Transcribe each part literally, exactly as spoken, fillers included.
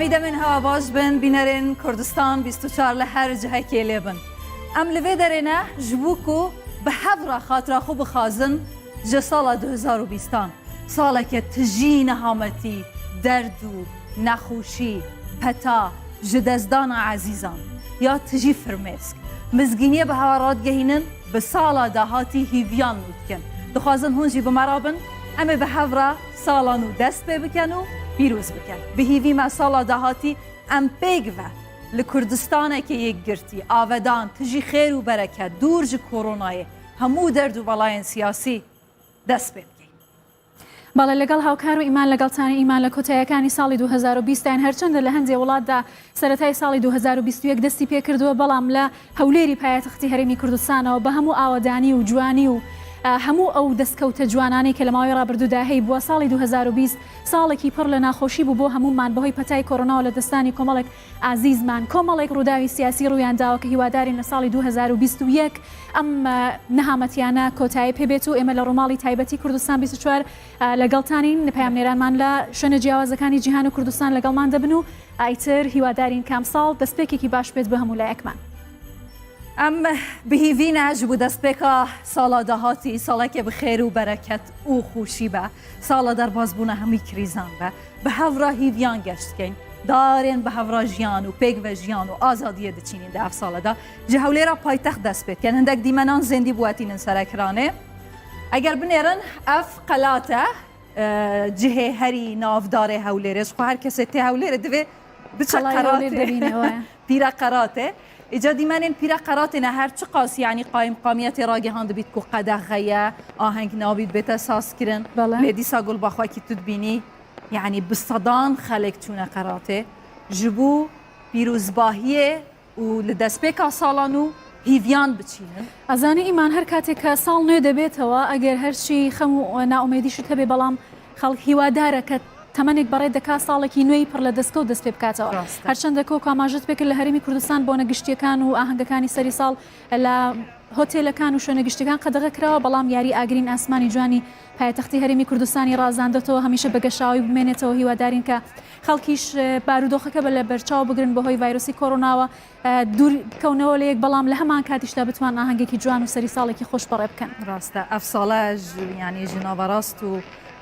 Demên hewa baş bin, bînerên Kurdistan bîst û çar li her cihekê lê bin. Em li vê derê ne ji bo ku bi hev re xatira xwe bixwazin ji sala du hezar û bîstan, saleke tijî nehametî, derd û nexweşî, peta, ji destdana ezîzan, ya tijî firmêsk, mizgîniyê bi hewa radigehînin, bi sala dahatî hîviyan nû dikin. Dixwazin hûn jî bi me re bin, em ê bi hev re sala nû dest pê bikin û pîroz bikin. Bi hîvî me sala dahatî em pêk ve li Kurdistaneke yekgirtî, avedan, tijî xêr û bereket, dûr ji koronayê, hemû derd û belayên siyasî dest pê bikeین. بەڵێ، لەگەڵ هاوکار و ئیمان لەگەڵتانی ئیمان لە کۆتاییەکانی ساڵی دوو هەزار و بیست داین. هەرچەندە لە هەندێ وڵاتدا سەرەتای ساڵی دوو هەزار و بیست و یەک دەستی پێ کردووە، بەڵام لە هەولێری پایتەختی هەرێمی کوردستانەوە بە هەموو ئاوەدانی و جوانی و، ئە، هەموو ئەو دەستکەوتە جوانانەی کە لە ماوەی ڕابردوودا هەی بووە، ساڵی دوو هەزار و بیست ساڵێکی پڕ لە ناخۆشی بوو بۆ هەمومان بەهۆی پەتای کۆرۆناوە لە دەستانی کۆمەڵێک ئازیزمان. کۆمەڵێک ڕووداوی سیاسی ڕوویان داوە کە هیوادارین لە ساڵی دوو هەزار و بیست و یەک ئەم، ئە، نەهامەتیانە کۆتایی پێ بێت و ئێمە لە ڕووماڵی تایبەتی کوردستان بیست و چوار، ئە، لەگەڵتانین. پەیامنێرانمان لە شوێنە جیاوازەکانی جیهان و کوردستان لەگەڵمان دەبن و ئایتر هیوادارین کام ساڵ دەستپێکێکی باش بێت بە هەموو لایەکمان. ئەم بهیڤینە ji bo destpêka sala dahatî saleke bi xêr û bereket û xweşî be. Sala derbasbûna hemî krîzan be. Bi hev re hîviyan geş dikeyn. Darên bi hev re jiyan û pêk ve jiyan û azadiyê diçînîn di ev sale de. Ji Hewlêra paytext dest pê dikin. Hindek dîmenan zêndî biwetînin serekiranê. Eger binêrin, ev qelat e, e, cihê herî navdarê Hewlêrê. Ji xwe her kesê tê Hewlêrê divê biçe Qelay Hewlêr qeratê. Dibîne, we. Pîre qeratê. Îca dîmenên pîre qeratê ne her çiqas, yanî qayimqamiyetê ragihandibît ku qedexe ye, aheng nabît bête sazkirin. Bele. Lê dîsa gulba xwe kî tu dibînî, yanî bi sedan xelek çûne qeratê. Ji bo pîrozbahiyê û li destpêka sala nû hîviyan biçînin. ئەزانی ئیمان، هەر کاتێک کە ساڵ نوێ دەبێتەوە، ئەگەر هەرچی خەم و نائومێدیشت هەبێ، بەڵام خەڵک هیوادارە کە تەمەنێک بەڕێ دەکا ساڵێکی نوێی پڕ لە دەستکەوت دەست پێ بکاتەوە. ڕاستە. هەرچەندە کۆ کاماژت پێکرد لە هەرێمی کوردستان بۆنە گشتیەکان و ئاهەنگەکانی سەری ساڵ لە هۆتێلەکان و شوێنە گشتیەکان قەدەغە کراوە، بەڵام یاری ئاگرین ئاسمانی جوانی پایتەختی هەرێمی کوردستانی ڕازاندەتەوە، هەمیشە بە گەشاوی بمێنێتەوە. هیوادارین کە خەڵکیش، ئە، بارودۆخەکە بە لە بەرچاو بگرن بەهۆی ڤایرۆسی کۆرۆناوە، ئە، دوور بکەونەوە لە یەک، بەڵام لە هەمان کاتیشدا بتوان ئاهەنگێکی جوان و سەری ساڵێکی خۆش بەڕێ بکەن. ڕاستە، ئەف ساڵە ژ-، یعنی، ژناوەڕاست و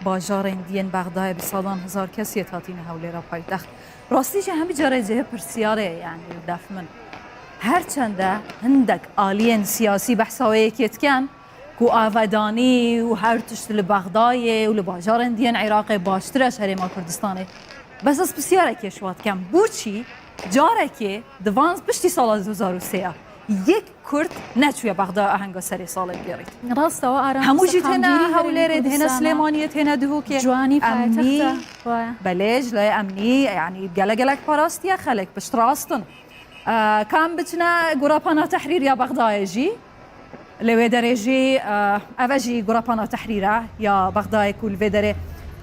باژارên diyên Bexdayê bi sadan hezar kesê hatîne Hewlêra paytext. Rastî jî hemî carê cihê pirsiyarê, yanî, def min. Her çende hindek aliyên siyasî behsa wê yekê dikin ku avedanî û her tişt li Bexdayê û li bajarên diyên Iraqê baştir e ji Herêma Kurdistanê. Bes ez pisyareke ji we dikim. Boçî carekê di van piştî sala du hezar û sê ya yek Kurd neçûye Bexda ahenga serê salê bigêrît. ڕاستەوە، ئارام، هەموو جی تێنە سەقامگیری هەولێرێ، هەرێمی دهێنە کوردستانە. سلێمانیە تێنە دهۆکێ. جوانی ئەمنی، پایتەختە. وایە. بەلێ، ji layê emnî، yanî gele gelek parastiye, xelek pişt rastin. Ee, kam biçine Gurapana Tehrîr ya Bexdayê jî. Lê wê derê jî, e, ev e jî Gurapana Tehrîr e ya Bexdayê ku li vê derê,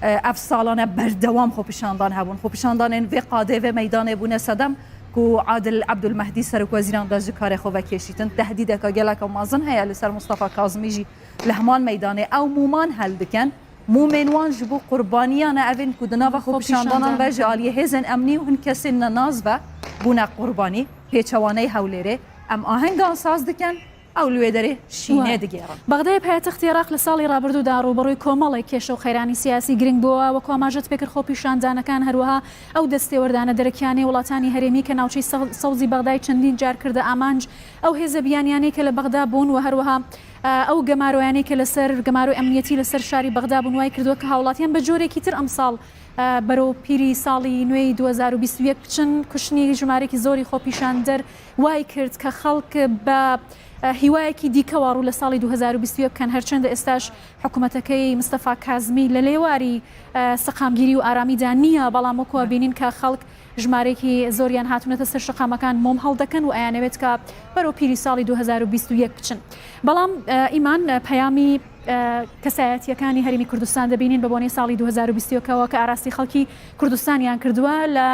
e, ev salane berdewam xwepişandan hebûn. Xwepişandanên vê qadê, vê meydanê bûne sedem ku Adil Ebdulmehdî serokwezîran de ji karê xwe vekêşîtin. Tehdîdeke geleke mezin heye li ser Mustafa Kazimî jî li heman meydanê. Ew mûman hel dikin. Mûmên wan ji bo qurbaniyan e, evên ku di nava xwepişandanan ve ji aliyê hêzên emnî û hin kesên nenas ve bûne qurbanî. Pêçewaneyê Hewlêrê, em ahengan saz dikin. Ew li wê derê şînê Wa. Digêrin. بەغدای پایتەختی عێراق لە ساڵی ڕابردوودا ڕووبەڕووی کۆمەڵێک کێشە و قەیرانی سیاسی گرنگ بووە، وە کۆماژت پێکرد خۆپیشاندانەکان، هەروەها ئەو دەستێوەردانە دەرەکیانەی وڵاتانی هەرێمی کە ناوچەی سەو-، سەوزی بەغدای چەندین جار کردە ئامانج ئەو هێزە بیانیانەی کە لە بەغدا بوون، و هەروەها، ئە، ئەو گەمارۆیانەی کە لەسەر، گەمارۆی ئەمنیەتی لەسەر شاری بەغدا بوون، وای کردووە کە هاوڵاتیان بە جۆرێکی تر ئەمساڵ، ئە، بەرەو پیری ساڵی نوێی دوو هەزار و بیست و یەک بچن. کوشتنی ژمارەیەکی زۆری خۆپیشاندەر وای کرد کە خەڵک بە، ئە، هیوایەکی دیکەوە ڕوو لە ساڵی دوو هەزار و بیست و یەک بکەن، هەرچەندە ئێستاش حکوومەتەکەی مستەفا کازمی لە لێواری، ئە، سەقامگیری و ئارامیدا نییە، بەڵام وەکووە بینین کە خەڵک ژمارەیەکی زۆریان هاتوونەتە سەر شەقامەکان، مۆم هەڵدەکەن و ئەیانەوێت کە بەرەو پیری ساڵی دوو هەزار و بیست و یەک بچن. بەڵام، ئە، ئیمان، ئە، پەیامی، ئە، کەسایەتیەکانی هەرێمی کوردستان دەبینین بە بۆنەی ساڵی دوو هەزار و بیست و یەکەوە کە ئاراستی خەڵکی کوردستانیان کردووە. لە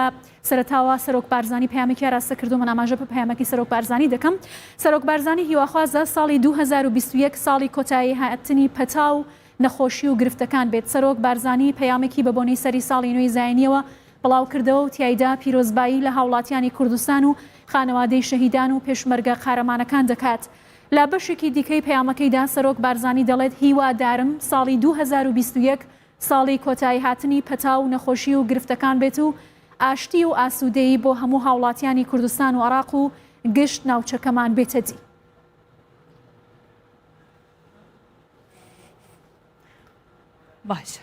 سەرەتاوە سەرۆک بارزانی پەیامێکی ئاراستە کردو، من ئاماژە بە پەیامەکی سەرۆک بارزانی دەکەم. سەرۆک بارزانی هیواخوازە ساڵی دوو هەزار و بیست و یەک ساڵی کۆتایی هاتنی پەتا و نەخۆشی و گرفتەکان بێت. سەرۆک بارزانی پەیامێکی بە بۆنەی سەری ساڵی نوێی زایینیەوە بڵاو کردەوە و تیایدا پیرۆزبایی لە هاوڵاتیانی کوردستان و خانەوادەی شەهیدان و پێشمەرگە قارەمانەکان دەکات. لە بەشێکی دیکەی پەیامەکەیدا سەرۆک بارزانی دەڵێت: هیوادارم ساڵی دوو هەزار و بیست و یەک ساڵی کۆتایی هاتنی پەتا و نەخۆشی و گرفتەکان بێت و ئاشتی و ئاسوودەیی بۆ هەموو هاوڵاتیانی کوردستان و عێراق و گشت ناوچەکەمان بێتە دی. باش.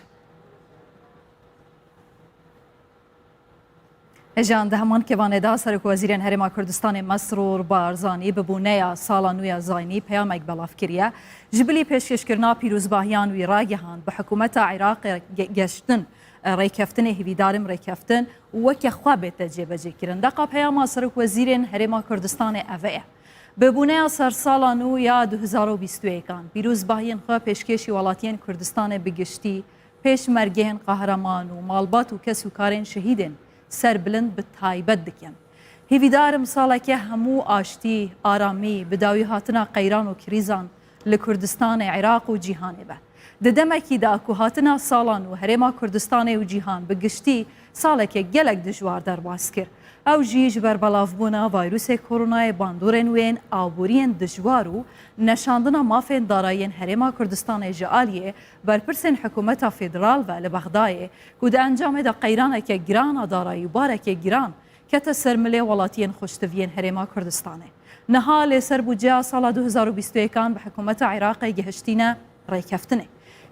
Ejan di heman kevanê de Serokwezîrên Herêma Kurdistanê Mesrûr Barzanî bi bûneya Sala Nû ya Zaynî peyamek belav kiriye. Ji bilî pêşkêşkirina pîrozbahiyan wî ragihand, bi hikûmeta Iraqê ge- geştin, e, rêkeftinê hêvîdarim rêkeftin û weke xwe bête cêbecêkirin. Deqa peyama Serokwezîrên Herêma Kurdistanê eve ye. Bi bûneya sersala nû ya du hezar û bîst û yekan, pîrozbahiyên xwe pêşkêşî welatiyên Kurdistanê bi giştî, pêşmergeyên qehreman û malbat û kes û karên şehîdên serbilind bi taybet dikin. Hêvîdar im saleke hemû aştî, aramî, bi dawî hatina qeyran û krîzan li Kurdistanê, Iraq û cîhanê be. Di demekî de ku hatina sala nû Herêma Kurdistanê û cîhan bi giştî saleke gelek dijwar derbas kir. Ew jî ji ber belavbûna vayrûsê koronayê bandorên wê yên aboriyên dijwar û neşandina mafên darayiyên Herêma Kurdistanê ji aliyê berpirsên hikûmeta federal ve li Bexdayê ku di encamê de qeyraneke giran a darayî û bareke giran kete ser milê welatiyên xweştiviyên Herêma Kurdistanê. Niha lê ser budceya sala du hezar û bîst û yekan bi hikûmeta Iraqê gihiştîne rêkeftinê.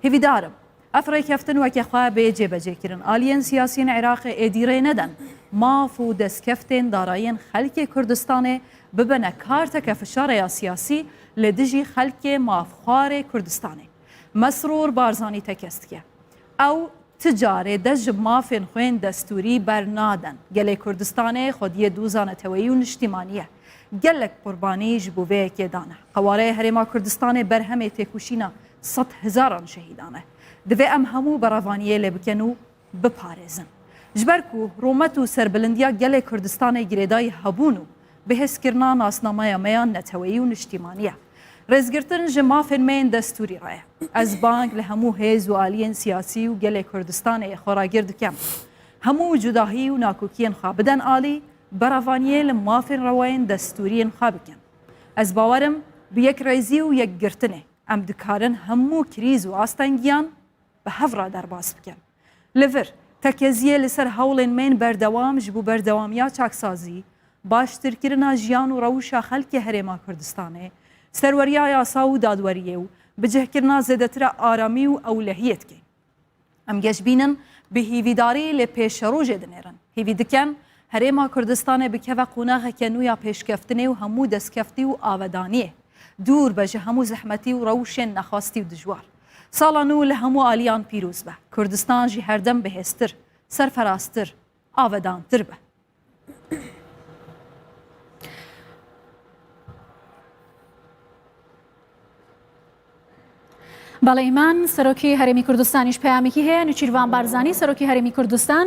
Hêvîdar im, ev rêkeftin weke xwe bê cêbecêkirin. Aliyên siyasiyên Iraqê êdî rê neden maf û destkeftên darayiyên xelkê Kurdistanê bibene karteke fişareya siyasî li dijî xelkê mafxwarê Kurdistanê. Mesrûr Barzanî tekez dike. Ew ti carê dest ji mafên xwe yên destûrî bernaden. Gelê Kurdistanê xwediyê doza neteweyî û niştîmanî ye. Gelek qurbanî ji bo vê yekê dane. Qewareyê Herêma Kurdistanê berhemê têkoşîna sed hezaran şehîdan e. Divê em hemû berevaniyê lê bikin û biparêzin. Ji ber ku rûmet û serbilindiya gelê Kurdistanê girêdayî hebûn û bihêzkirina nasnameya me ya neteweyî û niştîmanî ye. Rêzgirtin ji mafên me yên destûrî re ye. Ez bang li hemû hêz û aliyên siyasî û gelê Kurdistanê xwe ragir dikim. Hemû cudahî û nakokiyên xwe bidin alî, berevaniyê li mafên rewayên destûriyên xwe bikin. Ez bawer im bi yekrêzî û yekgirtinê em dikarin hemû krîz û astengiyan bi hev re derbas bikin. Li vir, tekeziyê li ser hewlên me yên berdewam ji bo berdewamiya çaksazî, baştirkirina jiyan û rewşa xelkê Herêma Kurdistanê, serweriya yasa û dadweriyê û bicihkirina zêdetir a aramî û ewlehiyê dike. Em geşbîn in bi hîvîdarî lê pêşerojê dinêrin. Hîvî dikin Herêma Kurdistanê bikeve qonaxeke nû ya pêşkeftinê û hemû destkeftî û avedaniyê. Dûr be ji hemû zehmetî û rewşên nexwastî û dijwar. Sala nû li hemû aliyan pîroz be. Kurdistan jî herdem bihêztir, serferaztir, avedantir be. بەڵێ ئیمان، سەرۆکی هەرێمی کوردستانیش پەیامێکی هەیە. نوچیروان بارزانی، سەرۆکی هەرێمی کوردستان،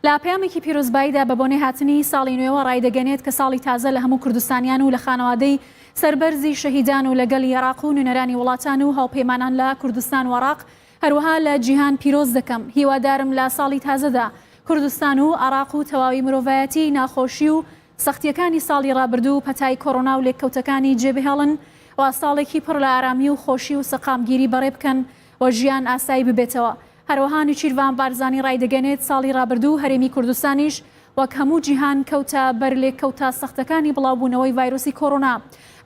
لە پەیامێکی پیرۆزباییدا بە بۆنەی هاتنی ساڵی نوێوە ڕایدەگەنێت کە ساڵی تازە لە هەموو کوردستانیان و لە خانەوادەی سەربەرزی شەهیدان و لەگەڵ عێراق و نوێنەرانی وڵاتان و هاوپەیمانان لە کوردستان و عێراق، هەروەها لە جیهان پیرۆز دەکەم. هیوادارم لە ساڵی تازەدا کوردستان و عێراق و تەواوی مرۆڤایەتی ناخۆشی و سەختیەکانی ساڵی ڕابردوو، پەتای کۆرۆنا و لێککەوتەکانی جێبهێڵن و ساڵێکی پڕ لە ئارامی و خۆشی و سەقامگیری بەڕێ بکەن و ژیان ئاسایی ببێتەوە. هەروەها نوچیروان بارزانی ڕایدەگەنێت ساڵی ڕابردوو هەرێمی کوردستانیش وەک هەموو جیهان کەوتە بەر لێککەوتە سەختەکانی بڵاوبوونەوەی ڤایرۆسی کۆرۆنا.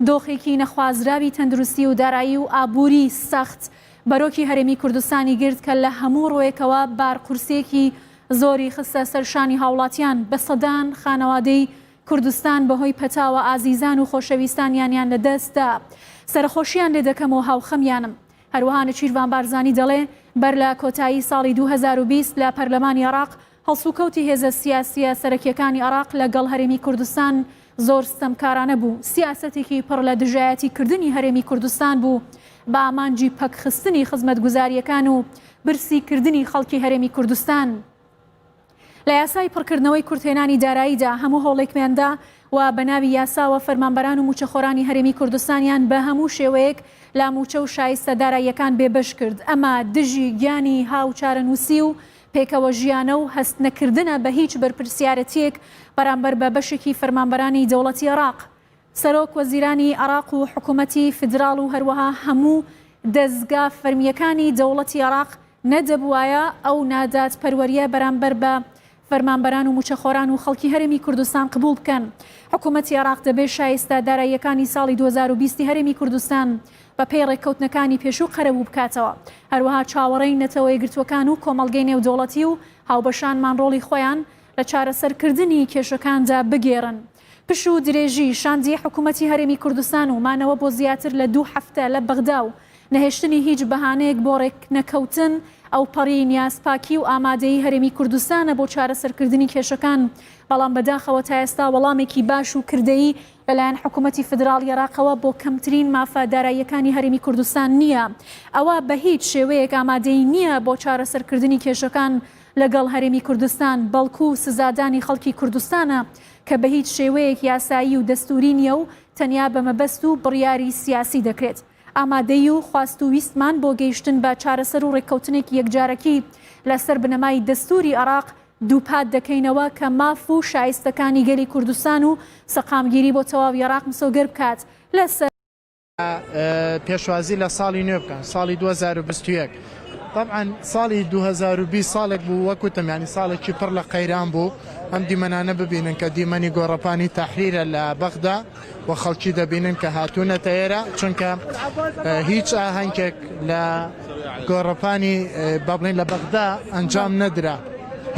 دۆخێکی نەخوازراوی تەندروستی و دارایی و ئابووری سەخت بەرۆکی هەرێمی کوردستانی گرت کە لە هەموو ڕوویەکەوە بارقورسێکی زۆری خستە سەر شانی هاوڵاتیان. بە سەدان خانەوادەی کوردستان بەهۆی پەتاوە ئازیزان و خۆشەویستانیانیان لەدەستدا. سەرخۆشیان لێ دەکەم و هاوخەمیانم. هەروەها نوچیروان بارزانی دەڵێ بەر لە کۆتایی ساڵی دوو هەزار و بیست لە پەرلەمانی عێراق هەڵسوکەوتی هێزە سیاسیە سەرەکیەکانی عێراق لەگەڵ هەرێمی کوردستان زۆر ستەمکارانە بوو. سیاسەتێکی پڕ لە دژایەتی کردنی هەرێمی کوردستان بوو بە ئامانجی پەکخستنی خزمەتگوزاریەکان و برسی کردنی خەڵکی هەرێمی کوردستان. لە یاسای پڕکردنەوەی کورتهێنانی داراییدا هەموو هەوڵێکماندا و بە ناوی یاساوە فەرمانبەران و موچەخۆرانی هەرێمی کوردستانیان بە هەموو شێوەیەک لە موچە و شایستە داراییەکان بێبەش کرد. ئەمە دژی گیانی هاوچارەنووسی و پێکەوە ژیانە و هەست نەکردنە بە هیچ بەرپرسیارەتیەک بەرامبەر بە بەشێکی فەرمانبەرانی دەوڵەتی عێراق. سەرۆک وەزیرانی عێراق و حکوومەتی فیدراڵ و هەروەها هەموو دەزگا فەرمیەکانی دەوڵەتی عێراق نەدەبوایە ئەو نادادپەروەریە بەرامبەر بە فەرمانبەران و موچەخۆران و خەڵکی هەرێمی کوردستان قبول بکەن. حکوومەتی عێراق دەبێ شایستە داراییەکانی ساڵی دوو هەزار و بیست هەرێمی کوردستان بە پێی ڕێککەوتنەکانی پێشوو قەرەبوو بکاتەوە. هەروەها چاوەڕێی نەتەوە یەکگرتووەکان و کۆمەڵگەی نێودەوڵەتی و هاوبەشانمان ڕۆڵی خۆیان لە چارەسەرکردنی کێشەکاندا بگێڕن. پش و درێژی شاندی حکوومەتی هەرێمی کوردستان و مانەوە بۆ زیاتر لە دوو هەفتە لە بەغدا و نەهێشتنی هیچ بەهانەیەک بۆ ڕێکنەکەوتن، ئەو پەڕی نیازپاکی و ئامادەیی هەرێمی کوردستانە بۆ چارەسەرکردنی کێشەکان، بەڵام بەداخەوە تا ئێستا وەڵامێکی باش و کردەیی لەلایەن حکوومەتی فیدراڵی عێراقەوە بۆ کەمترین مافە داراییەکانی هەرێمی کوردستان نییە. ئەوە بە هیچ شێوەیەک ئامادەیی نییە بۆ چارەسەرکردنی کێشەکان لەگەڵ هەرێمی کوردستان، بەڵکو سزادانی خەڵکی کوردستانە کە بە هیچ شێوەیەک یاسایی و دەستوری نییە و تەنیا بە مەبەست و بڕیاری سیاسی دەکرێت. ئامادەیی و خواست و ویستمان بۆ گەیشتن بە چارەسەر و ڕێککەوتنێکی یەکجارەکی لەسەر بنەمای دەستوری عێراق دووپات دەکەینەوە کە ماف و شایستەکانی گەلی کوردستان و سەقامگیری بۆ تەواوی عێراق مسۆگەر بکات. لەسەر پێشوازی لە ساڵی نوێ بکەن، ساڵی دوو هەزار و بیست و یەک. طبعا ساڵی دوو هەزار و بیست ساڵێک بوو، وەکوتم، ینی ساڵێکی پڕ لە قەیران بوو. ئەم دیمەنانە ببینن کە دیمەنی گۆڕەپانی تەحریرە لە بەغدا و خەڵکی دەبینن کە هاتوونەتە ئێرە، چونکە هیچ ئاهەنگێک لە گۆڕەپانی، بەڵێن، لە بەغدا ئەنجام نەدرا.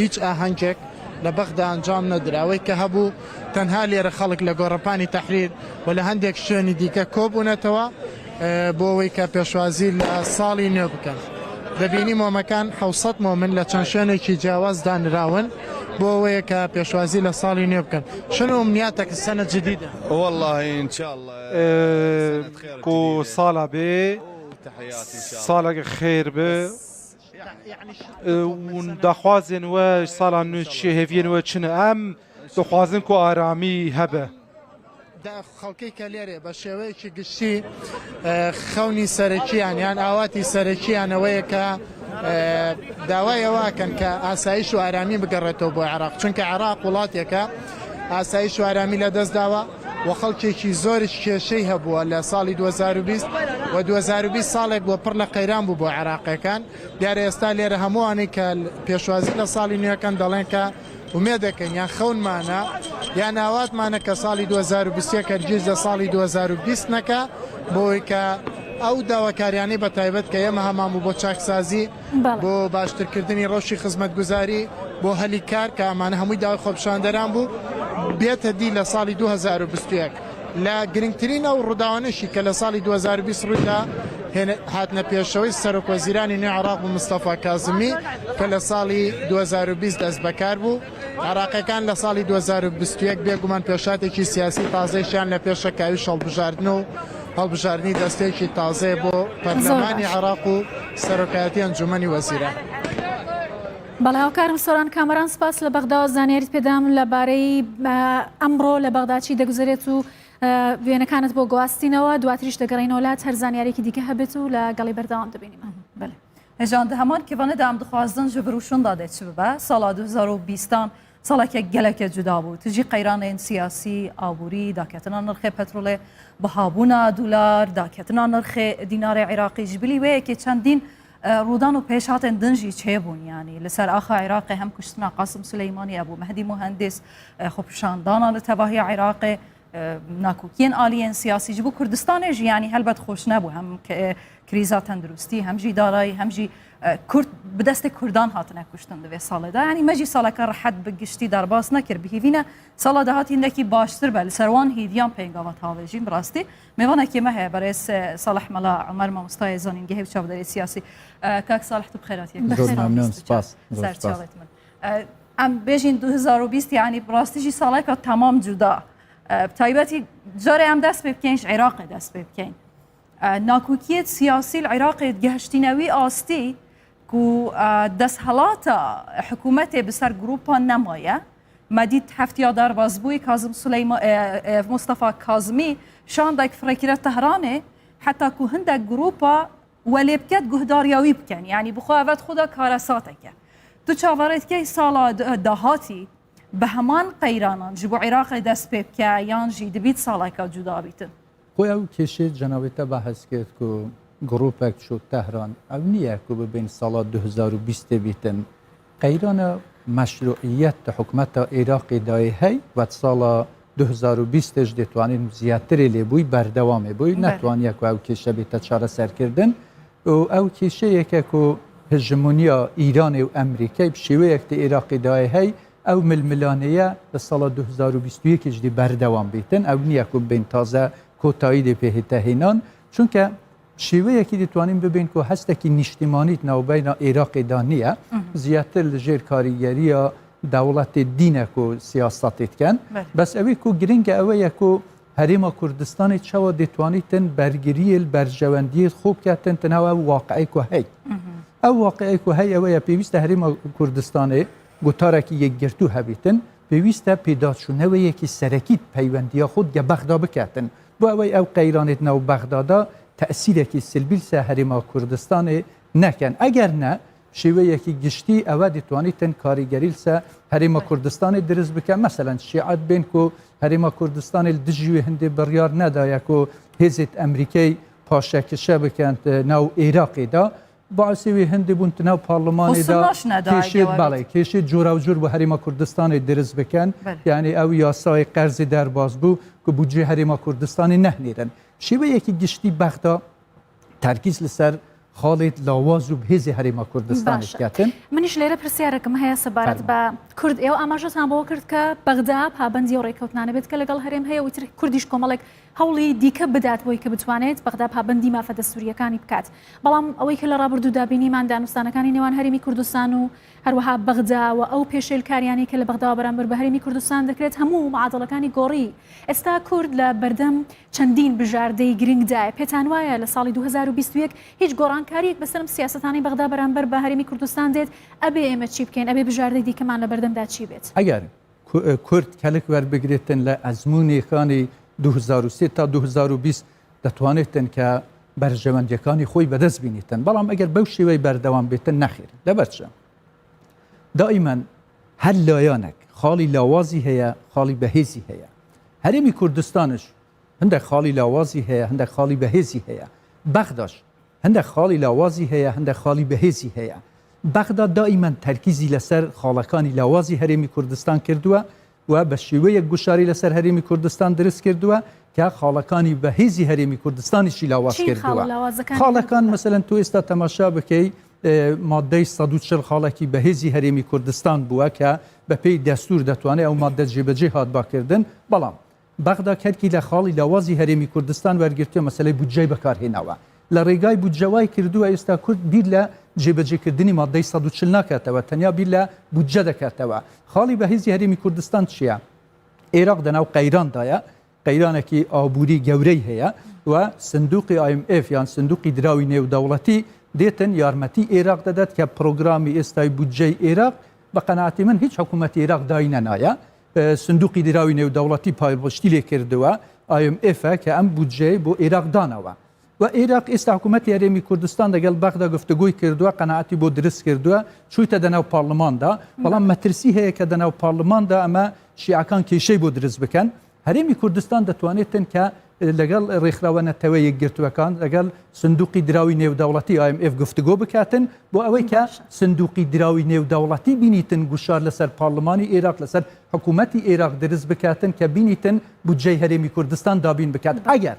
هیچ ئاهەنگێک لە بەغدا ئەنجام نەدرا. ئەوەی کە هەبوو، تەنها لێرە خەڵک لە گۆڕەپانی تەحریر و لە هەندێک شوێنی دیکە کۆبوونەتەوە، بۆ ئەوەی کە پێشوازی لە ساڵی نوێ بکەن. دەبینی مۆمەکان، حەوت سەد مۆمن لە چەند شوێنێکی جیاواز دانراون، بۆ ئەوەیە کە پێشوازی لە ساڵی نوێ بکەن. شنو أمنياتك السنة الجديدة؟ والله إن شاء الله. Ku sala bê saleke xêr be. Û daxwazên we ji sala nû çi, hêviyên we çi ne? Em dixwazin ku aramî hebe. خەڵکەی کە لێرێ بە شێوەیەکی گشتی، خەونی سەرەکییان یان ئاواتی سەرەکییان ئەوەیە کە داوای ئەوە ئەکەن کە ئاسایش و ئارامی بگەڕێتەوە بۆ عێراق، چونکە عێراق وڵاتێکە ئاسایش و ئارامی لەدەست داوە و خەڵکێکی زۆریش کێشەی هەبووە لە ساڵی دوو هەزار و بیست و دوو هەزار و بیست ساڵێک بووە پڕ لە قەیران بوو بۆ عێراقییەکان. دیارە ئێستا لێرە هەمووانی کە پێشوازی لە ساڵی نوێ ئەکەن دەڵێن کە ئومێدەکەین، یان خەونمانە یان ئاواتمانە کە ساڵی دوو هەزار و بیست و یەک هەرگیز لە ساڵی دوو هەزار و بیست نەکا، بۆ ئەوەی کە ئەو داواکارییانەی بە تایبەت کە ئێمە هەمان بوو بۆ چاکسازی، بۆ باشترکردنی ڕەوشی خزمەتگوزاری، بۆ هەلی کار، کە ئەمانە هەمووی داوای خۆپیشاندەران بوو، بێتە دی لە ساڵی دوو هەزار و بیست و یەک. لە گرنگترین ئەو ڕووداوانەشی کە لە ساڵی دوو هەزار و بیست ڕوویدا، هاتنە پێشەوەی سەرۆکوەزیرانی نوێ عێراق بوو، مستەفا کازمی، کە لە ساڵی دوو هەزار و بیست دەست بەکار بوو. عێراقییەکان لە ساڵی دوو هەزار و بیست و یەک بێگومان پێشهاتێکی سیاسی تازەیشیان لە پێشە کە ئەویش هەڵبژاردنە و هەڵبژاردنی دەستەیەکی تازەیە بۆ پەرلەمانی عێراق و سەرۆکایەتی ئەنجومەنی وەزیران. بەڵێ هاوکارم سۆران کامەران، سپاس لە بەغداوە زانیاریت پێدام لەبارەی ئەمڕۆ لە بەغدا چی دەگوزەرێت و وێنەکانت بۆ گواستینەوە، دواتریش دەگەڕێینەوە لات هەر زانیاریەکی دیکە هەبێت و لە گەڵی بەردەوام دەبینیمە. بەڵێ. Hêjan di heman kevane de em dixwazin ji vir û şûnda de çi bibe. Sala du hezar û bîstan saleke geleke cuda bû. Tu jî qeyranên siyasî, aborî, daketina nirxê petrolê, bihabûna dolar, daketina nirxê dînarê Iraqî, ji bilî wê yekê çendîn rûdan û pêşhatên din jî çêbûn. Yanî li ser axa Iraqê hem kuştina Qasim Suleymanî, Ebû Mehdî Muhendîs, xwepişandana li tevahiya Iraqê, nakokiyên aliyên siyasî ji bo Kurdistanê jî, yanî helbet xweş nebû. Hem krîza tenduristî, hem jî darayî, hem jî Kurd bi destê Kurdan hatine kuştin di vê salê de. Yanî me jî saleke rehet bi giştî derbas nekir. Bi hîvî ne sala dahatî hindekî baştir be. Li ser wan hîviyan pêngava tavêjîn bi rastî. Mêvanekî me heye berêz Salih Mela Omer, mamostayê zanîngehê û çavdêrê siyasî. Kak Salih, tu bi xêr hatî. Zor memnun, spas. Ser çavêt min. Em bêjîn du hezar û bîst, yanî bi rastî jî saleka temam cuda. Bi taybetî carê em dest pê bikeyn, ji Iraqê dest pê bikeyn. Nakokiyê siyasî li Iraqê gehiştîne wî astî ku desthilata hikûmetê bi ser grûpa nemaye. Me dît heftiya derbasbûyî Kazim Suleyma-, Mustafa Kazimî şandek firekire Tehranê, heta ku hindek grûpa welê biket guhdariya wî bikin. Yanî bi xwe evet xwe de karesateke. Tu çaverêtkey sala d- dahatî bi heman qeyranan ji bo Iraqê dest pê bike yan jî dibît saleka cuda bîtin? Xwe ew kêşê cenabê te behs kir ku grûpek çû Tehran, ew niye ku bibên sala du hezar û bîstê bîtin. Qeyrana meşruiyet di hikûmeta Iraqê dayê hey, wet sala du hezar û bîstê ji dê twanîn ziyatirê lê bûy, berdewamê bûy, Belê. netwaniye ku ew kêşe bête çareserkirdin. Û ew kêşeyeke ku hejemoniya Îranê û Amerîkayê bi şêweyek di Iraqê dayê hey, ew milmilaneye li sala du hezar û bîst û yekê jî dê berdewam bîtin. Ew niye ku bên taze kotayî dê pê hête hênan. Çunke şêweyekî dê twanîn bibên ku hestekî nîştîmanî di navbeyna Iraqê de niye. Hı hı. Ziyatir li jêr karîgeriya dewletê dîne ku siyasetê dikin. Belê. Bes ew ê ku giring e ew ye ku Herêma Kurdistanê çawa dê twanîtin bergiriyê li berjewendiyê xwe biketin di nav ew waqieyê ku hey. Hı hı. Ew waqieyê ku hey ew ye pêwîst e Herêma Kurdistanê gotarekî yekgirtû hebîtin, pêwîst e pêdaçûneweyekî serekî peywendiya xwe digel Bexda biketin. Bo ew ê ew qeyranê di nav Bexda de tesîrekî silbî li ser Herêma Kurdistanê nekin. Eger ne, şêweyekî giştî ew ê dê twanîtin karîgerî li ser Herêma Kurdistanê dirist bike. Meselen, şîet bên ku Herêma Kurdistanê li dijî wê hindê biryar nedaye ku hêzêt Amerîkayê paşekişe bikin di nav Iraqê de. Baisê wê hindê bûn di nav parlemanê de Xwe sunnaş nedaye kêşê, gewarî. belê, kêşê cora û cor bo Herêma Kurdistanê dirist bikin. Belê. Yani ew yasayê qerzê derbas bû ku budcê Herêma Kurdistanê nehnêrin. Şêweyekî giştî Bexda terkîz li ser xalê lawaz û bi hêzê Herêma Kurdistanê Baş e. diketin. Min jî lêre pirsyarek min heye sebaret Fermo. be Kurd. Ew amajotan bo kir ke Bexda pabendî ew rêkewtinane bêt ke legal herêm heye û îtir Kurdî ji komelek hewlî dîke bidat bo ke bitwanêt Bexda pabendî mafe destûriyekani bikat. Belam ewê ke li rabirdû da bînîman danûstanekani nêwan Herêmî Kurdistan û her wiha Bexda û ew pêşêlkariyanî ke li Bexda beramber bi Herêmî Kurdistan dikirêt hemû muadilekani gorî. Êsta Kurd li berdem çendîn bijardeyî giring de ye. Pêtan waye li salî du hezar û bîst û yek hîç gorankariyek bi ser siyasetanê Bexda beramber bi Herêmî Kurdistan dêt? Ebê ême çî bikên? Ebê bijardeyê dîkeman li berdem de çî bêt? Eger ku-, e, Kurd kelik werbigirêtin li ezmûnêkanî du hezar û sê ta du hezar û bîst detwanêtin ke berjewendiyekanî xwe bi dest bînîtin. Belam eger bew şêweyî berdewam bêtin, nexêr. Li ber çi? Daîmen her layanek xalî lawazî heye, xalî behêzî heye. Herêmî Kurdistaniş hindek xalî lawazî heye, hindek xalî behêzî heye. Bexdaş hindek xalî lawazî heye, hindek xalî behêzî heye. Bexda daîmen terkîzî li ser xalekanî lawazî Herêmî Kurdistan kirdiwe û bi şêweyek guşarî li ser Herêmî Kurdistan dirist kirdiwe ke xalekanî behêzî Herêmî Kurdistanî jî lawaz Çîn kirdiwe. xal û lawazekanî Xalekan, hindek. meselen, tu êsta temaşa bikey, e, maddeyê sed û çil xalekî behêzî Herêmî Kurdistan bûwe ke bi pey destûr detwane ew madde cêbecê hatba kirdin. Belam Bexda kevkî li xalî lawazî Herêmî Kurdistan wergirtiye meseleyê budceyê bekarhênawe. Li rêgay budcewayê kirdiwe êsta Kurd bîr li cêbecêkirdinî maddeyê sed û çil naketewe, tenya bîr li budce deketewe. Xalî behêzî Herêmî Kurdistan çi ye? Iraq di nav qeyran de ye. Qeyranekî aborî gewreyî heye we Sindûqî I M F yan Sindûqî Dirawî Nêwdewletî dêtin yarmetî Iraq dedet ke programî êstayî budceyê Iraq bi qenaetî min hîç hikûmetî Iraq dayîne naye. E, Sindûqî Dirawî Nêwdewletî paybeştî lê kirdiwe, I M F e ke em budceyê bo Iraq dane we. We Iraq êsta hikûmetê Herêmî Kurdistan de gel Bexda guftugûyî kirdiwe, qenaetî bo dirist kirdiwe, çûyte de nav parliman de. Belam metirsî heye ke de nav parliman de em ê şîekan kêşeyî bo dirist bikin. Herêmî Kurdistan detwanêtin ke, e, legel Rêxrawe Neteweyê Yekgirtûekan, legel Sindûqî Dirawî Nêwdewletî I M F guftugû biketin, bo ew ê ke Baş e. Sindûqî Dirawî Nêwdewletî bînîtin guşar li ser parlimanî Iraq, li ser hikûmetî Iraq dirist biketin ke bînîtin budceyê Herêmî Kurdistan dabîn biket. Baş. Eger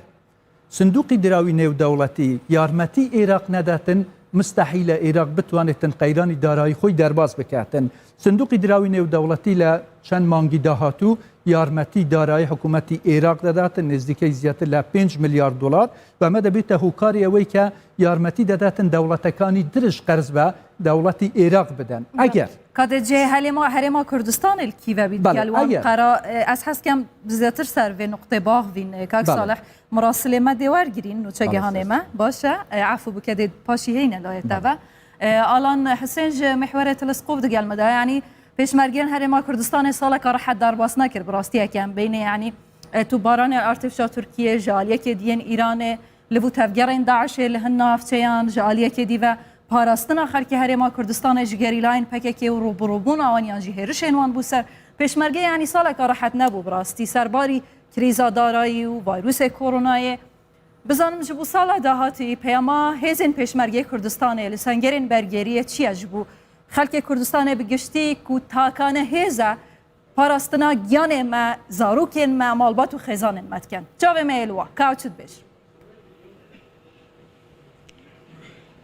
Sindûqî Dirawî Nêwdewletî yarmetî Iraq nedetin, mistehîl e Iraq bitwanêtin qeyranî darayî xwe derbas biketin. Sindûqî Dirawî Nêwdewletî li çend mangî dahatû yarmetî darayî hikûmetî Iraq dedatin, nêzdîkey ziyadtir li pênc milyar dolar, we me dibête hokarî ew ê ke yarmetî dedatin dewletekanî dir ji qerz ve dewletî Iraq bidin. Eger Ka dê cê helê ma herêma Kurdistanê li kî ve bî? Belê, Gel wan eger qera, e, ez hez kem zêtir ser vê nuqtê baxvîn, e, kak Belê. Salih. Mirasilê me dê wergirîn, nûçegihanê Maalesef. me. Baş e, e, efû bike dê paşî heyne layê te Belê. ve. E, Alan Husên ji Mihwerê Teleskop digel me de. Yanî Pêşmergeyên Herêma Kurdistanê saleka rehet derbas nekir, bi rastiyeke em bêne, yanî, e, tu baranê artêşa Tirkiyê ji aliyekê diyên Îranê, li vû tevgerên DAIŞê li hin navçeyan ji aliyekê dî ve parastina xelkê Herêma Kurdistanê ji gerîlayên P K K û rûbirûbûna wan yan jî hêrişên wan bû ser. Pêşmerge yanî saleka rehet nebû bi rastî. Serbarî krîza darayî û vayrûsê koronayê. Bizanim ji bo sala dahatî peyama hêzên Pêşmergeyê Kurdistanê li sengerên bergeriyê çi ye ji bo xelkê Kurdistanê bi giştî ku takane hêz e parastina giyanê me, zarokên me, malbat û xêzanên me dikin. Çavê me yê li wa, ka ew çi dibêjin?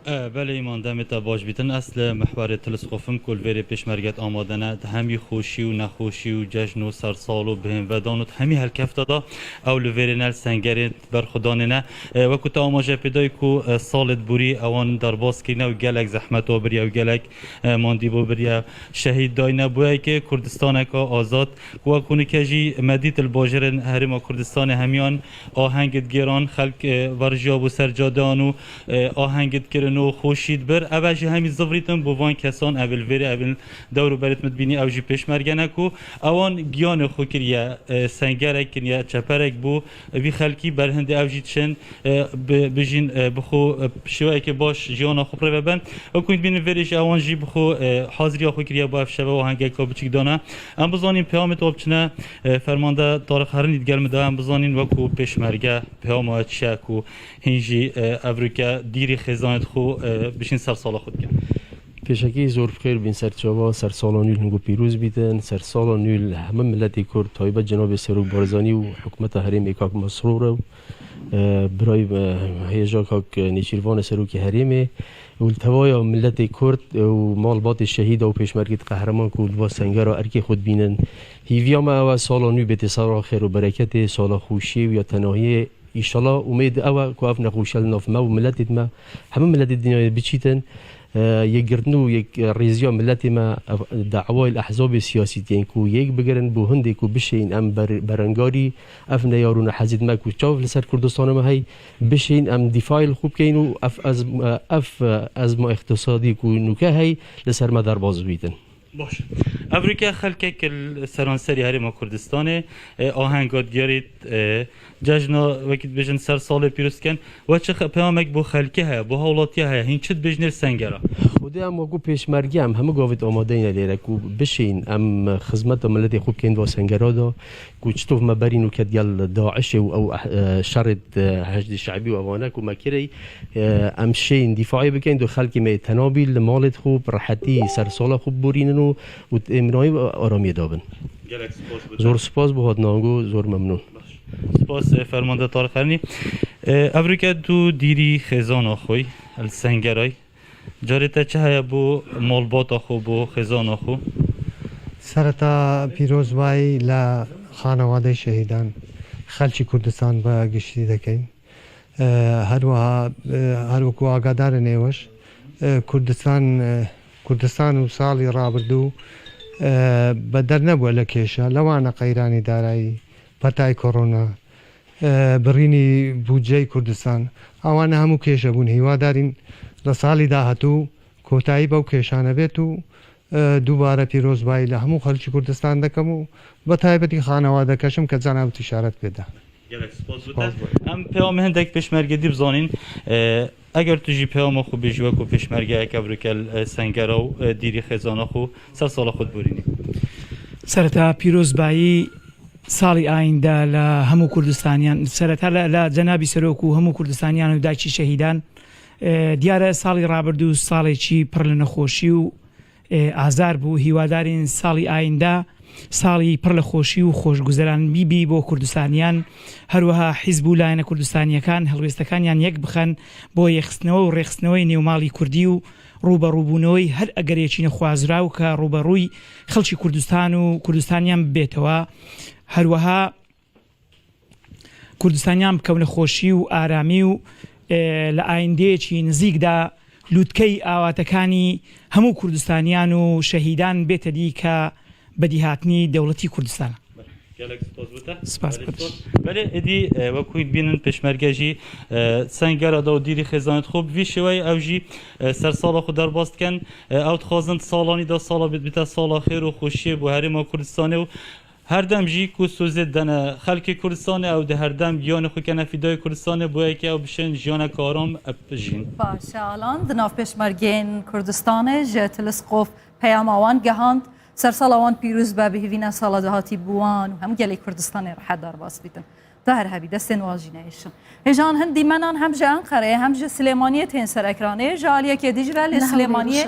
E, belê Îman, demê te baş bîtin. Ez li mihwerê Telesqofim ku li vêrê pêşmerget amade ne, di hemî xweşî û nexweşî û cejn û sersal û bihênvedan û di hemî helkefta de ew li vêrê ne, li sengerê berxwedanê ne. E, wekî te amaje pê dayî ku, e, salê dibûrî ewan derbas kirine û gelek zehmet wa biriye û gelek, e, mandî bo biriye, şehîd dayne. Boyayê ke Kurdistaneka azad, ku wek hûn ê ke jî me dît li bajêrên Herêma Kurdistanê hemiyan aheng digêran, xelk, e, verjiya bû ser cadeyan û, e, aheng dikirin û xweşî dibir. Ev e jî hemî zivrîtin bo van kesan, ev ê li vêrê, ev ê li dewr û berê min dibînî, ew jî pêşmerge ne ku ewan giyanê xwe kiriye, e, sengerek kiriye, çeperek bû, e, vî xelkî berhindê ew jî diçin, e, bi-, bijîn, e, bi xwe, e, şêweyeke baş jiyana xwe bi rê ve ben. Wekî dibînin vêrê jî ewan jî bi xwe, e, haziriya xwe kiriye bo ev şeve û ahengeka biçûk dane. Em bizanîn peyamê te biçine, e, fermande Tariq Herinî digel min de, em bizanîn wekî pêşmerge peyama we çi ye ku hîn jî, e, evroke dîrî xêzanê xwe, e, biçin ser sala xwe dikin. Pêşekî zor bi xêr bîn ser çava, ser sala nû li hingû pîroz bîtin, ser sala nû li hemû miletê Kurd, taybet cenabê Serok Barzanî û hikûmeta herêmê Kak Mesrûr û, e, birayê, e, hêja Kak Nêçîrvanê Serokê Herêmê û li tevaya miletê Kurd û malbatê şehîda û pêşmergê qehreman ku li va sengera erkê xwe dibînin. Hîviya me ew e sala nû bête sala xêr û bereketê, sala xweşiyê û ya tenahiyê. Îşallah, umêd ew e ku ev nexweşiya li nav me û miletê me, hemû miletê dinyayê biçîtin, e, yekgirtin û yek, e, rêziya miletê me, ev dawayê li ehzabê siyasî tên ku yek bigirin, bo hindê ku bişên em ber-, berengarî ev neyar û nehezît me ku çav li ser Kurdistanê me hey, bişên em dîfaê li xwe bikeyn û ev ez-, e, ev, e, ezma îqtisadî ku nûke hey li ser me derbas bibîtin. Baş. Evroke xelkek li seranserî Herêma Kurdistanê, e, ahenga digerît, e, cejna wekî dibêjin ser salê pîroz dikin. We çi xe-, peyamek bo xelkê heye, bo hawlatiya heye? Hîn çi dibêjin li sengera? Xwedê em wekî pêşmerge em hemû gavêt amadeyne lêre ku bişên em xizmeta miletê xwe bikeyn va sengera de. Ku çitov me berîn û ket gel DAIŞê û ew, eh, şerê, eh, Heşdî Şeibî û evane ku me kirey, eh, em şên dîfaê bikeyn, do xelkê me yê tenabî li malê xwe bi rehetî ser sala xwe biborînin û, û êmnayî û aramiyê dabin. Gelek spas bo te. Zor spas bo hatina ango, zor memnûn. Baş. Spas, eh, fermande Tariq Herinî. Eh, evroke tu dîrî xêzana xwe li Sengeray. Carê te çi heye bo malbata xwe, bo xêzana xwe? Sereta pîrozbayî li xanewadeyê şehîdan, xelkî Kurdistan bi giştî dekeyn. E, her wiha, e, her wekû agadarên êweş, e, Kurdistan, e, Kurdistan û salî rabirdû, e, beder nebû li kêşa, lewana qeyranî darayî, petay korona, e, birînî bûdceyê Kurdistan. Ewana hemû kêşe bûn. Hîwadarîn li salî dahatû kotayî bew kêşane bêt û, e, dubare pîrozbayî li hemû xelkî Kurdistan dekem û bi taybetî xanewadekeşim ke cana bi tîşaret pê de. Gelek spas bo te. Spas bo. Em peyamê hindek pêşmerge dî bizanîn. E, eger tu jî peyama xwe bêjî wekû pêşmergeyek evroke li, e, sengera û, e, dîrî xêzana xwe ser sala xwe diborînî. Sereta pîrozbayî ساڵی ئایندە لە هەموو کوردستانیان، سەرەتا لە، لە جەنابی سەرۆک و هەموو کوردستانیان و دایکی شەهیدان. ئێ، دیارە ساڵی ڕابردوو ساڵێکی پڕ لە نەخۆشی و، ئێ، ئازار بوو. هیوادارین ساڵی ئایندە ساڵی پڕ لە خۆشی و خۆشگوزەران بیبی بۆ کوردستانیان. هەروەها حیزب و لایەنە کوردستانیەکان هەڵوێستەکانیان یەک بخەن بۆ یەخستنەوە و ڕێخستنەوەی نێوماڵی کوردی و ڕوبەڕووبوونەوەی هەر ئەگەرێکی نەخوازراو کە ڕوبەڕووی خەڵکی کوردستان و کوردستانیان ببێتەوە. هەروەها کوردستانیان بکەونە خۆشی و ئارامی و، ئێ، لە ئایندەیەکی نزیکدا لووتکەی ئاواتەکانی هەموو کوردستانیان و شەهیدان بێتە دی کە بەدیهاتنی دەوڵەتی کوردستانە. Gelek spas bo te. Spas. Belê, belê, êdî, e, wek hûn dibînin pêşmerge jî, e, sengera da û dîrî xêzanê xwe bi vî şêweyê ew jî, e, ser sala xwe derbas dikin. E, ew dixwazin salanî da sala bit-, bite sala xêr û xweşiyê bo herêma Kurdistanê û Her dem jî ku sozê dene xelkê Kurdistanê, ew di her dem giyanê xwe kene fîdayê Kurdistanê, bo yekê ew bişên jiyanek aram ep bijîn. Baş e, Alan, di nav pêşmergên Kurdistanê ji Teleskop peyama wan gehand. Sersala wan pîroz be, bi hêvî ne sala dahatî bi wan û hemû gelê Kurdistanê rehet derbas bîtin. Tahir Hebî, destên wan jî nehêşin. Hêjan hin dîmenan hem ji Enqereyê hem ji Silêmaniyê tên ser ekranê, ji aliyekê dî jî ve lê Li Hewlêr Silêmaniyê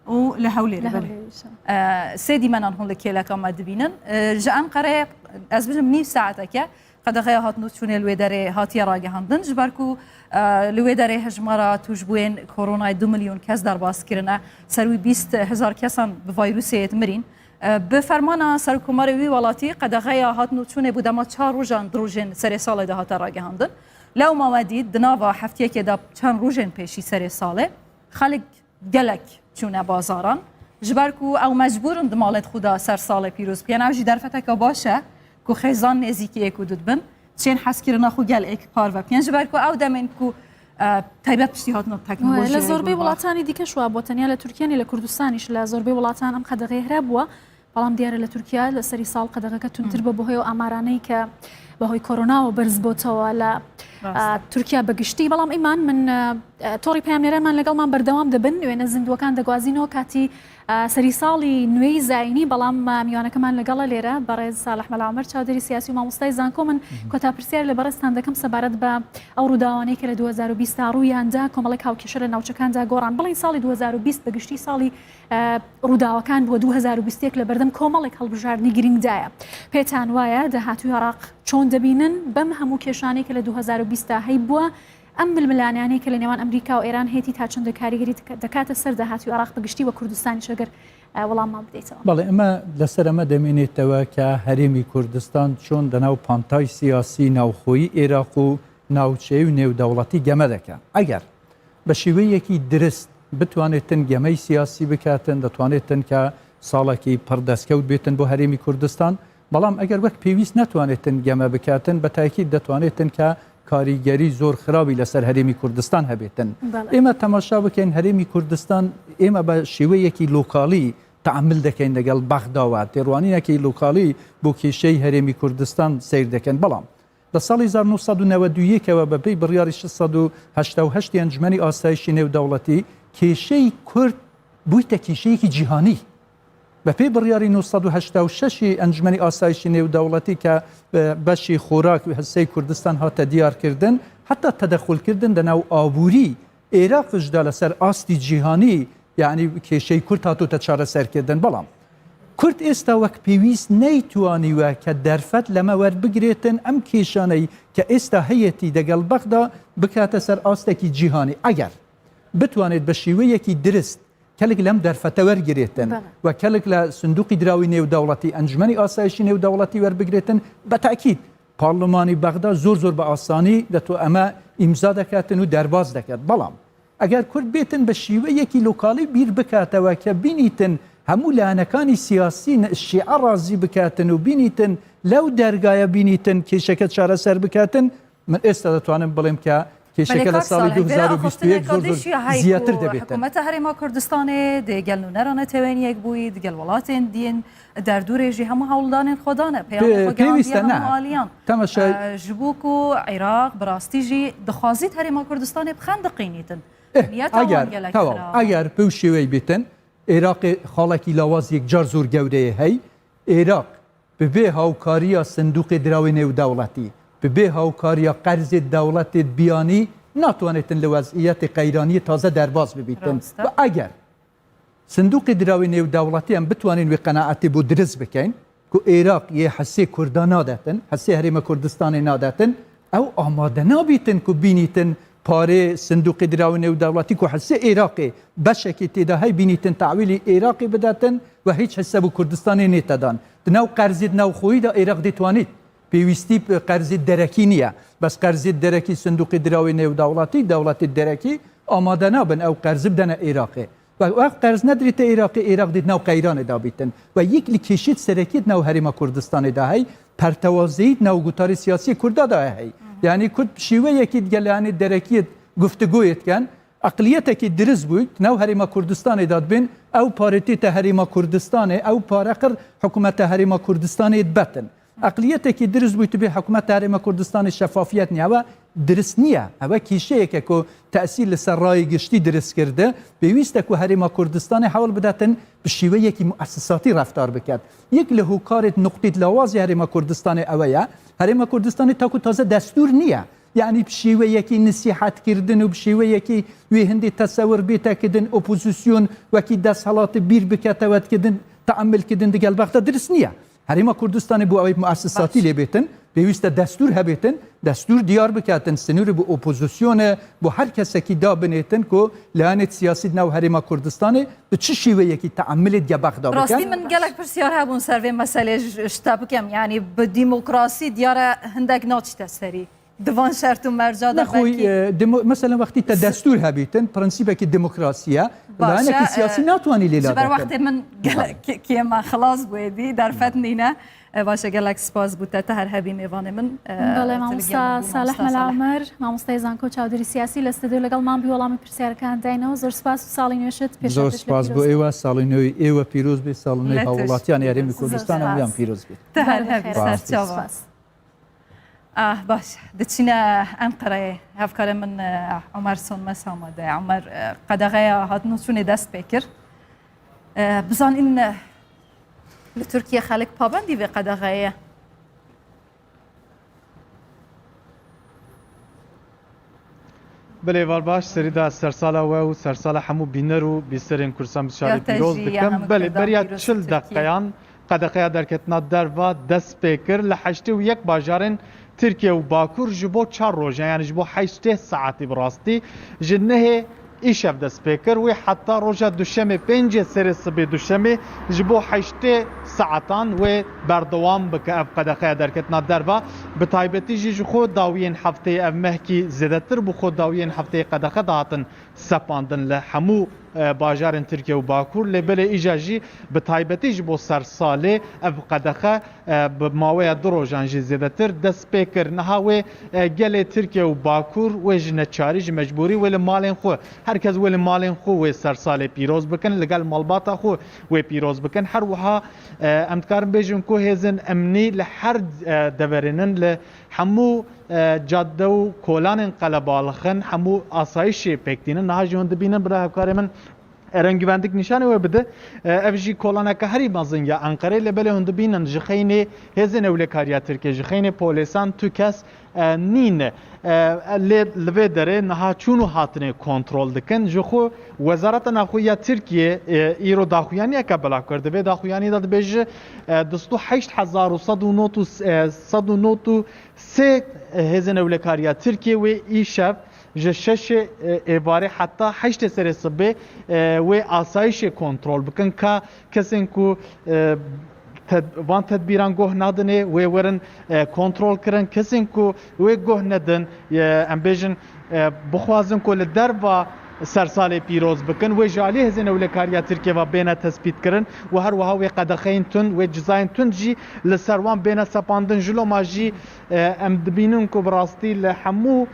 û li Hewlêrê, Li belê. Hewlêr û şa. E, sê dîmenan hûn li kêleka me dibînin. E, ji Enqereyê ez bijim nîv saeteke qedexeya hatin û çûnê li wê derê hatiye ragihandin. Ji ber ku, e, li wê derê hejmara tûşbûyên koronayê du milyon kes derbas kirine, ser wî bîst hezar kesan bi vayrûsê yê dimirîn. E, bi fermana Serokkomarê wî welatî qedexeya hatin û çûnê bû dema çar rojan di rojên serê salê de hate ragihandin. Lewma we dît, di nava heftiyekê de çend rojên pêşî serê salê, xelk gelek çûne bazaran, ji ber ku ew mecbûr in di malên xwe de ser salê pîroz bikin. Ew jî derfeteke baş e ku xêzan nêzîkiyê ku didibin, çên hezkirina xwe gel êk parve bikin. Ji ber ku ew demên ku, e, taybet piştî hatina teknolojiyayê Wê, lê zorbey gurbaz. Welatani dîke şwa bo, tenya li Tirkiye ne, li Kurdistanî jî, li zorbey welatan em qedexeyê here bûwe. بەڵام دیارە لە تورکیا لە سەری ساڵ قەدەغەکە تونتر بە بەهۆی ئەو ئامارانەی کە بەهۆی کۆرۆناوە بەرز بۆتەوە لە، ڕاستە. ئا، تورکیا بەگشتی. بەڵام ئیمان من، ئە، ئە، تۆڕی پەیامنێرانمان لەگەڵمان بەردەوام دەبن، وێنە زیندووەکان دەگوازینەوە کاتی، ئا، سەری ساڵی نوێی زاینی، بەڵام، ئا، میوانەکەمان لەگەڵە لێرە، بەڕێز ساڵح مەلا عومەر، چاودێری سیاسی و مامۆستای زانکۆ. من کۆتا پرسیار لە بەڕێزتان دەکەم سەبارەت بە ئەو ڕووداوانەی کە لە دوو هەزار و بیست تا ڕوویاندا، کۆمەڵێک هاوکێشە لە ناوچەکاندا گۆڕان. بڵین ساڵی دوو هەزار و بیست بەگشتی ساڵی، ئە، ڕووداوەکان بۆ دوو هەزار و بیست و یەک لە بەردەم کۆمەڵێک هەڵبژاردنی گرنگدایە. پێتان وایە داهاتووی عێراق چۆن دەبینن بەم هەموو کێشانەی کە لە دوو هەزار و بیست دا هەیبووە؟ ئەم ململانیانەی کە لە نێوان ئەمریکا و ئێران هەیەتی تا چەندە کاریگەری دک-، دەکاتە سەر داهاتووی عێراق بەگشتی و کوردستانیش، ئەگەر، ئە، وەڵاممان بدەیتەوە. بەڵێ، ئەمە لەسەر ئەمە دەمێنێتەوە کە هەرێمی کوردستان چۆن دەناو پانتای سیاسی ناوخۆیی عێراق و ناوچەیی و نێودەوڵەتی گەمە دەکە. ئەگەر بە شێوەیەکی درست بتوانێتن گەمەی سیاسی بکاتن، دەتوانێتن کە ساڵێکی پڕ دەستکەوت بێتن بۆ هەرێمی کوردستان. بەڵام ئەگەر وەک پێویست نەتوانێتن گەمە بکاتن، بە تاکید دەتوانێتن کە کاریگەری زۆر خراپی لەسەر هەرێمی کوردستان هەبێتن. بەڵێ. ئێمە تەماشا بکەین، هەرێمی کوردستان، ئێمە بە شێوەیەکی لۆکاڵی تەعامل دەکەین لەگەڵ بەغداوە، تێڕوانینێکی لۆکاڵی بۆ کێشەی هەرێمی کوردستان سیر دەکەن. بەڵام لە ساڵی هەزار و نۆ سەد و نەوەد و یەکەوە بە پێی بڕیاری شەش سەد و هەشتا و هەشت ی ئەنجومەنی ئاسایشی نێودەوڵەتی، کێشەی کورد بوویتە کێشەیەکی جیهانی. بە پێی بڕیاری نۆ سەد و هەشتا و شەش ی ئەنجومەنی ئاسایشی نێودەوڵەتی کە، ە، بەشی خۆراک و هەسەی کوردستان هاتە دیارکردن، حتا تەدەخولکردن دە ناو ئابووری عێراقیشدا لەسەر ئاستی جیهانی، یعنی کێشەی کورد هاتوتە چارەسەرکردن. بەڵام کورد ئێستا وەک پێویست نەیتوانیوە کە دەرفەت لەمە وەربگرێتن ئەم کێشانەی کە ئێستا هەیەتی دەگەڵ بەغدا بکاتە سەر ئاستێکی جیهانی. ئەگەر بتوانێت بە شێوەیەکی درست کەلک لەم دەرفەتە وەرگرێتن بەڵێ. و کەلک لە سندوقی دراوی نێودەوڵەتی، ئەنجومەنی ئاسایشی نێودەوڵەتی وەربگرێتن، بە تاکید پارلمانی بەغدا زۆر زۆر بە ئاسانی دەتو ئەمە ئیمزا دەکاتن و دەرباز دەکات. بەڵام ئەگەر کورد بێتن بە شێوەیەکی لۆکاڵی بیر بکاتەوە کە بینیتن هەموو لایەنەکانی سیاسی ن-، شیعە ڕازی بکاتن و بینیتن لەو دەرگایە بینیتن کێشەکە چارەسەر بکاتن، من ئێستا دەتوانم بڵێم کە کێشەکە لە ساڵی دوو هەزار و بیست و یەک زۆر زۆر زیاتر دەبێتن. حکوومەتە هەرێما کوردستانê digel nûneran netewên yekbûyî, digel welatên diyên derdûrê jî hemû hewldanên xwe dane. Peyamê xwe pêwîste gehandiye hemû aliyan. Temaşe. Ji bo ku Iraq bi rastî jî dixwazît herêma Kurdistanê bi xendiqînîtin. Eh, Niyeta wan eger, gelek xirab e. Eger bi wî şêweyî bêtin, Iraqê xalekî lawaz yekcar zor gewreyê hey. Iraq bi bê hawkariya Sinduqê Dirawê Nêwdewletî, bi bê hawkariya qerzê dewletê biyanî natwanêtin li weziyetê qeyraniyê taze derbas bibîtin. Rast e. Ve eger Sinduqê Dirawê Nêwdewletî em bitwanên wê qenaetê bo dirist bikeyn ku Iraq yê hesê Kurda nadetin, hesê Herêma Kurdistanê nadetin, ew amade nabîtin ku bînîtin parê Sinduqê Dirawê Nêwdewletî ku hesê Iraqê beşekê tê de hey bînîtin tahwîlî Iraqê bidetin ve hîç hisse bo Kurdistanê nête dan. Di nav qerzê di navxweyî de Iraq dê twanît. Pêwîstî bi qerzê derekî niye. Bes qerzê derekî Sinduqê Dirawê Nêwdewletî, dewletê derekî amade nabin ew qerzi bidene Iraqê. Ve ew qerz nedrîte Iraqê, Iraq dê di nav qeyranê de bîtin. Ve yek li kêşît serekî di nav Herêma Kurdistanê de hey, pertewazeyî di nav gutarê siyasî Kurda de hey. Yanî Kurd bi şêweyekî digel yanî derekiyê guftugûyê dikin. Eqliyetekî dirist bûyt, nav Herêma Kurdistanê de dibên, ew pare tête Herêma Kurdistanê, ew pare qir hikûmeta Herêma Kurdistanê dibetin. Eqliyetekî dirist bûyt, bi hikûmeta Herêma Kurdistanê şefafiyet niye, ewe dirist niye. Ewe kîşeyeke ku tesîr li ser rayê giştî dirist kirdi. Pêwîst e ku Herêma Kurdistanê hewl bidetin bi şêweyekî muesisatî reftar biket. Yek li hokarêt nuqtêt lawazî Herêma Kurdistanê ewe ye. Herêma Kurdistanê taku taze destûr niye. Yanî bi şêweyekî nisîhetkirdin û bi şêweyekî wê hindê tesewir bête kidin, opozîsyon wekî desthilatê bîr bikete wetkirdin, teamil kidin digel Bexda dirist niye. Herêma Kurdistanê bo ew ê muesisatî Baş. lê bêtin, pêwîst e destûr hebêtin, destûr diyar biketin, sinûrê bo opozîsyonê, bo her kesekî da binêtin ku layanê siyasî di nav Herêma Kurdistanê bi çi şêweyekî teamilê digel Bexda bikin. Rastî min gelek pirsyar hebûn ser vê meselê ji, ji te bikim. Yanî bi demokrasî diyar e hindek naçîte serî. Di van şert û merca de Nexwe, belkî e, demo-, mesela wextî te destûr hebîtin, prensîbekî demokrasî ye, Baş e, layanekî siyasî e, natwanî lê ji ber lade wextê min gelek kê-, kêma xilas bû êdî, derfet nîne. E, baş e, gelek spas bû te, te her hebî mêvanê min. E, Belê, tu li gel mamosta min bû, Salih mamosta Mela Salih. Omer, mamosta Zanko Çawdurî Siyasî li stûdyo li gel man bû, welamê pirsyarkan deyno. Zor spas û salî nû şit, Zor pêşa te spas bo pîroz be. Êwa, salî nû êwe pîroz be, salî nû Lê tu hawilatiyan jî Herêmê pîroz. Kurdistan Zor em yan spas. pîroz be. Te her Belê, hebî xêr. ser çavan. Spas. Ah, baş. Diçîne Enqereyê. Hevkarê min, eh, Omer Sonmes amade. Omer, eh, qedexeya hatin û çûnê dest pê kir. Eh, bizanîn, eh, li Tirkiye xelk pabendî vê qedexeyê ye? Belê, êvar baş, serî de sersala we û sersala hemû bîner û bîserên Kurdistan bi şarê Ya te pîroz jî, ya dikim. hemû Belê, Kurdan beriya pîroz çil Tirkiye. deqeyan qedexeya derketina derva dest pê kir. Li heştê û yek bajarên Tirkiye û Bakur ji bo çar rojan, yanî ji bo heştê saetî bi rastî, ji nehê îşev dest pê kir. Wê heta roja Duşemê, pêncê serê sibê Duşemê, ji bo heştê saetan wê berdewam bike ev qedexeya derketina derva. Bi taybetî jî ji xwe dawiyên hefteyê, ev mehkî zêdetir bû, xwe dawiyên hefteyê qedexe dihatin sepandin li hemû, e, bajarên Tirkiye û Bakur, lê belê îja jî bi taybetî ji bo sersalê ev qedexe, e, bi maweya du rojan jî zêdetir dest pê kir. Niha wê, e, gelê Tirkiye û Bakur wê ji neçarî, ji mecbûrî wê li malên xwe, her kes wê li malên xwe wê sersalê pîroz bikin, li gel malbata xwe wê pîroz bikin. Her wiha, e, em dikarin bêjin ku hêzên emnî li her, e, deverê nin li hemû, e, cadde û kolanên qelebalix in, hemû asayişê pêk tînin. Niha jî hûn dibînin, bira hevkarê min Eren Güvendik nîşanê wê bide. E, ev jî kolaneke herî mezin ya Enqerê, lê belê hûn dibînin ji xeynê hêzên ewlekariya Tirkiyê, ji xeynê polêsan tu kes, e, nîne. E, lê li vê derê niha çûn û hatinê kontrol dikin. Ji xwe Wezareta Navxwe ya Tirkiyê, e, îro daxuyaniyeke belav kir. Di vê daxuyaniyê de dibêje, e, du sed û heşt hezar û sed û nod û, e, sed û nod û sê hêzên ewlekariya Tirkiyê wê îşev ji şeşê, e, êvarê heta heştê serê sibê, e, wê asayişê kontrol bikin, ka kesên ku, e, ted-, van tedbîran guh nadinê wê werin, e, kontrol kirin, kesên ku wê guh nedin, e, em bêjin, e, bixwazin ku li derva sersalê pîroz bikin, wê ji alî hêzên ewlekariya Tirkiyê ve bêne tespîtkirin û her wiha wê qedexeyên tund, wê cizayên tund jî li ser wan bêne sepandin. Ji loma jî, e, em dibînin ku bi rastî li hemû,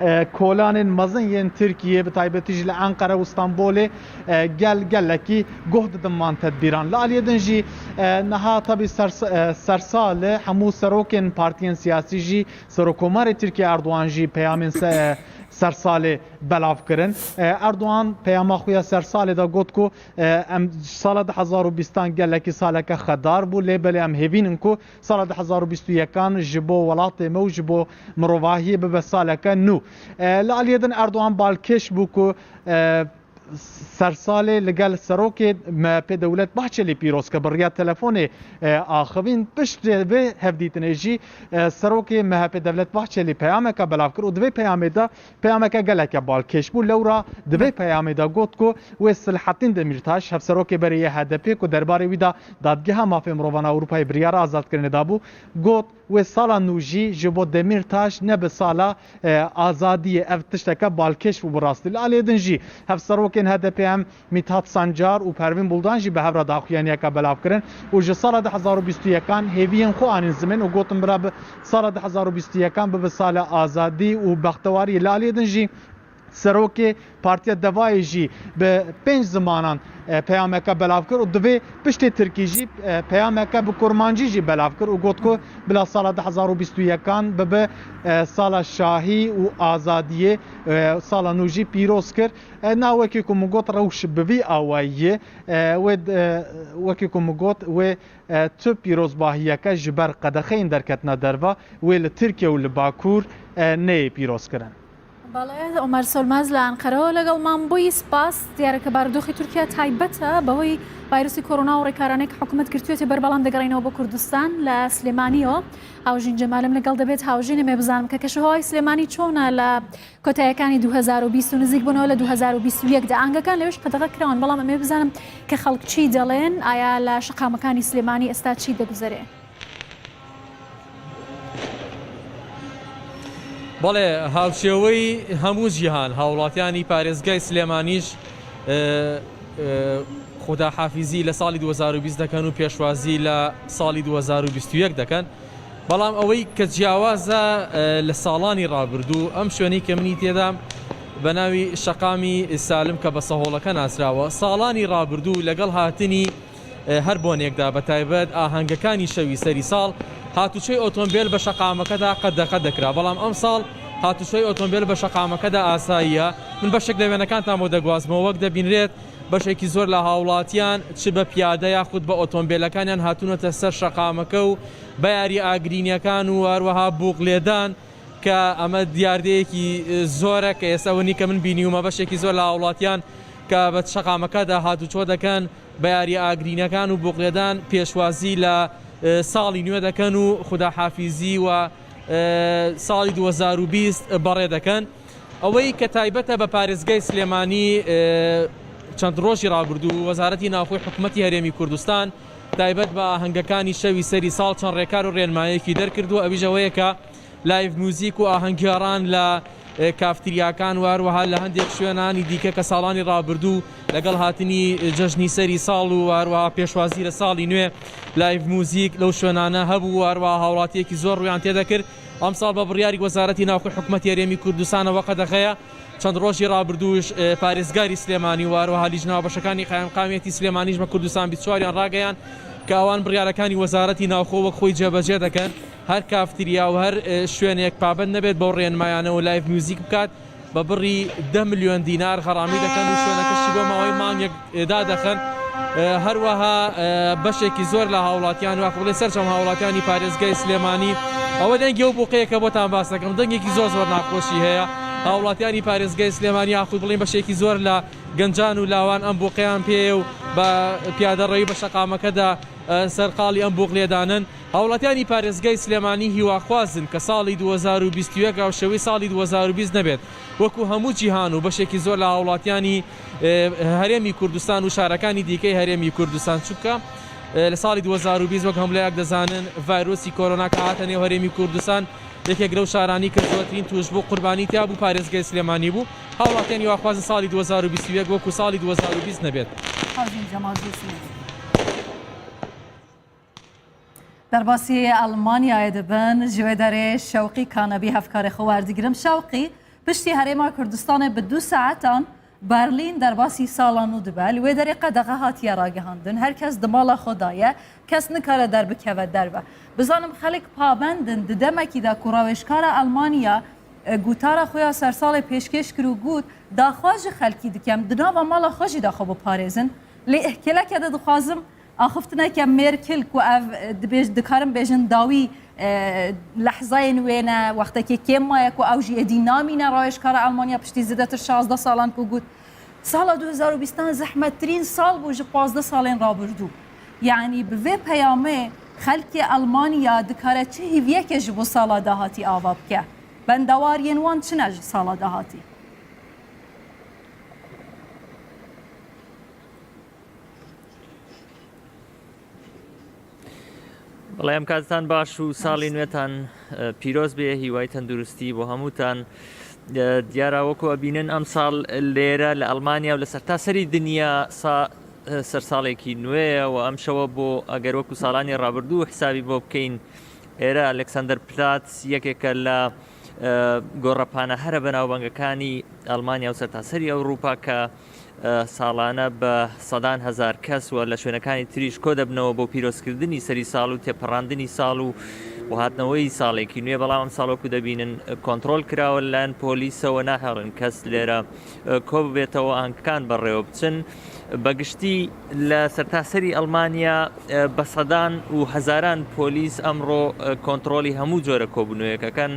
e, kolanên mezin yên Tirkiyê, bi taybetî jî li Enqere û Stenbolê, e, gel gelekî guh didin van tedbîran. Li aliyê din jî, e, niha tabî sers-, e, sersalê hemû serokên partiyên siyasî jî, Serokkomarê Tirkiyê Erdogan jî peyamên se-, e, sersalê belav kirin. E, Erdogan peyama xwe ya sersalê de got ku, e, em sala du hezar û bîstan gelekî saleke xedar bû, lê belê em hêvîn in ku sala du hezar û bîst û yekan ji bo welatê me û ji bo mirovahiyê bibe saleke nû. E, li aliyê din Erdogan balkêş bû ku, e, sersalê li gel serokê M H P Dewlet Bahçelî pîroz ke bi riya telefonê, e, axivîn. Piştî vê hevdîtinê jî, e, serokê M H P Dewlet Bahçelî peyameke belav kir û di vê peyamê de peyameke geleke balkêş bû. Lewra di vê peyamê de got ku wê Selahattin Demirtaş, hevserokê berê yê H D P ku derbarê wî de Dadgeha Mafê Mirovan a Ewropayê biryara azadkirinê dabû, got, wê sala nû jî ji bo Demirtaş nebe sala, e, azadiyê. Ev tişteke balkêş bû bi rastî. Li alê din jî hevserokên H D P em Mithat Sancar û Pervîn Buldan jî bi hev re daxuyaniyeke belav kirin û ji sala du hezar û bîst û yekan hêviyên xwe anîn zimên û gotin bira bi sala du hezar û bîst û yekan bibe sala azadî û bextewariyê. Li alê din jî Serokê Partiya Devayê jî bi pênc zimanan, e, peyameke belav kir û divê piştê tirkî jî, e, peyameke bi kurmancî jî belav kir û got ku bila sala du hezar û bîst û yekan bibe, e, sala şahî û azadiyê, e, sala nû jî pîroz kir. E, na wekî ku min got rewş bi vî awayî ye, e, wê, e, wekî ku min got wê, e, tu pîrozbahiyeke ji ber qedexeyên derketina derve wê li Tirkiye û li Bakur, e, neyê pîrozkirin. بەڵێ، ئۆمەر سۆلماز لە ئەنقەرەوە لەگەڵمان بووی. سپاس. دیارە کە بارودۆخی تورکیا تایبەتە بەهۆی ڤایرۆسی کۆرۆنا و ڕێکارانەی کە حکوومەت گرتوویەتی بەر، بەڵام دەگەڕێینەوە بۆ کوردستان. لە سلێمانیەوە هاوژین جەمالم لەگەڵ دەبێت. هاوژینم، ێ بزانم کە کەشوهەوای سلێمانی چۆنە لە کۆتایەکانی دوو هەزار و بیست و نزیک بوونەوە لە دوو هەزار و بیست و یەک دا. ئاهەنگەکان لەوێش قەدەغە کراون، بەڵام ئەمێ بزانم کە خەڵک چی دەڵێن، ئایا لە شەقامەکانی سلێمانی ئێستا چی دەگوزەرێ؟ بەڵێ، هاوشێوەی هەموو جیهان، هاوڵاتیانی پارێزگای سلێمانیش، ئێ، ئێ، خوداحافیزی لە ساڵی دوو هەزار و بیست دەکەن و پێشوازی لە ساڵی دوو هەزار و بیست و یەک دەکەن. بەڵام ئەوەی کە جیاوازە، ئێ، لە ساڵانی ڕابردوو، ئەم شوێنەی کە منی تێدام بە ناوی شەقامی سالم کە بە سەهۆڵەکە ناسراوە، ساڵانی ڕابردوو لەگەڵ هاتنی، ئێ، هەر بۆنێکدا، بە تایبەت ئاهەنگەکانی شەوی سەری ساڵ، هاتوچۆی ئۆتۆمبیل بە شەقامەکەدا قەدەغە دەکرا. بەڵام ئەم ساڵ هاتوچۆی ئۆتۆمبیل بە شەقامەکەدا ئاساییە. من بەشێک لە وێنەکانتان بۆ دەگوازمەوە. وەک دەبینرێت، بەشێکی زۆر لە هاوڵاتیان چ بە پیادە یاخود بە ئۆتۆمبیلەکانیان هاتوونەتە سەر شەقامەکە و بە یاری ئاگرینیەکان و هەروەها بووق لێدان، کە ئەمە دیاردەیەکی زۆرە کە ئێستا وەنی کە من بینیومە، بەشێکی زۆر لە هاوڵاتیان کە بە شەقامەکەدا هاتوچۆ دەکەن، بە یاری ئاگرینەکان و بووق لێدان پێشوازی لە، ئێ، ساڵی نوێ دەکەن و خوداحافیزی و، ئێ، ساڵی دوو هەزار و بیست بەڕێ دەکەن. ئەوەی کە تایبەتە بە پارێزگای سلێمانی، ئێ، چەند ڕۆژی ڕابردوو وەزارەتی ناوخۆی حکوومەتی هەرێمی کوردستان تایبەت بە ئاهەنگەکانی شەوی سەری ساڵ چەند ڕێکار و ڕێنمایەکی دەرکردووە. ئەویش ئەوەیە کە لایڤ موزیک و ئاهەنگگێڕان لە، ئێ، کافتریاکان و هەروەها لە هەندێک شوێنانی دیکە کە ساڵانی ڕابردوو لەگەڵ هاتنی جەژنی سەری ساڵ و هەروەها پێشوازی لە ساڵی نوێ، لایڤ موزیک لەو شوێنانە هەبوو و هەروەها هاوڵاتیەکی زۆر ڕوویان تێدەکرد. ئەمساڵ بە بڕیاری وەزارەتی ناوخۆی حکوومەتی هەرێمی کوردستانەوە قەدەغەیە. چەند ڕۆژی ڕابردووش، ئێ، پارێزگاری سلێمانی و هەروەها لیژنە و بەشەکانی قایمقامیەتی سلێمانیش بە کوردستان بیست و چوار یان ڕاگەیان کە ئەوان بڕیارەکانی وەزارەتی ناوخۆ وەک خۆی جێبەجێ دەکەن. هەر کافتریا و هەر، ئێ، شوێنێک پابەند نەبێت بەو ڕێنمایانە و لایڤ میوزیک بکات، بە بڕی دە ملیۆن دینار غەڕامی دەکەن و شوێنەکەشی بۆ ماوەی مانگێک، ئێ، دادەخەن. ئێ، هەروەها، ئێ، بەشێکی زۆر لە هاوڵاتیان، واخ بڵێ سەرجەم هاوڵاتیانی پارێزگای سلێمانی، ئەوە دەنگی ئەو بووقەیە کە بۆتان باس دەکەم، دەنگێکی زۆر زۆر ناخۆشی هەیە. هاوڵاتیانی پارێزگای سلێمانی، یاخود بڵێن بەشێکی زۆر لە گەنجان و لاوان ئەم بووقەیان پێیە و بە پیادەڕەوی بە شەقامەکەدا، ئێ، سەرقاڵی ئەم بووق لێدانن. هاوڵاتیانی پارێزگای سلێمانی هیواخوازن کە ساڵی دوو هەزار و بیست و یەک هاوشێوەی ساڵی دوو هەزار و بیست نەبێت، وەکو هەموو جیهان و بەشێکی زۆر لە هاوڵاتیانی، ئێ، هەرێمی کوردستان و شارەکانی دیکەی هەرێمی کوردستان، چونکە، ئێ، لە ساڵی دوو هەزار و بیست وەک هەموو لایەک دەزانن ڤایرۆسی کۆرۆنا کە هاتە نێو هەرێمی کوردستان، یەکێک لەو شارانی کە زۆرترین توش بوو قوربانی تیا بوو پارێزگای سلێمانی بوو. هاوڵاتیان هیواخوازن ساڵی دوو هەزار و بیست و یەک وەکو ساڵی دوو هەزار و بیست نەبێت. Hawjîn Cemal Dûsmê. Derbasî Elmanyayê dibin, ji wê derê Şewqî Kanebî hevkarê xwe werdigirim. Şewqî, piştî Herêma Kurdistanê bi du saetan Berlîn derbasî sala nû dibe. Li wê derê qedexe hatiye ragihandin. Her kes di mala xwe de ye. Kes nikare derbikeve derve. Bizanim xelk pabend in di demekî de ku rawêjkara Elmanya, e, gotara xwe ya sersalê pêşkêş kir û got, daxwaz ji xelkî dikem, di nava mala xwe jî de xwe biparêzin. Lê kêleke de dixwazim axiftineke Merkel ku ev, e, dibêj-, dikarin bêjin dawî, e, lehzayên wê ne, wextekê kêm maye ku ew jî êdî namîne rawêjkara Elmanya piştî zêdetir şazdeh salan ku got, sala du hezar û bîstan zehmettirîn sal bû ji pazdeh salên rabirdû. Yanî bi vê peyamê xelkê Elmanya dikare çi hîviyeke ji bo sala dahatî ava bike? Bendewariyên wan çi ne ji sala dahatî? بەڵێ، ئەم کاتتان باش و ساڵی نوێتان، ئە، پیرۆز بێ. هیوای تەندروستی بۆ هەمووتان. ئە، دیارە وەکو ئەبینن ئەم ساڵ لێرە لە ئەڵمانیا و لە سەرتاسەری دنیا سا-، ئە، سەرساڵێکی نوێیە و ئەم شەوە بۆ ئەگەر وەکو ساڵانی ڕابردوو حسابی بۆ بکەین، ئێرە ئەلکساندەر پلاتس یەکێکە لە گۆڕەپانە هەرە بەناوبانگەکانی ئەڵمانیا و سەرتاسەری ئەوروپا کە ساڵانە بە سەدان هەزار کەس و لە شوێنەکانی تریش کۆ دەبنەوە بۆ پیرۆزکردنی سەری ساڵ و تێپەڕاندنی ساڵ و و هاتنەوەی ساڵێکی نوێ، بەڵام ئەم ساڵ وەکو دەبینن کۆنترۆل کراوە لەلایەن پۆلیسەوە، ناهێڵن کەس لێرە کۆ ببێتەوە، ئانکان بەڕێوە بچن. بەگشتی لە سەرتاسەری ئەڵمانیا بە سەدان و هەزاران پۆلیس ئەمڕۆ کۆنترۆلی هەموو جۆرە کۆبوونەوەیەکەکەن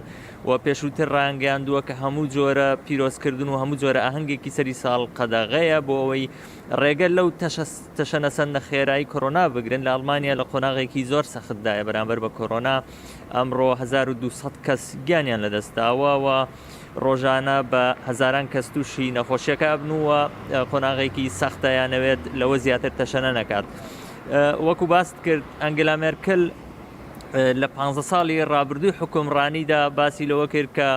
و پێشووتر ڕایانگەیاندووە کە هەموو جۆرە پیرۆزکردن و هەموو جۆرە ئاهەنگێکی سەری ساڵ قەدەغەیە بۆ ئەوەی ڕێگە لەو تەشەنەسەندە خێرایی کۆرۆنا بگرن. لە ئەڵمانیا لە قۆناغێکی زۆر سەختدایە بەرامبەر بە کۆرۆنا. ئەمڕۆ هەزار و دوو سەد کەس گیانیان لەدەستداوە و ڕۆژانە بە هەزاران کەس تووشی نەخۆشیەکە ئەبن و قۆناغێکی سەختە، یانەوێت لەوە زیاتر تەشەنە نەکات. وەکو باست کرد، ئەنگلا مێرکل لە پانزە ساڵی ڕابردووی حکومڕانیدا باسی لەوە کرد کە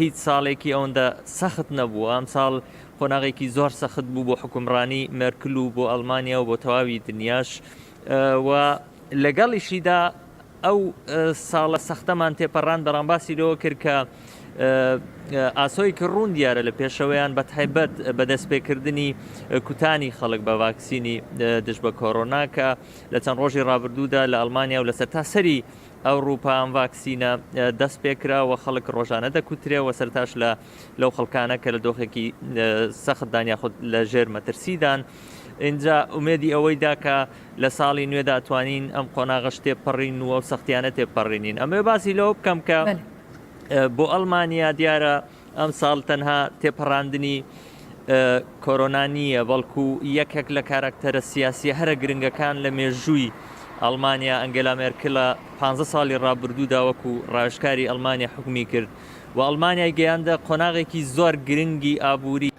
هیچ ساڵێکی ئەوەندە سەخت نەبوو. ئەم ساڵ قۆناغێکی زۆر سەخت بوو بۆ حکومڕانی مێرکل و بۆ ئەڵمانیا و بۆ تەواوی دنیاش. و لەگەڵیشیدا ئەو ساڵە سەختەمان تێپەڕان، بەڵام باسی لەوە کرد کە ئاسۆیەکی ڕوون دیارە لە پێشەوەیان، بە تایبەت بە دەستپێکردنی کوتانی خەڵک بە ڤاکسینی دژ بە کۆرۆنا کە لە چەند ڕۆژی ڕابردوودا لە ئەڵمانیا و لە سەرتاسەری ئەوروپا ئەم ڤاکسینە دەست پێکرا و خەڵک ڕۆژانە دەکوترێ و سەرتاش لە لەو خەڵکانە کە لە دۆخێکی سەختدان یاخود لە ژێر مەترسیدان. ئینجا ئومێدی ئەوەی دا کە لە ساڵی نوێدا توانین ئەم قۆناغەش تێپەڕین و ئەو سەختیانە تێپەڕینین. ئەمەوێ باسی لەوە بکەم کە بۆ ئەڵمانیا دیارە ئەم ساڵ تەنها تێپەڕاندنی کۆرۆنا نییە، بەڵکو یەکێک لە کاراکتەرە سیاسیە هەرە گرنگەکان لە مێژووی ئەڵمانیا، ئەنگێلا مێرکلە پانزە ساڵی ڕابردوودا وەکو ڕاوێژکاری ئەڵمانیا حکومی کرد و ئەڵمانیای گەیاندە قۆناغێکی زۆر گرنگی ئابووری.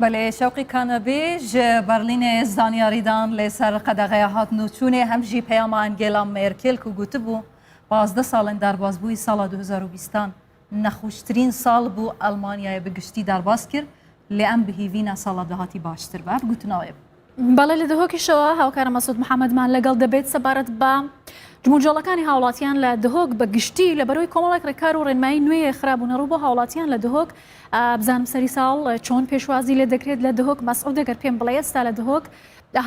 بەڵێ، شەوقی کانەبی ji Berlînê zanyarî dan lê ser qedexeya hatnûçûnê hem jî peyama Angela Merkel ku gotibû, pazdeh salên derbazbûyî sala du hezar û bîstan nexweştirîn sal bû Elmanyayê bi giştî derbas kir, lê em bi hêvî ne sala dahatî baştir be. Ev gotina wê bû. بەڵێ، لە دهۆکیشەوە هاوکارە مەسعود محەممەدمان لەگەڵ دەبێت سەبارەت بە جموجۆڵەکانی هاوڵاتیان لە دهۆک بە گشتی لە بەرەوەی کۆمەڵێک ڕێکار و ڕێنمایی نوێ خرابوونە ڕوو بۆ هاوڵاتیان لە دهۆک. بزانم سەری ساڵ چۆن پێشوازی لێ دەکرێت لە دهۆک؟ مەسعود، ئەگەر پێم بڵێ ئێستا لە دهۆک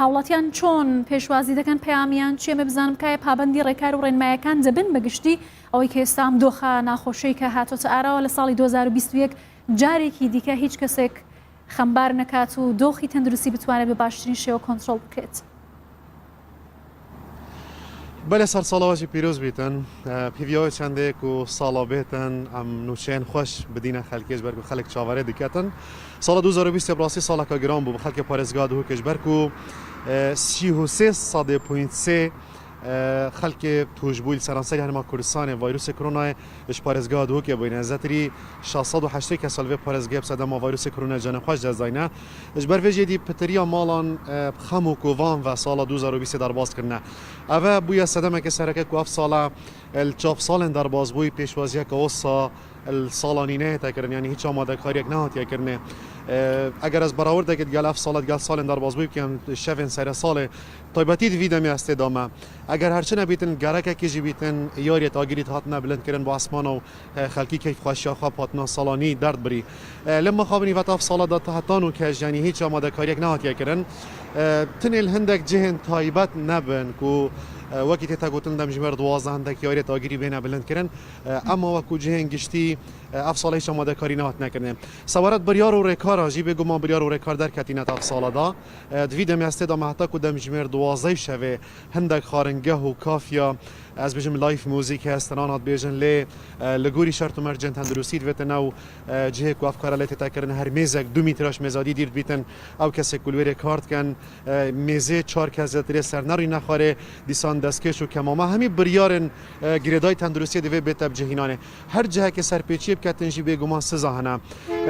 هاوڵاتیان چۆن پێشوازی دەکەن؟ پەیامیان چیە؟ مە بزانم کایە پابەندی ڕێکار و ڕێنمایەکان دەبن بە گشتی ئەوەی کە ئێستا ئەم دۆخە ناخۆشەی کە هاتۆتە ئاراوە لە ساڵی دوو هەزار و بیست و یەک جارێکی دیکە هیچ کەسێک خەمبار نەکات و دۆخی تەندروستی بتوانێت بە باشترین شێوە کۆنترۆڵ بکرێت. بەێ سەر ساڵاوەژی پیرۆز بیتن. پێویاوە چەندێک و ساڵا بێتن ئەم نوچەیان خۆش بدینە خەلکێش بەرگ و خەلک چاوەێ دکەتن. ساڵە دوو هەزار و بیست بڕاستی ساڵەکە گران بوو بە خەلکە پارێزگا دهوکێش بەرک و سی و سێ سەدێ پوینت سێ خەلکێ توشبووی سەرانسەری هەرما کوردستانێ ڤایرۆسی کۆرۆنای ji parêzgeha Duhokê bûyî. Zêdetirî şeş sed û heştê kes li vê parêzgehê bi sedema vîrusê koronayê canê xwe ji dest dayne. Ji ber vê jî êdî pitiriya malan bi xem û kovan ve sala du hezar û bîstê derbas kirine. Ev e bûye sedemeke sereke ku ev sala li çav salên derbasbûyî pêşwaziyeke wisa li sala nîneyê te kirin, yanî hiç amadekariyek nehatiye kirinê. Eger ez berawerdekê digel ev sala digel salên derbasbûyî bikim, şevên seresalê, taybetî di vî demê ez tê de me. Eger her çi nebîtin, gerekekî jî bîtin, yariyê tagirî hatine bilindkirin bo esmana û xelkî keyfxweşiya xwe bi hatina sala nî derd birî. Lê mixabin î vet ev sala de ta heta nûke jî, yanî hîç amadekariyek nehatiye kirin. Tinê li hindek cihên taybet nebin ku wekî tê te gotin demjimêr duwazdeh hindek yariyê tagirî bêne bilindkirin. Ema wekû cihên giştî ev sala hîç amadekarî nehatine kirinê. Sebaret biryar û rêkara jî bêguman biryar û rêkar derketîne ev sala de. Di vî demê ez tê de me heta ku demjimêr duwazdeh şevê hindek xaringeh û kafiya, ez bêjim live music heye, strana dibêjin, lê li gorî şert û mercên tenduristî divêtine û cihê ku ev kare lê tête kirin her mêzek du mîtra ji mêzadî dîr dibîtin. Ew kesê ku li wê rê kar dikin, mêzê çar kes zêdetirê ser nerîne xwarê, dîsan destkeş û kemama hemî biryarên girêdayî tenduristiyê divê bête bi cihînanê. Her cihekê serpêçiyê biketin jî bêguman siza hene.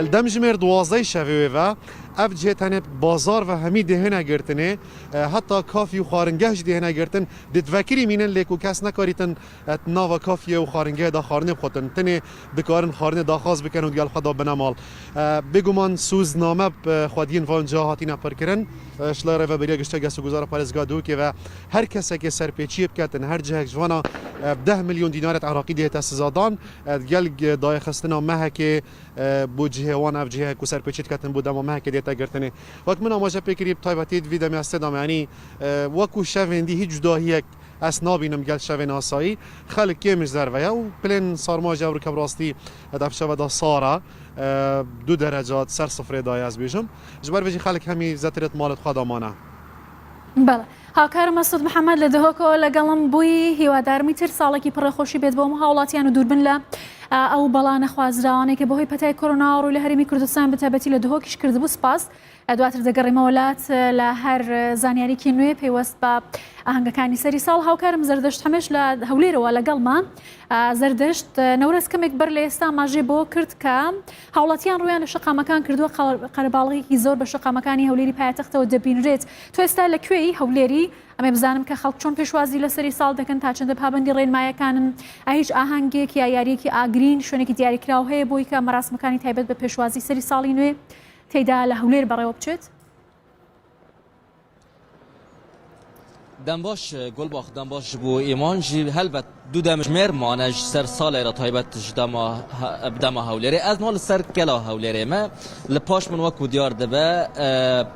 Li demjimêr duwazdeh şevê wê ve Ev cihê tenê bazar ve hemî dê hêne girtinê, e, heta kafî û xwaringeh jî dê hêne girtin. Dê di vekirî mînin lê ku kes nekarîtin, e, di nava kafiyê û xwaringehê de xwarinê bixwetin. Tenê dikarin xwarinê daxwaz bikin û digel xwe de bine mal. E, bêguman sûzname bi xwediyên van ciha hatine pirkirin. E, ji lay Rêveberiya Giştî Gest û Guzara Parêzgeha Duhokê ve her kesekê serpêçiyê biketin, her cihek ji vana, e, deh milyon dînarê Iraqî dihête sizadan, e, digel, e, dayixistina mehekê, e, bo cihê wan ev cihê ku serpêçî diketin bo dema mehekê dête girtinê. Wek min amaje pê kirî, bi taybetî di vî demê ez tê de me, yanî, e, wekû şevên dî hîç cudahiyek ez nabînim gel şevên asayî. Xelk kêm ji derve ye û pilên sarma jî ev rû ke bi rastî di ev şeve de sar e, e, du dereca di ser sifrê de ye, ez bêjim. Ji ber vê jî xelk hemî zetirê di malê xwe de mane. Belê. Hawkar Mesûd Mihemed لە دهۆکەوە لەگەڵم بووی. هیوادارم ئیتر ساڵێکی پڕ لە خۆشی بێت بۆ هەموو هاوڵاتیان و دووربن لە، ئە، ئەو بەڵانە خوازراوانەی کە بەهۆی پەتای کۆرۆنا ڕووی لە هەرێمی کوردستان بە تایبەتی لە دهۆکیش کردبوو. سپاس. ئە، دواتر دەگەڕێمەوە لات، ئە، لە هەر، ئە، زانیاریکی نوێ پەیوەست بە ئاهەنگەکانی سەری ساڵ. هاوکارم زەردەشت حەمێش لە هەولێرەوە لەگەڵمان. ئە، زەردەشت، ئە، نەورەز کەمێک بەر لە ئێستا ماژێ بۆ کرد کە هاوڵاتیان ڕوویان لە شەقامەکان کردووە. قەر-، قەرەباڵغیەکی زۆر بە شەقامەکانی هەولێری پایتەختەوە دەبینرێت. تۆ ئێستا لە کوێی هەولێری؟ ئەمێ بزانم کە خەڵک چۆن پێشوازی لە سەری ساڵ دەکەن، تا چەندە پابەندی ڕێنمایەکانن، ئە هیچ ئاهەنگێک یا یاریەکی ئاگرین، شوێنێکی دیاریکراو هەیە بۆی کە مەراسمەکانی تایبەت بە پێشوازی سەری ساڵی نوێ تێیدا لە هەولێر بەڕێوە بچێت؟ دەم باش، گول باخ، دەم باش ji bo îman jî helbet du demjimêr mane ji ser salê re taybet ji dema he-, bi dema Hewlêrê. Ez niha li ser kela Hewlêrê me. Li paş min wekû diyar dibe, e,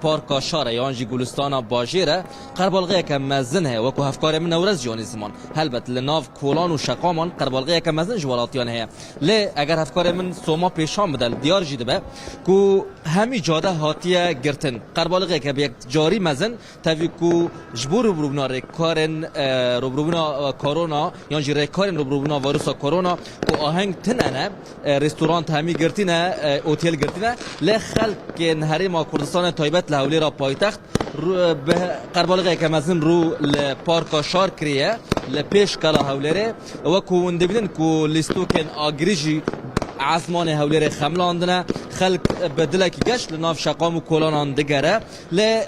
Parka Şar e yan jî Gulistana Bajêr e. Qerbalxeyeke mezin heye, wekû hevkarê min Newrez jî anî ziman. Helbet li nav kolan û şeqaman qerbalxeyeke mezin ji welatiyan heye. Lê eger hevkarê min Soma pêşan bide, li diyar jî dibe ku hemî cade hatiye girtin. Qerbalixeke bi yekcarî mezin, tevî ku ji bo rûbirûbûna rêkarên, e, rûbirûbûna, e, korona yan jî rêkarên rûbirûbûna vîrusa korona ku aheng tune ne, e, restorant hemî girtî ne, e, otêl girtî ne, lê xelkên Herêma Kurdistanê taybet li Hewlêra paytext rû-, bi qerbalixeke mezin rû li Parka Şar kiriye, li pêş kela Hewlêrê. Wekû hûn dibînin ku lîstokên agirî jî ezmanê Hewlêrê xemilandine. Xelk bi dilekî geş li nav şeqam û kolanan digere. Lê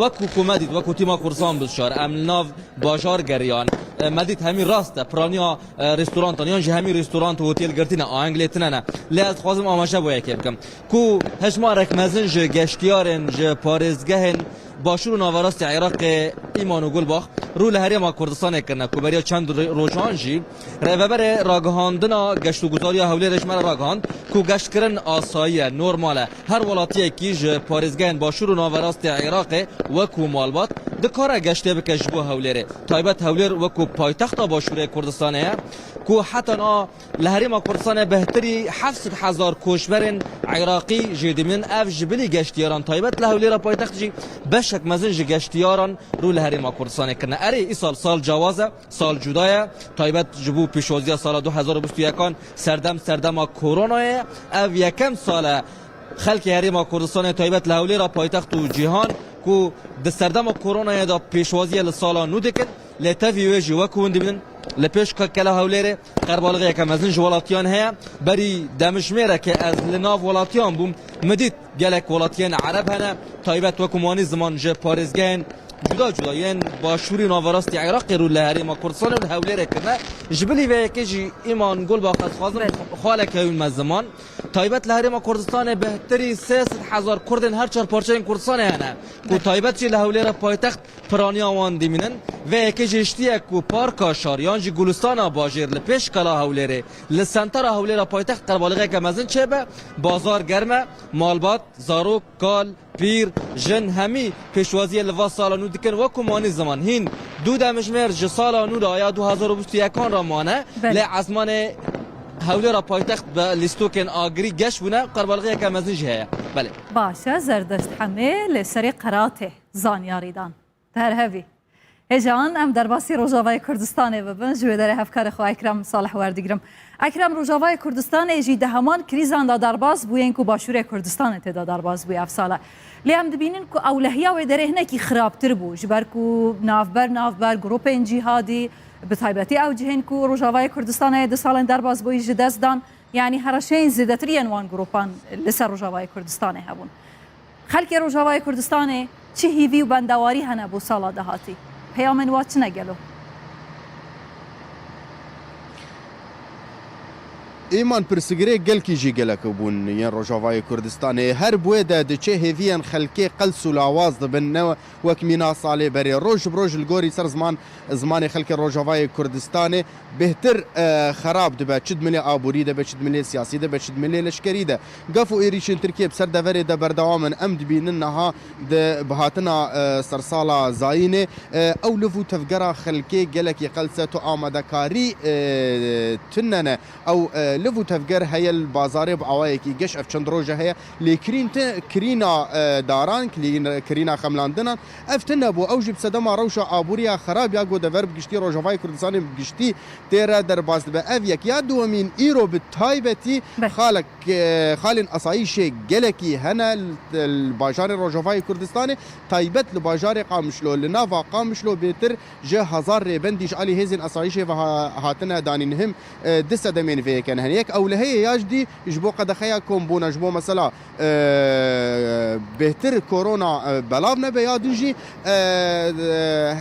wekû ku me dît, wekû tîma Kurdisan bişar, em li nav bajar geriyan. E, me dît hemî rast e, piraniya, e, restorantan yan jî hemî restorant û otêl girtî ne, aheng lê tune ne. Lê ez dixwazim amaje bo yekê bikim. Ku hejmarek mezin ji geştiyarên, ji parêzgehên Başûr û Naverastê Iraqê, Îman û Gulbax, rû li Herêma Kurdistanê kirine, ku beriya çend ro-, rojan jî Rêveberê Ragihandina Geştûguzariya Hewlêrê ji me re ragihand ku geştkirin asayî ye, normal e. Her welatiyekî ji parêzgehên Başûr û Naverastê Iraqê wekû malbat dikare geştê bike ji bo Hewlêrê. Taybet Hewlêr wekû paytexta Başûrê Kurdistanê ye ku heta niha li Herêma Kurdistanê bêhtirî heft sed hezar koçberên Iraqî jê dimînin. Ev ji bilî geştiyaran taybet li Hewlêra paytext jî beşek mezin ji geştiyaran rû li Herêma Kurdistanê kirine. Erê, îsal sal cawaz e, sal cuda ye. Taybet ji bo pêşwaziya sala du hezar û bîst û yekan serdem serdema koronayê ye. Ev yekem sal e xelkê Herêma Kurdistanê taybet li Hewlêra paytext û cîhan ku di serdema koronayê de pêşwaziyê li sala nû dikin. Lê tevî wê jî wekû hûn dibînin li pêş ke-, kela Hewlêrê qerbalixeyeke mezin ji welatiyan heye. Berî demjimêrekê ez li nav welatiyan bûm, min dît gelek welatiyên Ereb hene, taybet wekû manî ziman ji parêzgehên cuda cuda yên Başûrî û Naverastî Iraqê rû li Herêma Kurdistanê û li Hewlêrê kirine. Ji bilî vê yekê jî Îman Gulbax ez dixwazim xaleke wî me ziman. Taybet li Herêma Kurdistanê bêhtirî sê sed hezar Kurdên her çar parçeyên Kurdistanê hene ku taybet jî li Hewlêra paytext piraniya wan dimînin. Vê yekê jî hiştiye ku Parka Şar yan jî Gulistana Bajêr li pêş kela Hewlêrê, li sentera Hewlêra paytext qerbalixeke mezin çêbe, bazar germ e, malbat, zarok, kal, pîr, jin hemî pêşwaziyê li va sala nû dikin. Wekû manî ziman hîn du demjimêr ji sala nû de ya du hezar û bîst û yekan re mane. Belê. Lê ezmanê Hewlêra paytext bi lîstokên agirî geş bûne, qerbalixeyeke mezin jî heye. Belê. Baş e, Zerdeşt Hemê li serê qeratê zanyarî dan. Te her hevî. Hêjan, em derbasî Rojavayê Kurdistanê bibin, ji wê derê hevkarê xwe Ekrem Salih werdigrim. Ekrem, Rojavayê Kurdistanê jî di heman krîzan de derbas bû, yên ku Başûrê Kurdistanê tê de derbas bûye ev sal e. Lê em dibînin ku ewlehiya wê derê hinekî xirabtir bû, ji ber ku navber navber grûpên cîhadî, bi taybetî ew cihên ku Rojavayê Kurdistanê di salên derbasbûyî ji dest dan, yanî hereşeyên zêdetir yên wan grûpan li ser Rojavayê Kurdistanê hebûn. Xelkê Rojavayê Kurdistanê çi hîvî û bendewarî hene bo sala dahatî? Peyamên wa çi ne gelo? Îman pirsgirêk gelkî jî gelek bûn yên Rojavayê Kurdistanê. Her bi wê de diçe hêviyên xelkê qels û lawaz dibin, ne wek mîna salê berê. Roj bi roj li gorî ser ziman, zimanê xelkê Rojavayê Kurdistanê bêhtir, e, xerab dibe. Çi di milê aborî de be, çi di milê siyasî de be, çi di milê leşkerî de. Gef û êrîşên Tirkiyê bi ser deverê de berdewam in. Em dibînin niha di bihatina, e, sersala zayînê, e, ew liv û tevgera xelkê gelekî qels e. Tu amadekarî, e, tune ne. Ew, e, liv û tevger heye li bazarê bi awayekî geş, ev çend roje heye. Lê kirîn ti-, kirîna, e, daran, kirîn-, kirîna xemlandinan, ev tune bû. Ew jî bi sedema rewşa aboriya xerab ya ku dever bi giştî, Rojavayê Kurdistanê bi giştî tê re derbas dibe. Ev yek. Ya duwemîn, îro bi taybetî Be. xalek, e, xalên asayîşê gelekî hene li, li bajarê Rojavayê Kurdistanê, taybet li bajarê Qamişlo, li nava Qamişlo bêtir ji hezar rêbendî ji alî hêzên asayîşê ve ha-, hatine danîn. Him, e, du sedemên vê yekê ne hene. Yek ewleheyê ya jidî ji bo qedexeya kombûna, ji bo mesela, e, bêhtir korona, e, belav nebe, ya din jî, e, e,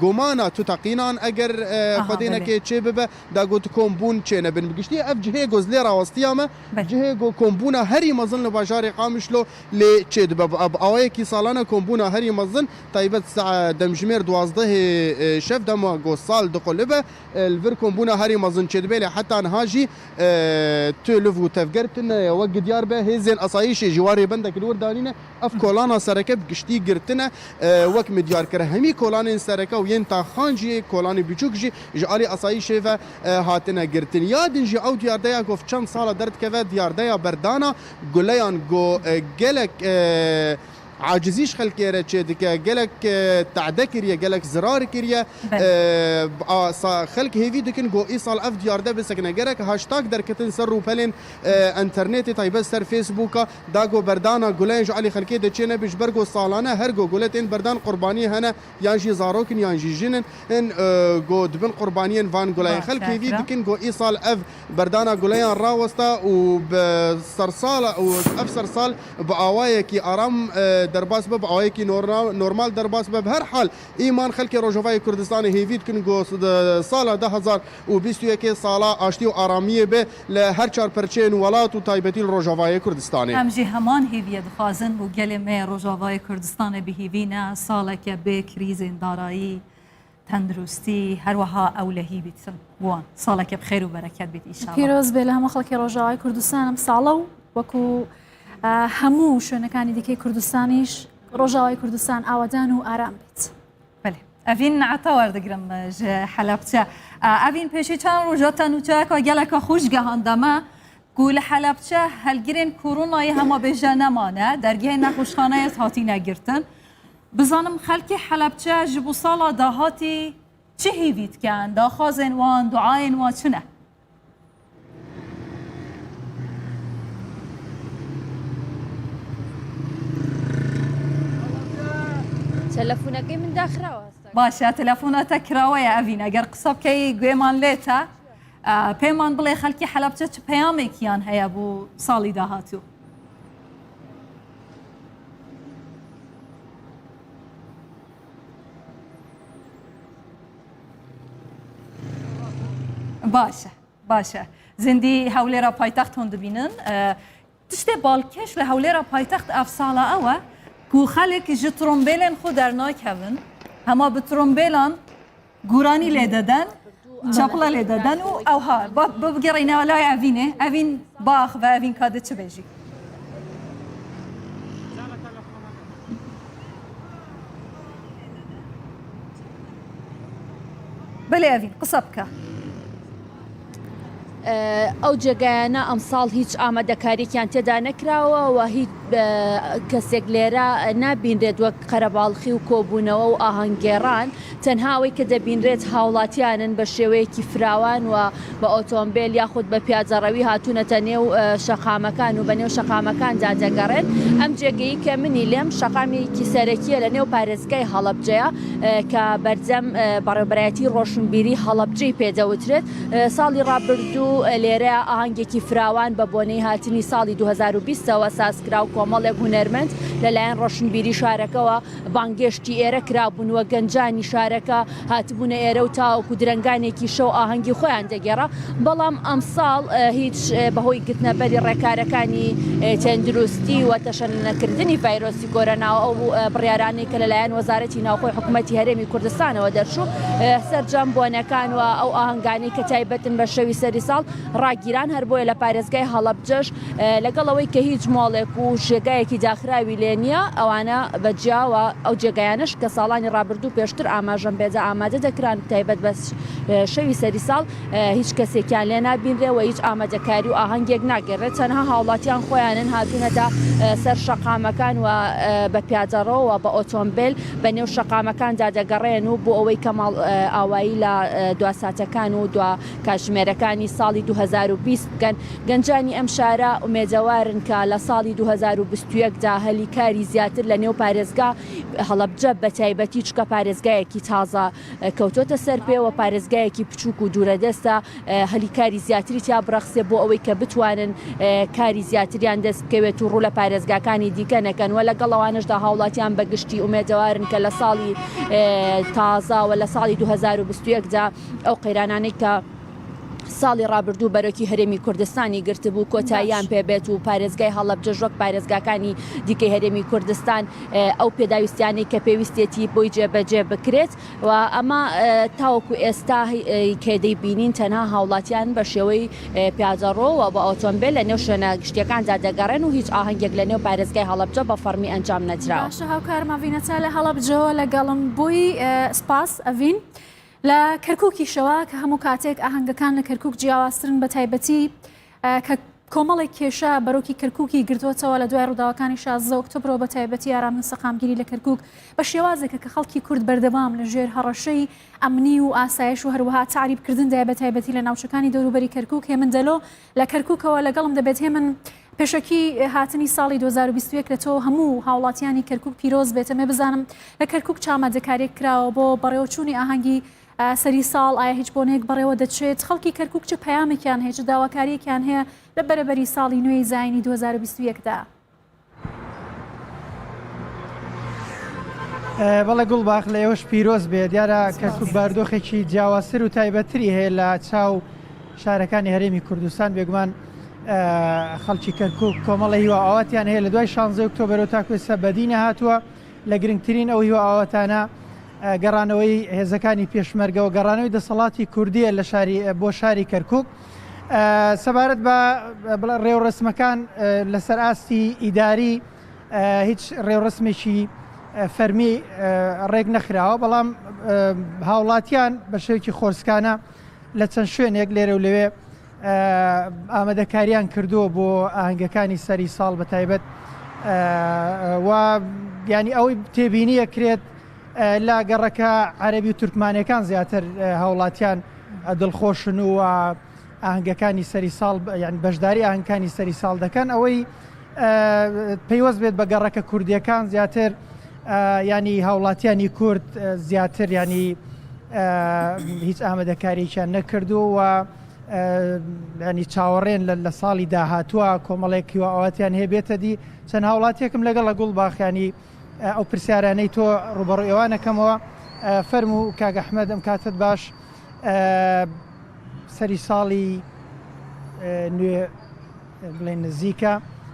gomana tuteqînan eger, e, Aha, xwedê belê. neke çê bibe, da got kombûn çê nebin. Bi giştî ev cihê ku ez lê rawestiya me, Belê. cihê ku kombûna herî mezin li bajarê Qamişlo lê çê dibe. Bi, bi awayekî salane kombûna herî mezin, taybet sa-, demjimêr duwazdehê, e, şev dema ku sal diqolibe, e, li vir kombûna herî mezin çê dibe, lê heta niha jî, e, tu liv û tevger tune ye. Wek diyar be, hêzên asayîşê jî wa rêbendek li wir danîne. Ev kolana sereke bi giştî girtine, e, wek min diyar kir. Hemî kolanên sereke û yên taxan jî, kolanê biçûk jî ji alî asayîşê ve, e, hatine girtin. Ya din jî ew diyardeya ku çend sala derdikeve, diyardeya berdana guleyan ku, e, gelek, e, acizî ji xelkê re çêdike, gelek, e, tade kiriye, gelek zirar kiriye. Belê. E, a, sa-, xelk hêvî dikin ku îsal ev diyarde bisekine. Gerek hashtag derketin ser rûpelên, e, înternetê, taybet ser Facebooka, da ku berdana guleyên ji alî xelkê de çê nebe, ji ber ku salane her ku gule tên berdan qurbaniyê hene, yan jî zarok in, yan jî jin in, in, e, ku dibin qurbaniyên van guleyên. Baş, Xelk hêvî Ekrem. dikin ku îsal ev berdana guleyan rawesta û bi sersala, û ev sersal bi awayekî aram, e, derbas be, bi awayekî nor-, normal derbas be. Bi her hal, îman xelkê Rojavayê Kurdistanê hêvî dikin ku s-, de-, sala du hezar û bîst û yekê sala aştî û aramiyê be li her çar perçeyên welat û taybetî li Rojavayê Kurdistanê. Em jî heman hêviyê dixwazin û gelê me yê Rojavayê Kurdistanê bi hêvî ne saleke bê krîzên darayî, tenduristî, her wiha ewlehî bîtin. Wan saleke bi xêr û bereket bît înşallah. Pîroz bê li hemû xelkê Rojavayê Kurdistan. Em sala û wekû, e, hemû şwênekani dîkê Kurdistanîş Rojavayê Kurdistan awedan û aram bît. Belê. Evîn heta werdigrim, e, ji Helebçe. E, Evîn, pêşî çend roja te nûçeyeka geleka xweş gehande me ku li Helebçe helgirên koronayê hema bêje nemane, dergehê nexweşxaneyê hatîne girtin. Bizanim xelkê Helebçe ji bo sala dahatî çi hêvî dikin, daxwazên wan, duayên wan çi ne? Telefonekê min daxirawa. Baş e, telefona te kirawe ye Evîn. Eger qisa bikeyî guêman lê te, e, pêman bile xelkê Helebçe çi peyamekî yan heye bo salî dahatû? Baş e, baş e. Zindî Hewlêra paytext hûn dibînin. E, tiştê balkêş li Hewlêra paytext ev sala ew e ku xelk ji trombêlên xwe dernakevin. Hema bi trombêlan Guranî lê deden, çapla lê deden û ew ha, ba, ba bigerîne alaya Evînê. Evîn biaxive, Evîn ka dê çi bêjî? Belê Evîn, qisa bike. ئە، ئەو جێگایانە ئەمساڵ هیچ ئامادەکاریەکیان تێدا نەکراوە و هیچ، ئە، کەسێک لێرە نابینرێت وەک قەرەباڵخی و کۆبوونەوە و ئاهەنگگێڕان. تەنها ئەوەی کە دەبینرێت هاوڵاتیانن بە شێوەیەکی فراوان و بە ئۆتۆمبیل یاخود بە پیادەڕەوی هاتوونەتە نێو، ئە، شەقامەکان و بە نێو شەقامەکاندا دەگەڕێن. ئەم جێگەی کە منی لێم شەقامێکی سەرەکیە لە نێو پارێزگای هەڵەبجەیە، ئە، کە بەردەم، ئە، بەڕێوەبەرایەتی ڕۆشنبیری هەڵەبجەی پێدەوترێت. ئە، ساڵی ڕابردوو، ئە، لێرە ئاهەنگێکی فراوان بە بۆنەی هاتنی ساڵی دوو هەزار و بیست ەوە سازکراو کۆمەڵێک هونەرمەند لەلایەن ڕۆشنبیری شارەکەوە بانگێشتی ئێرە کرابوون و گەنجانی شارەکە هاتبوونە ئێرە و تاوەکو درەنگانێکی شەو ئاهەنگی خۆیان دەگێڕا. بەڵام ئەمساڵ، ئە، هیچ، ئە، بەهۆی گرتنەبەری ڕێکارەکانی، ئە، تەندروستی و تەشەنەکردنی ڤایرۆسی کۆرۆنا و ئەو، ئە، بڕیارانەی کە لەلایەن وەزارەتی ناوخۆی حکوومەتی هەرێمی کوردستانەوە دەرچوو، ئە، سەرجەم بۆنەکان و ئەو ئاهەنگانەی کە تایبەتن بە شەوی سەری ساڵ ڕاگیران. هەر بۆیە لە پارێزگای هەڵەبجەش، ئە، لەگەڵ ئەوەی کە هیچ مۆڵێک و ژێگایەکی داخراوی لێ نییە، ئەوانە بە جیاوە ئەو جێگایانەش کە ساڵانی ڕابردوو پێشتر ئاماژەم پێدا ئامادە دەکران، تایبەت بە ش-، شەوی سەری ساڵ، ئە، هیچ کەسێکیان لێ نابینرێ و هیچ ئامادەکاری و ئاهەنگێک ناگەڕێت. تەنها هاوڵاتیان خۆیانن هاتوونەتە، ئە، سەر شەقامەکان و، ئە، بە پیادەڕەوە و بە ئۆتۆمبیل بە نێو شەقامەکاندا دەگەڕێن و بۆ ئەوەی کە ماڵ، ئە، ئاوایی لە، ئە، دواساتەکان و دوا کاتژمێرەکانی ساڵی دوو هەزار و بیست بکەن. گەنجانی ئەم شارە ئومێدەوارن کە لە ساڵی دوو هەزار و بیست و یەک دا هەلی کاری زیاتر لە نێو پارێزگا هەڵەبجە بە تایبەتی، چکە پارێزگایەکی تازە، ئە، کەوتۆتە سەر پێ و پارێزگایەکی بچووک و دوورەدەستە، ئە، هەلی کاری زیاتری تیا بڕەخسێ بۆ ئەوەی کە بتوانن، ئە، کاری زیاتریان دەست بکەوێت و ڕوو لە پارێزگاکانی دیکە نەکەن و لەگەڵ ئەوانشدا هاوڵاتیان بەگشتی ئومێدەوارن کە لە ساڵی، ئە، تازە و لە ساڵی دوو هەزار و بیست و یەک دا ئەو قەیرانانەی کە ساڵی ڕابردوو بەرۆکی هەرێمی کوردستانی گرتبوو کۆتاییان باش. پێ بێت و پارێزگای هەڵەبجەش وەک پارێزگاکانی دیکەی هەرێمی کوردستان، ئە، ئەو پێداویستیانەی کە پێویستێتی بۆی جێبەجێ بکرێت و ئەمە، ئە، تاوەکو ئێستا هی-، ئە، کێ دەیبینین تەنها هاوڵاتیان بە شێوەی، ئە، پیادەڕۆ و بە ئۆتۆمبیل لە نێو شوێنە گشتیەکاندا دەگەڕێن و هیچ ئاهەنگێک لە نێو پارێزگای هەڵەبجە بە فەرمی ئەنجام نەدراوە. باشە، هاوکارمە ڤینەتا لە هەڵەبجەوە لەگەڵم بووی. ئە، سپاس ئەڤین. لە کەرکووکیشەوە کە هەموو کاتێک ئاهەنگەکان لە کەرکووک جیاوازترن، بە تایبەتی، ئە، کە کۆمەڵێک کێشە بەرۆکی کەرکووکی گرتووەتەوە لە دوای ڕووداوەکانی شازدە ئۆکتۆبرەوە، بە تایبەتی ئارامی سەقامگیری لە کەرکووک بە شێوازێکە کە خەڵکی کورد بەردەوام لە ژێر هەڕەشەی ئەمنی و ئاسایش و هەروەها تعریب کردن دایە، بە تایبەتی لە ناوچەکانی دەوروبەری کەرکووک. هێمن دەلۆ لە کەرکووکەوە لەگەڵم دەبێت. هێمن، پێشەکی هاتنی ساڵی دوو هەزار و بیست و یەک لە تۆ هەموو هاوڵاتیانی کەرکووک پیرۆز بێت. ئەمێ بزانم لە کەرکووک چ ئامادەکاریەک کراوە بۆ بەڕێوەچوونی ئاهەنگی، ئە، سەری ساڵ؟ ئایا هیچ بۆنەیەک بەڕێوە دەچێت؟ خەڵکی کەرکووک چ پەیامێکیان هەیە، چ داواکاریەکیان هەیە لە بەرەبەری ساڵی نوێی زاینی دوو هەزار و بیست و یەک دا؟ ئە، بەڵێ گوڵباخ، لە ئێوەش پیرۆز بێ. دیارە کەرکووک باردۆخێکی جیاوازتر و تایبەتتری هەیە لە چاو شارەکانی هەرێمی کوردستان. بێگومان، ئە، خەڵکی کەرکووک کۆمەڵی هیوا ئاواتیان هەیە لە دوای شانزە ئۆکتۆبەرەوە تاکو ئێستا بەدی نەهاتووە. لە گرنگترین ئەو هیوا ئاواتانە، ئە، گەڕانەوەی هێزەکانی پێشمەرگە و گەڕانەوەی دەسەڵاتی کوردیە لە شاری، بۆ شاری کەرکووک. ئە، سەبارەت بە، بڵێ، ڕێوڕسمەکان، ئە، لەسەر ئاستی ئیداری، ئە، هیچ ڕێوڕسمێکی، ئە، فەرمی، ئە، ڕێک نەخراوە، بەڵام، ئە، هاوڵاتیان بە شێوەیەکی خۆرسکانە لە چەند شوێنێک لێرە و لەوێ، ئە، ئامادەکاریان کردووە بۆ ئاهەنگەکانی سەری ساڵ بە تایبەت، ئە، و یعنی ئەوەی تێبینیە کرێت، ئە، لە گەڕەکە عەرەبی و تورکمانەکان زیاتر، ئە، هاوڵاتیان، ئە، دڵخۆشن و ئاهەنگەکانی سەری ساڵ، یعنی بەشداری ئاهەنگەکانی سەری ساڵ دەکەن. ئەوەی، ئە، پەیوەست بێت بە گەڕەکە کوردیەکان زیاتر، ئە، یعنی هاوڵاتیانی کورد، ئە، زیاتر، یعنی، ئە، هیچ ئامادەکاریەکیان نەکردووە و، ئە، یعنی چاوەڕێن لە، لە ساڵی داهاتووە کۆمەڵێک هیوا ئاواتیان هەیە بێتە دی. چەند هاوڵاتیەکم لەگەڵە گوڵباخ، یعنی، ئە، ئەو پرسیارانەی تۆ ڕوبەڕوو ئێوانەکەمەوە. ئە، فەرموو کاک ئەحمەد، ئەم کاتت باش، ئە، سەری ساڵی، ئە، نوێ، بڵێن نزیکە،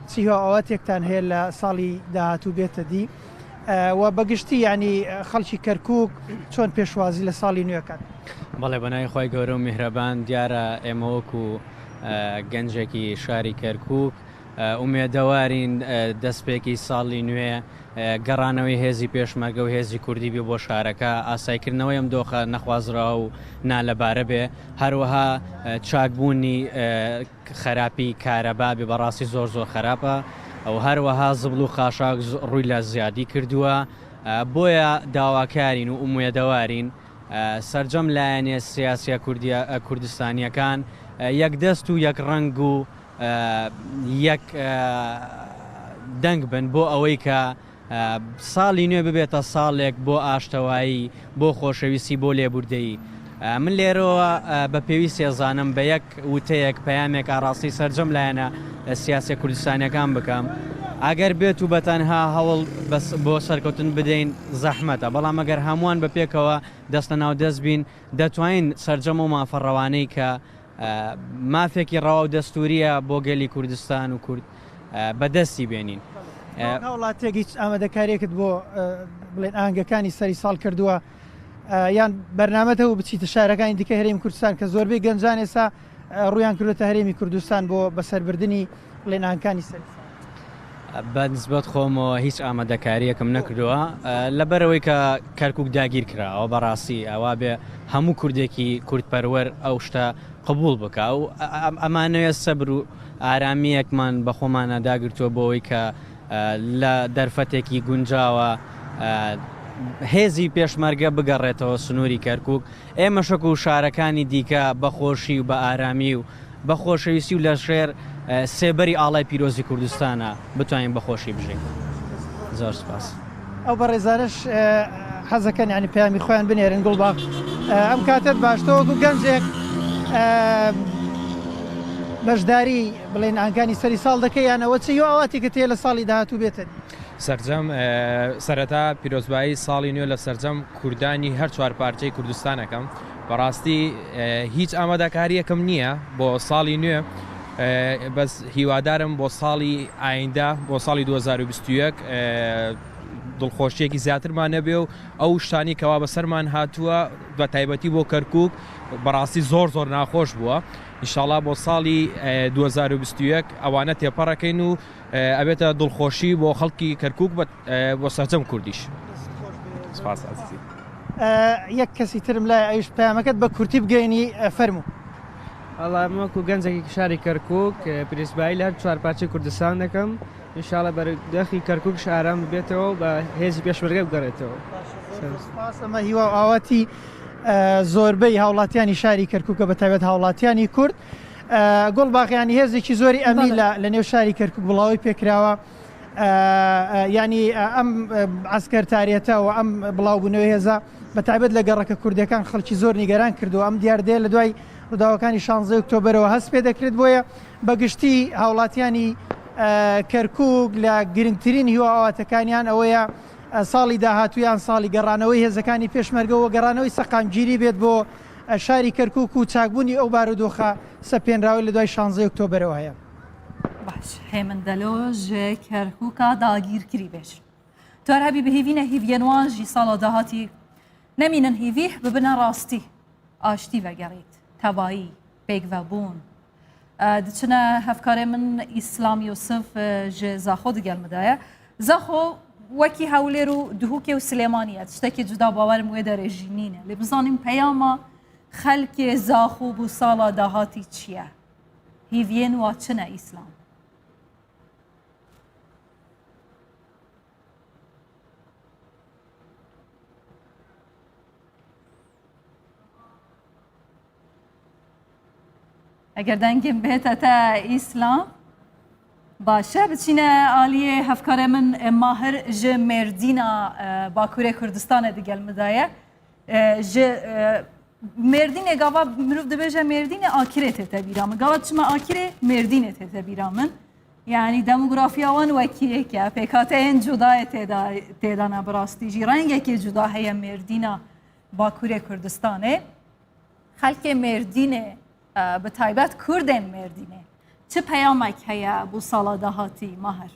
چی هیوا ئاواتێکتان هەیە لە ساڵی داهاتوو بێتە دی؟ ئە، و بەگشتی، یعنی، خەڵکی کەرکووک چۆن پێشوازی لە ساڵی نوێکەن؟ بەڵێ، بە ناوی خوای گەورە و میهرەبان. دیارە ئێمە وەکو، ئە، گەنجێکی شاری کەرکووک، ئە، ئومێدەوارین، ئە، دەستپێکی ساڵی نوێ، ئە، گەڕانەوەی هێزی پێشمەرگە و هێزی کوردی بێ بۆ شارەکە، ئاسایکردنەوەی ئەم دۆخە نەخوازراوە و نالەبارە بێ، هەروەها، ئە، چاکبوونی، ئە، خراپی کارەبا بێ، بەڕاستی زۆر زۆر خراپە، و هەروەها زبڵ و خاشاک ز-، ڕووی لە زیادی کردووە. ئە، بۆیە داواکارین و ئومێدەوارین، ئە، سەرجەم لایەنە سیاسیە کوردیە-، ئە، کوردستانیەکان، ئە، یەک دەست و یەک ڕەنگ و، ئە، یەک، ئە، دەنگ بن بۆ ئەوەی کە، ئە، ساڵی نوێ ببێتە ساڵێک بۆ ئاشتەوایی، بۆ خۆشەویستی، بۆ لێبوردەیی. ئە، من لێرەوە، ئە، بە پێویست ئێزانم بە یەک وتەیەک، پەیامێک ئاڕاستی سەرجەم لایەنە سیاسیە کوردستانیەکان بکەم. ئەگەر بێت و بە تەنها هەوڵ بەس بۆ سەرکەوتن بدەین زەحمەتە، بەڵام ئەگەر هەمووان بە پێکەوە دەست لە ناو دەست بین، دەتوانین سەرجەم ئەو مافە ڕەوانەی کە، ئە، مافێکی ڕەوا و دەستوریە بۆ گەلی کوردستان و کورد، ئە، بەدەستی بێنین. ئە، وەک هاوڵاتیەک هیچ ئامادەکاریەکت بۆ، ئە، بڵێن ئاهەنگەکانی سەری ساڵ کردووە، ئە، یان بەرنامەتە و بچیتە شارەکانی دیکە هەرێمی کوردستان کە زۆربەی گەنجان ئێستا، ئە، ڕوویان کردوتە هەرێمی کوردستان بۆ بەسەربردنی بڵێن ئاهەنگەکانی سەری ساڵ؟ بە نسبەت خۆمەوە هیچ ئامادەکاریەکم نەکردووە، ئە، لەبەرەوەی کە کەرکووک داگیر کراوە، بەڕاستی ئەوا بێ هەموو کوردێکی کوردپەروەر ئەو شتە قبول بکا و ئە-، ئە-، ئەمانەوێت سەبر و ئارامیەکمان بە خۆمانە داگرتووە بۆەوەی کە، ئە، لە دەرفەتێکی گونجاوە، ئە، هێزی پێشمەرگە بگەڕێتەوە سنووری کەرکووک، ئێمەشەک و شارەکانی دیکە بەخۆشی و بە ئارامی و بە خۆشەویستی و لە ژێر، ئە، سێبەری ئاڵای پیرۆزی کوردستانە بتوانین بەخۆشی بژین. زۆر سپاس. ئەو بەڕێزانش، ئە، حەزەکەن یعنی پەیامی خۆیان بنێرن گوڵباغ. ئە، ئەم کاتت باشتەوەکو گەنجێک، ئە، بەشداری بڵێن ئاهەنگەکانی سەری ساڵ دەکەی یانەوە چ هیوا ئاواتی کە تێ لە ساڵی داهاتوو بێتن؟ سەرجەم، ئە، سەرەتا پیرۆزبایی ساڵی نوێ لە سەرجەم کوردانی هەر چوار پارچەی کوردستانەکەم. بەڕاستی، ئە، هیچ ئامادەکاریەکەم نییە بۆ ساڵی نوێ، ئە، بەس هیوادارم بۆ ساڵی ئایندە، بۆ ساڵی دوو هەزار و بیست و یەک، ئە، دڵخۆشیەکی زیاترمان نەبێ و ئەو شتانی کەوا بەسەرمان هاتووە، بە تایبەتی بۆ کەرکووک، بەڕاستی زۆر زۆر ناخۆش بووە. ئینشاڵا بۆ ساڵی، ئە، دوو هەزار و بیست و یەک ئەوانە تێپەڕەکەین و، ئە، ئەبێتە دڵخۆشی بۆ خەڵکی کەرکووک بە، ئە، بۆ سەرجەم کوردیش. سپاس ئازیزی. ئە، یەک کەسی ترم لای ئەویش پەیامەکەت بە کورتی بگەینی، ئە، فەرموو. وەڵا من وەکو گەنجێکی شاری کەرکووک، ئە، پیرۆزبایی لە هەر چوار پارچەی کوردستان دەکەم. ئینشاڵا بەردەخی کەرکووکش ئارام ببێتەوە و بە هێزی پێشمەرگە بگەڕێتەوە. باشە، زۆر زۆر سپاس. ئەمە هیوا و ئاواتی، ئە، زۆربەی هاوڵاتیانی شاری کەرکووکە، بە تایبەت هاوڵاتیانی کورد. ئە، گوڵ باغیانی هێزێکی زۆری ئەمنی بەڵێ. لە، لە نێو شاری کەرکووک بڵاوی پێکراوە. ئە، ئە، یعنی، ئە، ئەم، ئە، عەسکەرتاریەتە و ئەم بڵاوبوونەوەی هێزە بە تایبەت لە گەڕەکە کوردیەکان خەڵکی زۆر نیگەران کردووە. ئەم دیاردەیە لە دوای ڕووداوەکانی شانزەی ئۆکتۆبەرەوە هەست پێ دەکرێت. بۆیە بە گشتی هاوڵاتیانی، ئە، کەرکووک لە گرنگترین هیوا ئاواتەکانیان ئەوەیە، ئە، ساڵی داهاتوویان ساڵی گەڕانەوەی هێزەکانی پێشمەرگە و گەڕانەوەی سەقامگیری بێت بۆ، ئە، شاری کەرکووک و چاکبوونی ئەو بارودۆخە سەپێنراوەی لە دوای شانزەی ئۆکتۆبەرەوە هەیە. باش، هێمن دەلۆ ji Kerkûka dagîrkirî bêj. Tu her hebî bi hêvî ne hêviyên wan jî sala dahatî nemînin hêvî, bibine rastî. Aştî vegerît, tevayî, pêkvebûn. E, diçine hevkarê min Îslam Yûsif, e, ji Zaxo digel min de ye. Zaxo wekî Hewlêr û Duhokê û Silêmaniyê ye. Tiştekî cuda bawerim wê derê jî nîne. Lê bizanîn peyama xelkê Zaxo bo sala dahatî çi ye? Hêviyên wa çi ne Îslam? Eger dengên bihête te Îslam, baş e, biçîne aliyê hevkarê min, e, Mahir ji Mêrdîna, e, Bakurê Kurdistanê digel min de ye. E, ji, e, Mêrdînê gava mirov dibêje Mêrdînê, Akirê tête bîra min. Gava çima Akirê, Mêrdînê tête bîra min. Yanî demografiya wan wekî yek e. Pêkhateyên cudayê têda, têda ne bi rastî jî. Rengekê cuda heye Mêrdîna Bakurê Kurdistanê. Xelkê Mêrdînê, e, bi taybet Kurdên Mêrdînê. Çi peyamek heye bo sala dahatî, Mahir?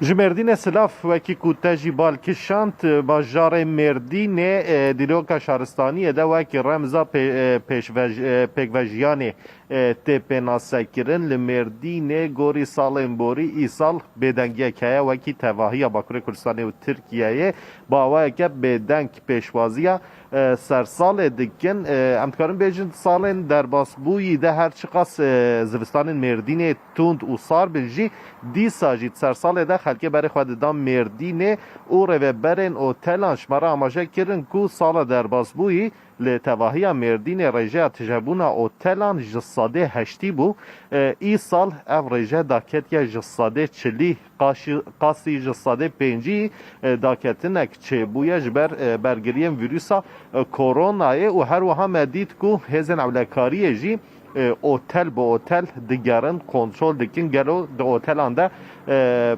Ji Mêrdînê silav, wekî ku te jî bal kişand, bajarê Mêrdînê, e, dîroka şaristaniyê de wekî remza pê-, e, pêşvej-, e, pêkvejiyanê, e, tê pênasekirin. Li Mêrdînê gorî salên borî îsal bêdengiyek heye, wekî tevahiya Bakurê Kurdistanê û Tirkiyeyê bi awayeke bêdeng pêşwaziya e, sersalê dikin. E, em dikarin bêjin salên derbasbûyî de her çiqas, e, zivistanên Mêrdînê tund û sar bin jî, dîsa jî di sersalê de xelkê berê xwe didan Mêrdînê û rêveberên otelan ji me re amaje kirin ku sala derbasbûyî li tevahiya Mêrdînê rêjeya tijebûna otelan ji sedê heştî bû. E, îsal ev rêje daketiye ji sedê çilî. Qaşî-, qasî ji sedê pêncî, e, daketinek çêbûye ji ber, e, bergiriyên vîrusa, e, koronayê û her wiha me dît ku hêzên ewlekariyê jî e, otel bi otel digerin, kontrol dikin, gelo di otelan de, e,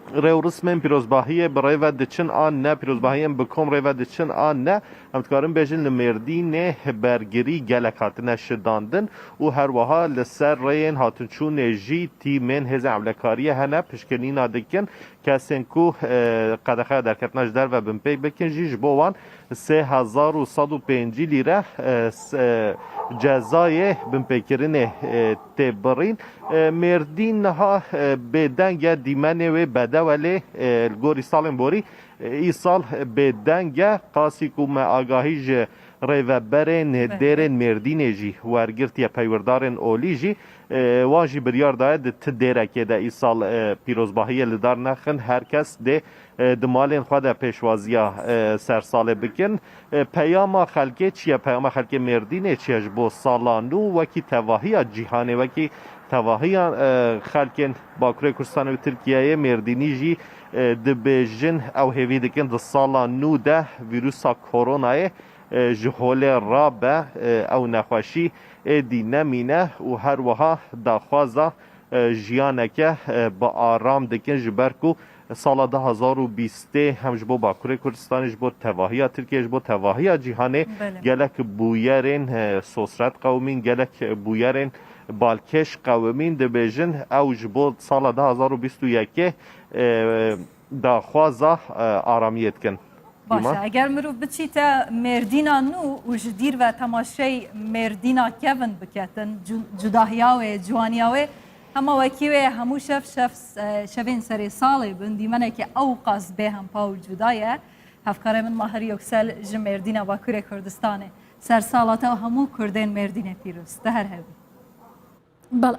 rêwrismên pîrozbahiyê bi rê ve diçin an ne, pîrozbahiyên bi kom rê ve diçin an ne. Em dikarin bêjin li Mêrdînê bergirî gelek hatine şidandin û her wiha li ser rêyên hatinçûnê jî tîmên hêzên ewlekariyê hene, piştgirîna dikin. Kesên ku, e, qedexeya derketina ji derve binpêk bikin jî ji bo wan sê hezar û sed û pêncî lîre, e, s-, e, cezayê binpêkirinê, e, tê birîn. E, Mêrdîn niha, e, bêdeng e, dîmenê wê bedew e lê, e, li gorî salên borî, e, îsal bêdeng e. Qasî ku me agahî ji rêveberên Belê. dêrên Mêrdînê jî wergirtiye, peywirdarên olî jî, e, wan jî biryar daye di ti dêrekê de îsal, e, pîrozbahiyê li dar nexin. Her kes dê, e, di malên xwe de pêşwaziya, e, sersalê bikin. E, peyama xelkê çi ye? Peyama xelkê Mêrdînê çi ye ji bo sala nû? Wekî tevahiya cîhanê, wekî tevahiya, e, xelkên Bakurê Kurdistanê û Tirkiyeyê, Mêrdînî jî, e, dibêjin, ew hêvî dikin di sala nû de vîrusa koronayê, e, ji holê rabe, e, ew nexweşî êdî nemîne û her wiha daxwaza, e, jiyaneke, e, bi aram dikin, ji ber ku sala du hazar û bîstê hem ji bo Bakurê Kurdistanê, ji bo tevahiya Tirkiyê, ji bo tevahiya cîhanê Belê. gelek bûyerên, e, sosret qewimîn, gelek bûyerên balkêş qewimîn, dibêjin ew ji bo sala du hazar û bîst û yekê, e, daxwaza, e, aramiyê dikin. Baş e, Dîman? Eger mirov biçîte Mêrdîna nû û ji dîr ve temaşey Mêrdîna kevin biketin, cu-, cudahiya wê, ciwaniya wê, hema wekî wê hemû şev, şev, e, şevên serê salê bin, dîmeneke ewqas bêhempa û cuda ye. Hevkarê min Mahir Yoksel ji Mêrdîna Bakurê Kurdistanê. Sersala te û hemû Kurdên Mêrdînê pîroz. Te her hebî. بەڵێ.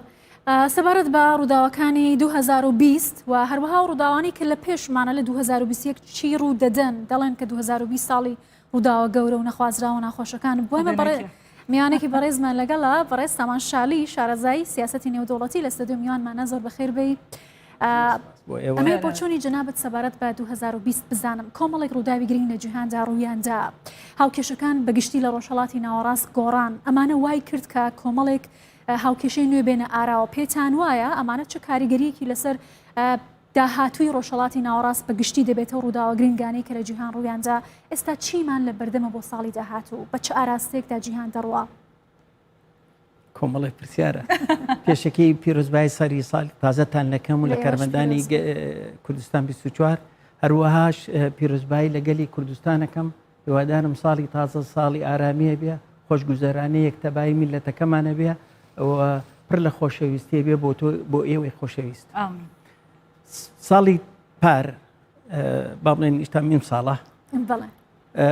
ئە، سەبارەت بە ڕووداوەکانی دوو هەزار و بیست و هەروەها ڕووداوانی کە لە پێشمانە لە دوو هەزار و بیست و یەک چی ڕوو دەدەن، دەڵێن کە دوو هەزار و بیست ساڵی ڕووداوە گەورە و نەخوازراوە ناخۆشەکان بووە. ئەمە بەڕێ-، میانێکی بەڕێزمان لەگەڵە، بەڕێز سامان شالی، شارەزای سیاسەتی نێودەوڵەتی لە ستۆدیۆ میوانمانە، زۆر بەخێر بێی. ئە، بۆ ئێوە. ئەمەی بۆچوونی جەنابەت سەبارەت بە دوو هەزار و بیست بزانم. کۆمەڵێک ڕووداوی گرنگ لە جیهاندا ڕوویاندا. هاوکێشەکان بەگشتی لە ڕۆژهەڵاتی ناوەڕاست گۆڕان. ئەمانە وای کرد کە کۆمەڵێک، ئە، هاوکێشەی نوێ بێنە ئاراوە. پێتان وایە ئەمانە چه کاریگەریەکی لەسەر، ئە، داهاتووی ڕۆژهەڵاتی ناوەڕاست بەگشتی دەبێتەوە؟ ڕووداوە گرنگانەی کە لە جیهان ڕوویاندا، ئێستا چیمان لە بەردەمە بۆ ساڵی داهاتوو؟ بە چه ئاراستەیەکدا جیهان دەڕوا؟ کۆمەڵێک پرسیارە. پێشەکەی پیرۆزبایی سەری ساڵ تازەتان لەکەم و لە لە ئێوەش کارمەندانی پیرۆز گە-، کوردستان بیست و چوار، هەروەهاش، ئە، پیرۆزبایی لە گەلی کوردستانەکەم. هیوادارم ساڵی تازە ساڵی ئارامیە بێ، خۆشگوزەرانی یەکتەبایی میلەتەکەمانە بێ و پڕ لە خۆشەویستیە بێ بۆ تۆ، بۆ ئێوەی خۆشەویست. ئامین. س-، ساڵی پار، ئە، با بڵێن ئیشتا میم ساڵە. بەڵێ. ئە،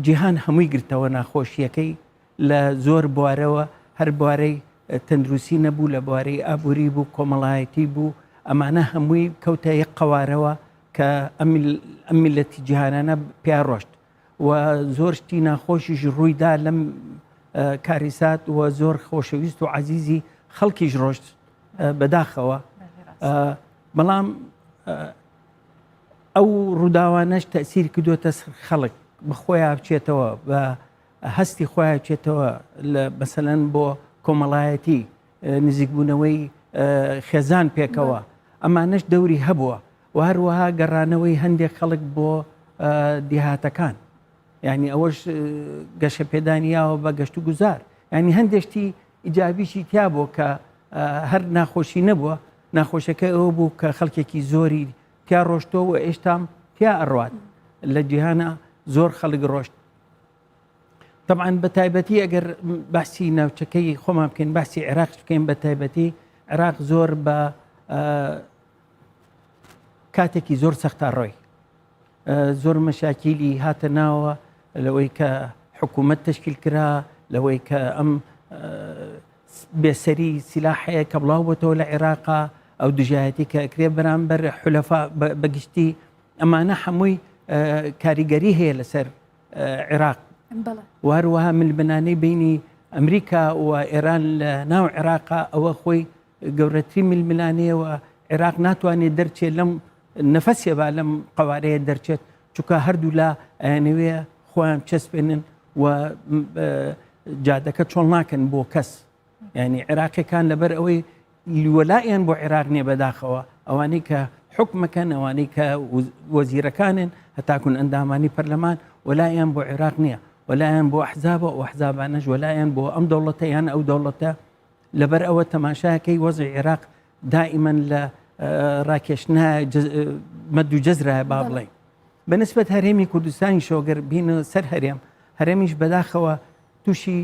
جیهان هەمووی گرتەوە ناخۆشیەکەی لە زۆر بوارەوە، هەر بوارەی، ئە، تەندروستی نەبوو، لە بوارەی ئابووری بوو، کۆمەڵایەتی بوو، ئەمانە هەمووی کەوتە یەک قەوارەوە کە ئەم میل-، ئەم میلەتی جیهانانە پیا ڕۆشت و زۆر شتی ناخۆشیش ڕوویدا لەم، ئە، کاریسات و زۆر خۆشەویست و عەزیزی خەڵکیش ڕۆشت، ئە، بەداخەوە. بەڵێ، ڕاست. ئە، بەڵام، ئە، ئەو ڕووداوانەش تەسیر کردوتە سەر خەڵک، بە خۆیان بچێتەوە، بە هەستی خۆیان بچێتەوە لە، مەسەلەن، بۆ کۆمەڵایەتی، ئە، نزیکبوونەوەی، ئە، خێزان پێکەوە. بەڵێ. ئەمانەش دەوری هەبووە و هەروەها گەڕانەوەی هەندێک خەڵک بۆ، ئە، دیهاتەکان. یعنی ئەوەش، ئە، گەشە پێدانیاوە بە گەشت و گوزار. یعنی هەندێک شتی ئیجابیشی تیا بوو کە، ئە، هەر ناخۆشی نەبووە. ناخۆشەکە ئەوە بوو کە خەڵکێکی زۆری تیا ڕۆشتۆ و ئێشتام تیا ئەڕوات. لە جیهانە زۆر خەڵک ڕۆشت. طبعاً بە تایبەتی ئەگەر باسی ناوچەکەی خۆمان بکەین، باسی عێراق بکەین، بە تایبەتی عێراق زۆر بە، ئە، کاتێکی زۆر سەختا ڕۆی. ئە، زۆر مەشاکیلی هاتە ناوە لەوەی کە حکوومەت تشکیل کرا، لەوەی کە ئەم، ئە، بێسەری سیلاح هەیە کە بڵاو بۆتەوە لە عێراقا، ئەو دژایەتی کە ئەکرێ بەرامبەر حولەفا بە-، بەگشتی، ئەمانە هەمووی، ئە، کاریگەری هەیە لەسەر، ئە، عێراق. بەڵێ. و هەروەها ململانەی بینی ئەمریکا و ئێران لە ناو عێراقا، ئەوە خۆی گەورەترین ململانەیە و عێراق ناتوانێت دەرچێت لەم نەفەسێ با لەم قەوارەیە دەرچێت، چونکە هەردوو لا ئەیانەوێ خۆیان چەسپێنن و، ئە، جادەکە چۆڵ ناکەن بۆ کەس. یعنی عێراقیەکان لەبەر ئەوەی وەلایەن بۆ عێراق نییە بەداخەوە، ئەوانەی کە حکومەکەن، ئەوانەی کە وز-، وەزیرەکانن، هەتاکوون ئەندامانی پەرلەمان، وەلایەن بۆ عێراق نییە، وەلایەن بۆ ئەحزابە، و ئەحزابانەش وەلایەن بۆ ئەم دەوڵەتە یان ئەو دەوڵەتە. لەبەر ئەوە تەماشاکەی وەزعی عێراق دائیمەن لە، ئە، ڕاکێشنایە، جز-، ئە، مەد و جەزرایە با بڵێین. بە نسبەت هەرێمی کوردستانی شۆگەر بینە سەر هەرێم، هەرێمیش بەداخەوە تووشی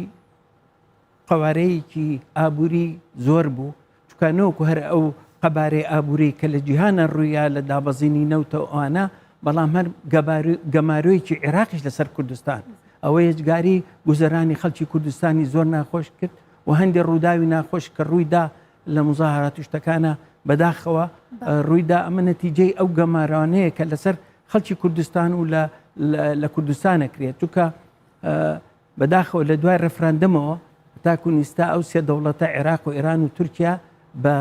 قەوارەیەکی ئابووری زۆر بوو، چونکە نەوەکو هەر ئەو قەبارەی ئابووری کە لە جیهانە ڕوویا لە دابەزینی نەوتە و ئەوانە، بەڵام هەر گەبارو-، گەمارۆیەکی عێراقیش لەسەر کوردستان، ئەوە هێجگاری گوزەرانی خەڵکی کوردستانی زۆر ناخۆش کرد و هەندێک ڕووداوی ناخۆش کە ڕوویدا لە مزاهرات و شتەکانە بەداخەوە، بەڵێ. ئە، ڕوویدا ئەمە نەتیجەی ئەو گەمارانەیە کە لەسەر خەڵکی کوردستان و لە، لە، لە کوردستانە کرێت. چونکە، ئە، بەداخەوە لە دوای ڕێفراندەمەوە تاکو نیستا ئەو سێ دەوڵەتە عێراق و ئێران و تورکیا بە،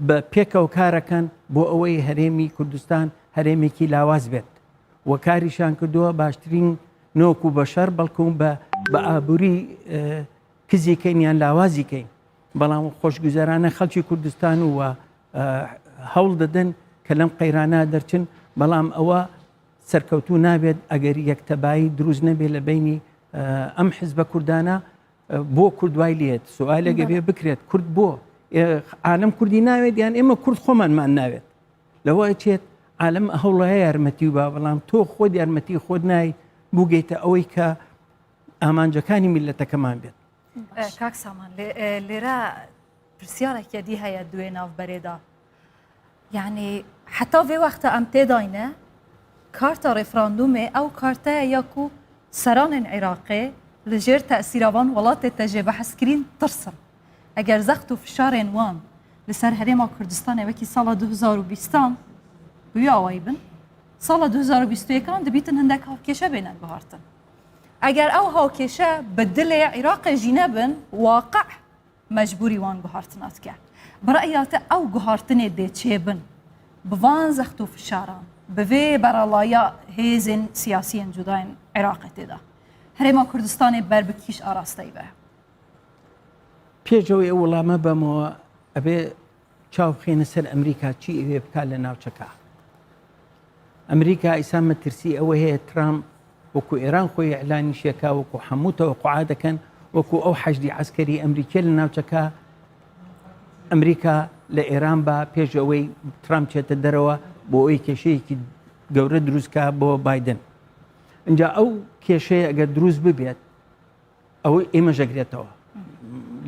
بە پێکەوە کارەکەن بۆ ئەوەی هەرێمی کوردستان هەرێمێکی لاواز بێت و کاریشان کردووە باشترین نۆک و بەشەر بەڵکو بە، بە ئابووری، ئە، کزی کەین یان لاوازی کەین. بەڵام خۆشگوزەرانە خەڵکی کوردستان و، ئە، هەوڵ دەدەن کە لەم قەیرانە دەرچن، بەڵام ئەوە سەرکەوتوو نابێت ئەگەر یەکتەبایی دروست نەبێت لە بینی، ئە، ئەم حزبە کوردانە، ئە، بۆ کورد وای لێت. سوالێک بەڵێ. بێ بکرێت، کورد بۆ؟ ئێ، عالەم کوردی ناوێت یان ئێمە کورد خۆمانمان ناوێت؟ لەوە چێت عالەم هەوڵەیە یارمەتی و با، بەڵام تۆ خۆت یارمەتی خۆت نای بوگەیتە ئەوەی کە ئامانجەکانی میلەتەکەمان بێت. ئە، کاک سامان، لێ-، ئە، لێرە پرسیارێکی دی هەیە دوێ ناوبەرێدا. یعنی، حتا vê wexta em têdayne, karta referandûmê ew karteye ya ku seranên Iraqê li jêr tesîra van welatê te jê behskirîn tirsin. Eger zext û fişarên wan li ser Herêma Kurdistanê wekî sala du hezar û bîstan bi wî awayî bin, sala du hezar û bîst û yekan dibîtin hindek hawkêşe bêne guhartin. Eger ew hawkêşe bi dilê Iraqê jî nebin, waqi mecbûrî wan guhartina dike. Bi re'ya te ew guhartinê dê çêbin? Bi van zext û fişaran, bi vê beralaya hêzên siyasiyên cudayên Iraqê tê de, Herêma Kurdistanê ber bi kîş arasteyî be? پێشەوەی ئەو وەڵامە بەمەوە ئەبێ چاو بخێنە سەر ئەمریکا چی ئەوێ بکات لە ناوچەکە. ئەمریکا ئیسا مەترسی ئەوە هەیە ترامپ وەکو ئێران خۆی ئیعلانی شێکا، وەکو هەموو تەوەقوعا دەکەن، وەکو ئەو حەشدی عەسکەری ئەمریکیە لە ناوچەکە، ئەمریکا لە ئێران با پێش ئەوەی ترامپ چێتە دەرەوە بۆ ئەوەی کێشەیەکی گەورە دروستکا بۆ بایدن. اینجا ئەو کێشەیە ئەگەر دروست ببێت، ئەوەی ئێمە ژەگرێتەوە.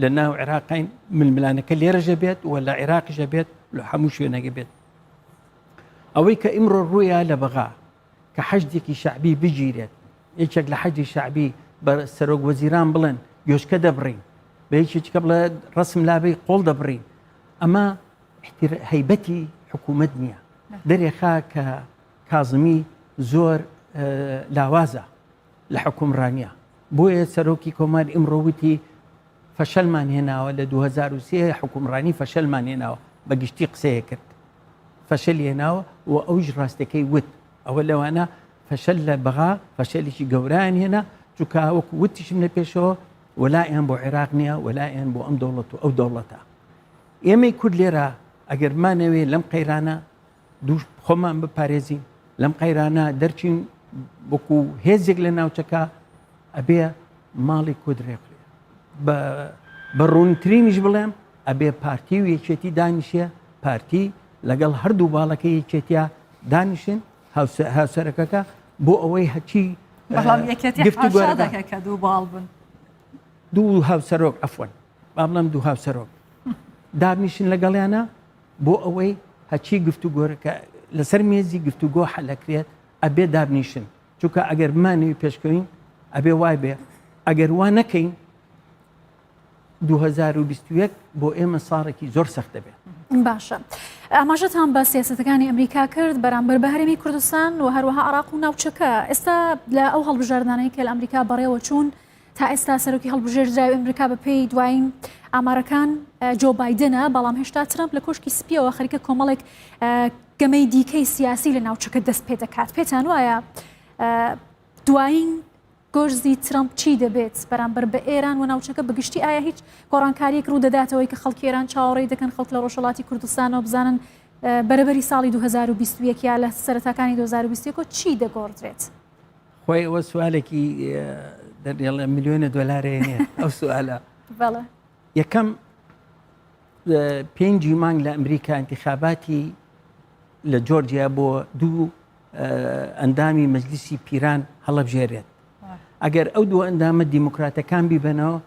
لە ناو عێراقین، ململانەکە لێرە ژە بێت و لە عێراقی ژە بێت، لە هەموو شوێنەکە بێت. ئەوەی کە ئیمڕۆ ڕوویا لە بەغا کە حەشدێکی شعبی بگیرێت، یەکێک لە حەشدی شعبی بە سەرۆک وەزیران بڵێن گوێشکە دەبڕین، بە یەکێکەکە بڵێ ڕسم لابەی قۆڵ دەبڕین، ئەمە احتر-، هەیبەتی حکوومەت نییە. دەرێخا کە کازمی زۆر، ئە، لاوازە لە حکومڕانیە. بۆیە سەرۆکی کۆمار ئیمڕۆ وتی فەشەلمان هێناوە، لە دوو هەزار و سێ حکومڕانی فەشەلمان هێناوە، بە گشتی قسەیە کرد. فەشەلی هێناوە و ئەویش ڕاستەکەی وت. ئەوە لەوانە فەشەل لە بەغا، فەشەلێکی گەورەیان هێنا، چونکە وەکو وتیشم لە پێشەوە، وەلایەن بۆ عێراق نییە، وەلایەن بۆ ئەم دەوڵەت و ئەو دەوڵەتە. ئێمەی کورد لێرە ئەگەر مانەوێ لەم قەیرانە دوو خۆمان بپارێزین، لەم قەیرانە دەرچین وەکو هێزێک لە ناوچەکە، ئەبێ ماڵی کورد ڕێکخرێ. بە، بە ڕوونترینیش بڵێم، ئەبێ پارتی و یەکێتی دانیشێ، پارتی لەگەڵ هەردوو باڵەکەی یەکێتیا دانیشن، هاوسە-، هاوسەرەکەکە بۆ ئەوەی هەچی، بەڵام ئە، یەکێتی گفتوگۆ حاشا دەکەن. دەکە کە دوو باڵ بن. دوو هاوسەرۆک، عەفوەن، با بڵێم دوو هاوسەرۆک دابنیشن لەگەڵیانە بۆ ئەوەی هەچی گفتوگۆرەکە لەسەر مێزی گفتوگۆ حەلەکرێت، ئەبێ دابنیشن. چونکە ئەگەر بمانەوی پێشکەوین، ئەبێ وای بێ. ئەگەر وا نەکەین، دوو هەزار و بیست و یەک بۆ ئێمە ساڵێکی زۆر سەخت دەبێت. باشە. ئاماژەتان بە سیاسەتەکانی ئەمریکا کرد بەرامبەر بە هەرێمی کوردستان و هەروەها عێراق و ناوچەکە. ئێستا لە ئەو هەڵبژاردنانەی کە لە ئەمریکا بەڕێوە چوون، تا ئێستا سەرۆکی هەڵبژێردراوی ئەمریکا بە پێی دوایین ئامارەکان، ئە، جۆ بایدنە، بەڵام هێشتا ترەمپ لە کۆشکی سپیەوە خەریکە کۆمەڵێک، ئە، گەمەی دیکەی سیاسی لە ناوچەکە دەست پێ دەکات. پێتان وایە، ئە، دوایین گۆرزی ترەمپ چی دەبێت بەرامبەر بە ئێران و ناوچەکە بەگشتی؟ ئایا هیچ گۆڕانکاریەک ڕوو دەداتەوەی کە خەڵکی ئێران چاوەڕێی دەکەن، خەڵک لە ڕۆژهەڵاتی کوردستانەوە بزانن، ئە، بەرەبەری ساڵی دوو هەزار و بیست و یەک یا لە سەرەتاکانی دوو هەزار و بیست و یەک چی دەگۆڕدرێت؟ خۆی ئەوە سوالێکی، ئە، دەریاڵە ملیۆنە دۆلارەیە نییە، ئەو سوالە. بەڵێ. یەکەم، ئە، پێنجی مانگ لە ئەمریکا انتخاباتی لە جۆرجیا بۆ دوو، ئە، ئەندامی مەجلیسی پیران هەڵەبژێرێت. واه. ئەگەر ئەو دوو ئەندامە دیموکراتەکان بیبەنەوە،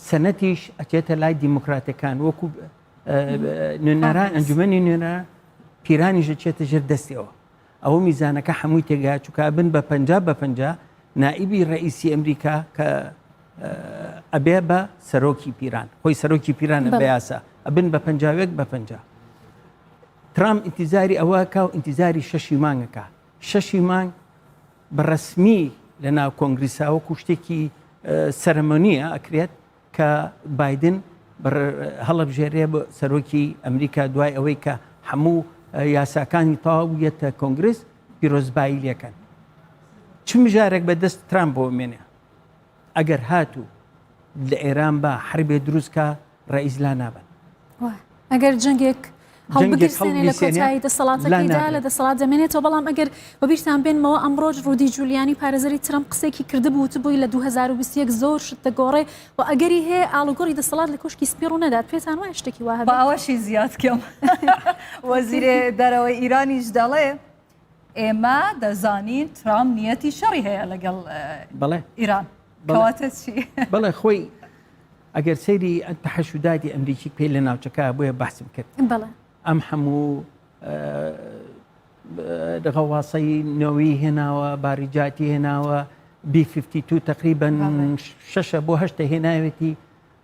سەنەتیش ئەچێتە لای دیموکراتەکان، وەکو، ئە، نوێنەران، کۆنگرس. ئەنجومەنی نوێنەران پیرانیش ئەچێتە ژێر دەستیەوە. ئەوە میزانەکە هەمووی تێگەیە، چونکە ئەبن بە پەنجا بە پەنجا نائیبی ڕئیسی ئەمریکا کە، ئە، ئەبێ بە سەرۆکی پیران، خۆی سەرۆکی پیرانە بە یاسا، ئەبن بە پەنجا و یەک بە پەنجا. ترامپ ئینتیزاری ئەوە کا و ئینتیزاری شەشی مانگەکە. شەشی مانگ بە ڕەسمی لە ناو کۆنگریسا وەکو شتێکی، ئە، سەرەمۆنیە ئەکرێت کە بایدن بڕ-، هەڵەبژێرێ بۆ سەرۆکی ئەمریکا، دوای ئەوەی کە هەموو، ئە، یاساکانی تەواو یەتە کۆنگرس پیرۆزبایی لێکەن. چ مژارێک بە دەست ترامپ بۆ مێنێ؟ ئەگەر هاتوو لە ئێران با حربێ دروست کا، ڕئیس لا نابن. واه. ئەگەر جەنگێک جەنگێک هەڵبگیرسێنێ لە هەڵبگیرسێنێ، کۆتاییدا، لا نابێت. دەسەڵاتەکەیدا لە دەسەڵات دەمێنێتەوە. بەڵام ئەگەر بە بیرتان بێن، مەوە ئەمڕۆ ڕودی جولیانی پارێزەری ترەمپ قسێکی کردبوو، وتبووی لە دوو هەزار و بیست و یەک زۆر شت دەگۆڕێ و ئەگەری هەیە ئاڵوگۆڕی دەسەڵات لە کۆشکی سپی ڕوو نەدات. پێتان وایە شتێکی وا هەبێت؟ با ئەوەشی زیاد کەم. وەزیرێ دەرەوەی ئیرانیش دەڵێ، ئێمە دەزانین ترامپ نیەتی شەڕی هەیە لەگەڵ، ئە، بەڵێ. ئیران. بەڵێ. کەواتە چی؟ بەڵێ، خۆی ئەگەر سەیری ئەم تەحەشوداتی ئەمریکی پێی لە ناوچەکە بۆیە بەحسم کرد. بەڵێ. ئەم هەموو، ئە، غەواسەی نەوەوی هێناوە، باریجاتی هێناوە، بی فیفتی تو تەقریبەن بەڵێ. شەشە بۆ هەشتە هێناوێتی،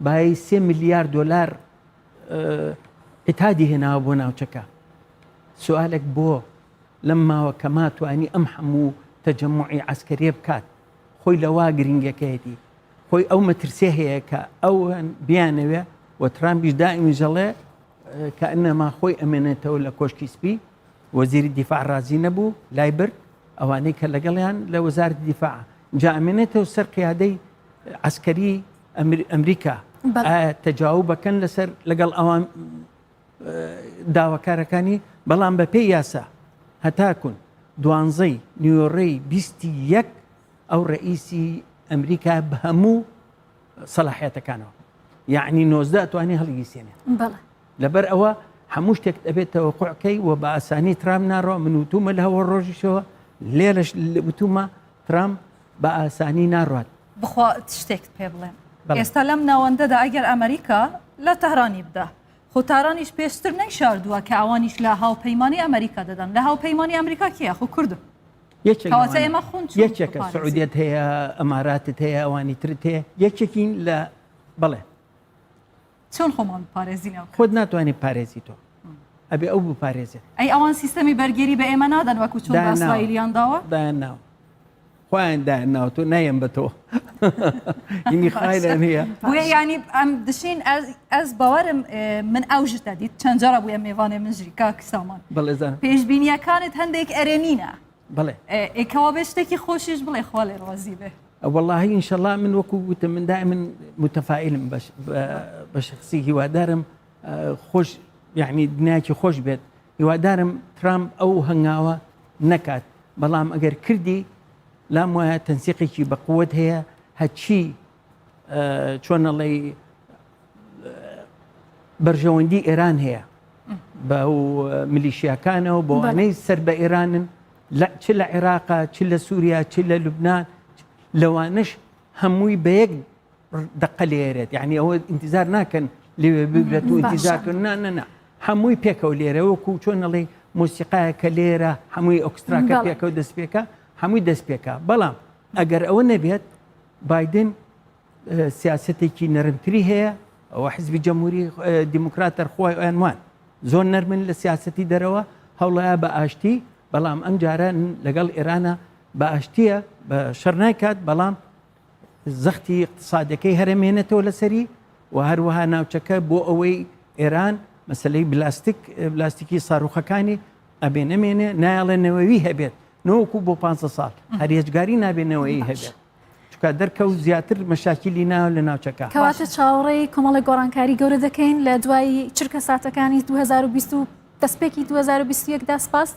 بای سێ ملیار دۆلار، ئە، عتادی هێناوە بۆ ناوچەکە. سوالێک بۆ لەم ماوە کە ما توانی ئەم هەموو تەجەموعی عەسکەریە بکات، خۆی لەوا گرنگەکەیەتی، خۆی ئەو مەترسێ هەیە کە ئەوان بیانەوێ و ترامپیش دائمی ژەڵێ، ئە، کە ئەنەما خۆی ئەمێنێتەوە لە کۆشکی سپی، وەزیری دیفاع ڕازی نەبوو، لای برد، ئەوانەی کە لەگەڵیان لە وەزارەتی دیفاع جا ئەمێنێتەوە سەر قیادەی عەسکەری ئەمر-، ئەمریکا. بەڵێ. ئایا تەجاوبەکەن لەسەر لەگەڵ ئەوان، ئە، داواکارەکانی؟ بەڵام بە پێی یاسا هەتاکوون دوانزەی نیوەڕێی بیست و یەک ئەو ڕئیسی ئەمریکا بە هەموو سەلاحیەتەکانەوە، یعنی نۆزدە ئەتوانی هەڵگیسێنێ. بەڵێ. لەبەر ئەوە هەموو شتێک دەبێت تەوەقوع کەی و بە ئاسانی ترامپ ناڕۆ. من وتومە لە هەوە ڕۆژیشەوە، لێرەش وتومە ترامپ بە ئاسانی ناڕوات. بخوا شتێک پێ بڵێم. بەڵێ. ئێستا لەم ناوەندەدا ئەگەر ئەمریکا لە تەهرانی بدا، خۆ تارانیش پێشتر نەیشاردووە کە ئەوانیش لە هاوپەیمانی ئەمریکا دەدەن، لە هاوپەیمانی ئەمریکا کێیە؟ خۆ کوردن. یەکێک کەواتە لەوانە. ئێمە خون چون یەکێکە، بپارێزین؟ سعودیەت هەیە، ئەماراتت هەیە، ئەوانی ترت هەیە، یەکێکین لە، بەڵێ. چۆن خۆمان بپارێزین ئەو؟ خۆت ناتوانێت پارێزی تۆ. ئەبێ ئەو بپارێزێت. ئەی ئەوان سیستەمی بەرگێری بە ئێمە نادەن وەکو چۆن بە دایان ناوە. ئیسرائیلیان داوە؟ دایان ناوە. خۆیان دایان ناوە، تۆ نایەن بە تۆ. یعنی خایلان هەیە. بۆیە یعنی ئەم دشین ئەز، ئەز باوەرم، ئێ، من ئەو ژتە دیت. چەند جارە بووە مێوانێ من ژری کاک سامان. بەڵێ زانم. پێشبینیەکانت هەندێک ئەرێنینە. بەڵێ. ئێ، ئێ کەوا بێ شتێکی خۆشیش بڵێ خوا لێ ڕازی بێ. وەڵاهی ئینشەڵا من وەکو وتم، من دائما متفائلم بە ش-، بە، بە شخصی هیوادارم، ئە، خۆش، یعنی دنیاکی خۆش بێت. هیوادارم ترامپ ئەو هەنگاوە نەکات. بەڵام ئەگەر کردی، لام وایە تەنسیقێکی بە قوت هەیە، هەچی، ئە، چۆن ئەڵێی، بەرژەوەندی ئێران هەیە بە ئەو میلیشیاکانەوە، بۆ بەڵێ. وانەی سەر بە ئێرانن، لە، چ لە عێراقا، چ لە سووریا، چ لە لوبنان، لەوانەش هەمووی بە یەک دەقە لێرێت. یعنی ئەوە ئینتیزار ناکەن لێوێ ببرێت و باشە. ئینتیزار کەن. نا، نا، نا. هەمووی پێکەوە لێرە، وەکو چۆن ئەڵێ مۆسیقایەکە لێرە، هەمووی ئۆکستراکە بەڵێ. پێکەوە دەست پێکە، هەمووی دەست پێکە. بەڵام ئەگەر ئەوە نەبێت، بایدن ئە، سیاسەتێکی نەرمتری هەیە. ئەوە حزبی جەمهوری، ئە، دیموکرات دەرخوای ئەویان وان زۆر نەرمن لە سیاسەتی دەرەوە، هەوڵەیە بە ئاشتی، بەڵام ئەم جارە لەگەڵ ئێرانە بە ئاشتیە، بە شەر نایکات، بەڵام زەختی اقتصادەکەی هەرێمێنێتەوە لەسەری و هەروەها ناوچەکە بۆ ئەوەی ئێران مەسەلەی بلاستیک، بلاستیکی ساروخەکانی ئەبێ نەمێنێ، نایەڵێ نەوەوی هەبێت، نەوەکو بۆ پانزە ساڵ، هەر هێجگاری نابێ نەوەوی هەبێت. پێ دەرکەوت زیاتر مەشاکیلی ناو لە ناوچەکە. کەواتە چاوەڕێی کۆمەڵێک گۆڕانکاری گەورە دەکەین لە دوای چرکە ساتەکانی دوو هەزار و بیست و دەستپێکی دوو هەزار و بیست و یەک دا. سپاس.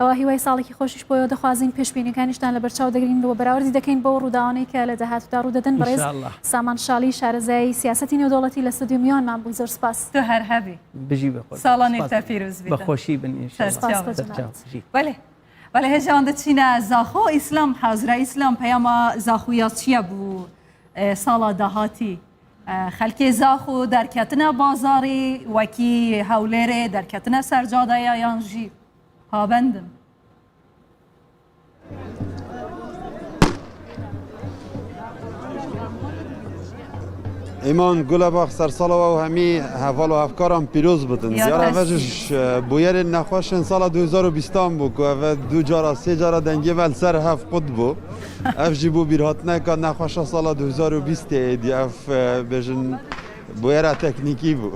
ئەوە هیوای ساڵێکی خۆشیش بۆیەوە دەخوازین، پێشبینیەکانیشتان لە بەرچاو دەگرین و بەراوردی دەکەین بۆ ڕووداوانەی کە لە داهاتوودا ڕوو دەدەن. بەڕێز ئینشاءالله. سامان شاڵی، شارەزای سیاسەتی نێودەوڵەتی، لە ستۆدیۆ میوانمان بوو. زۆر سپاس. تو هەر هەبی. بژی بە خۆت. ساڵانی سپاس. تە پیرۆز بیتە. بە خۆشی بن ئینشاءالله. سەرچاو. سەرچاو. بژی. بەێ. بەێ هێژان دەچینە زاخۆ. ئیسلام حەوز، برا ئیسلام، پەیاما زاخویا چیە بوو، ئێ، ساڵا داهاتی؟ ئێ، خەلکێ زاخۆ دەرکەتنە بازاڕی وەکی هەولێرێ، دەرکەتنە سەرجادەیە یان ژی پابەندن؟ Îman Gulebax, sersala we û hemî heval û hevkaran pîroz bidin. Ya Diyara ve ji bûyerên nexweşên sala du hezar û bîstan bû ku ev du cara, sê cara dengê ve li ser hev qut bû. Ev jî bû bîrhatineka nexweşa sala du hezar û bîstê êdî. Ev, e, bêjin bûyera teknîkî bû.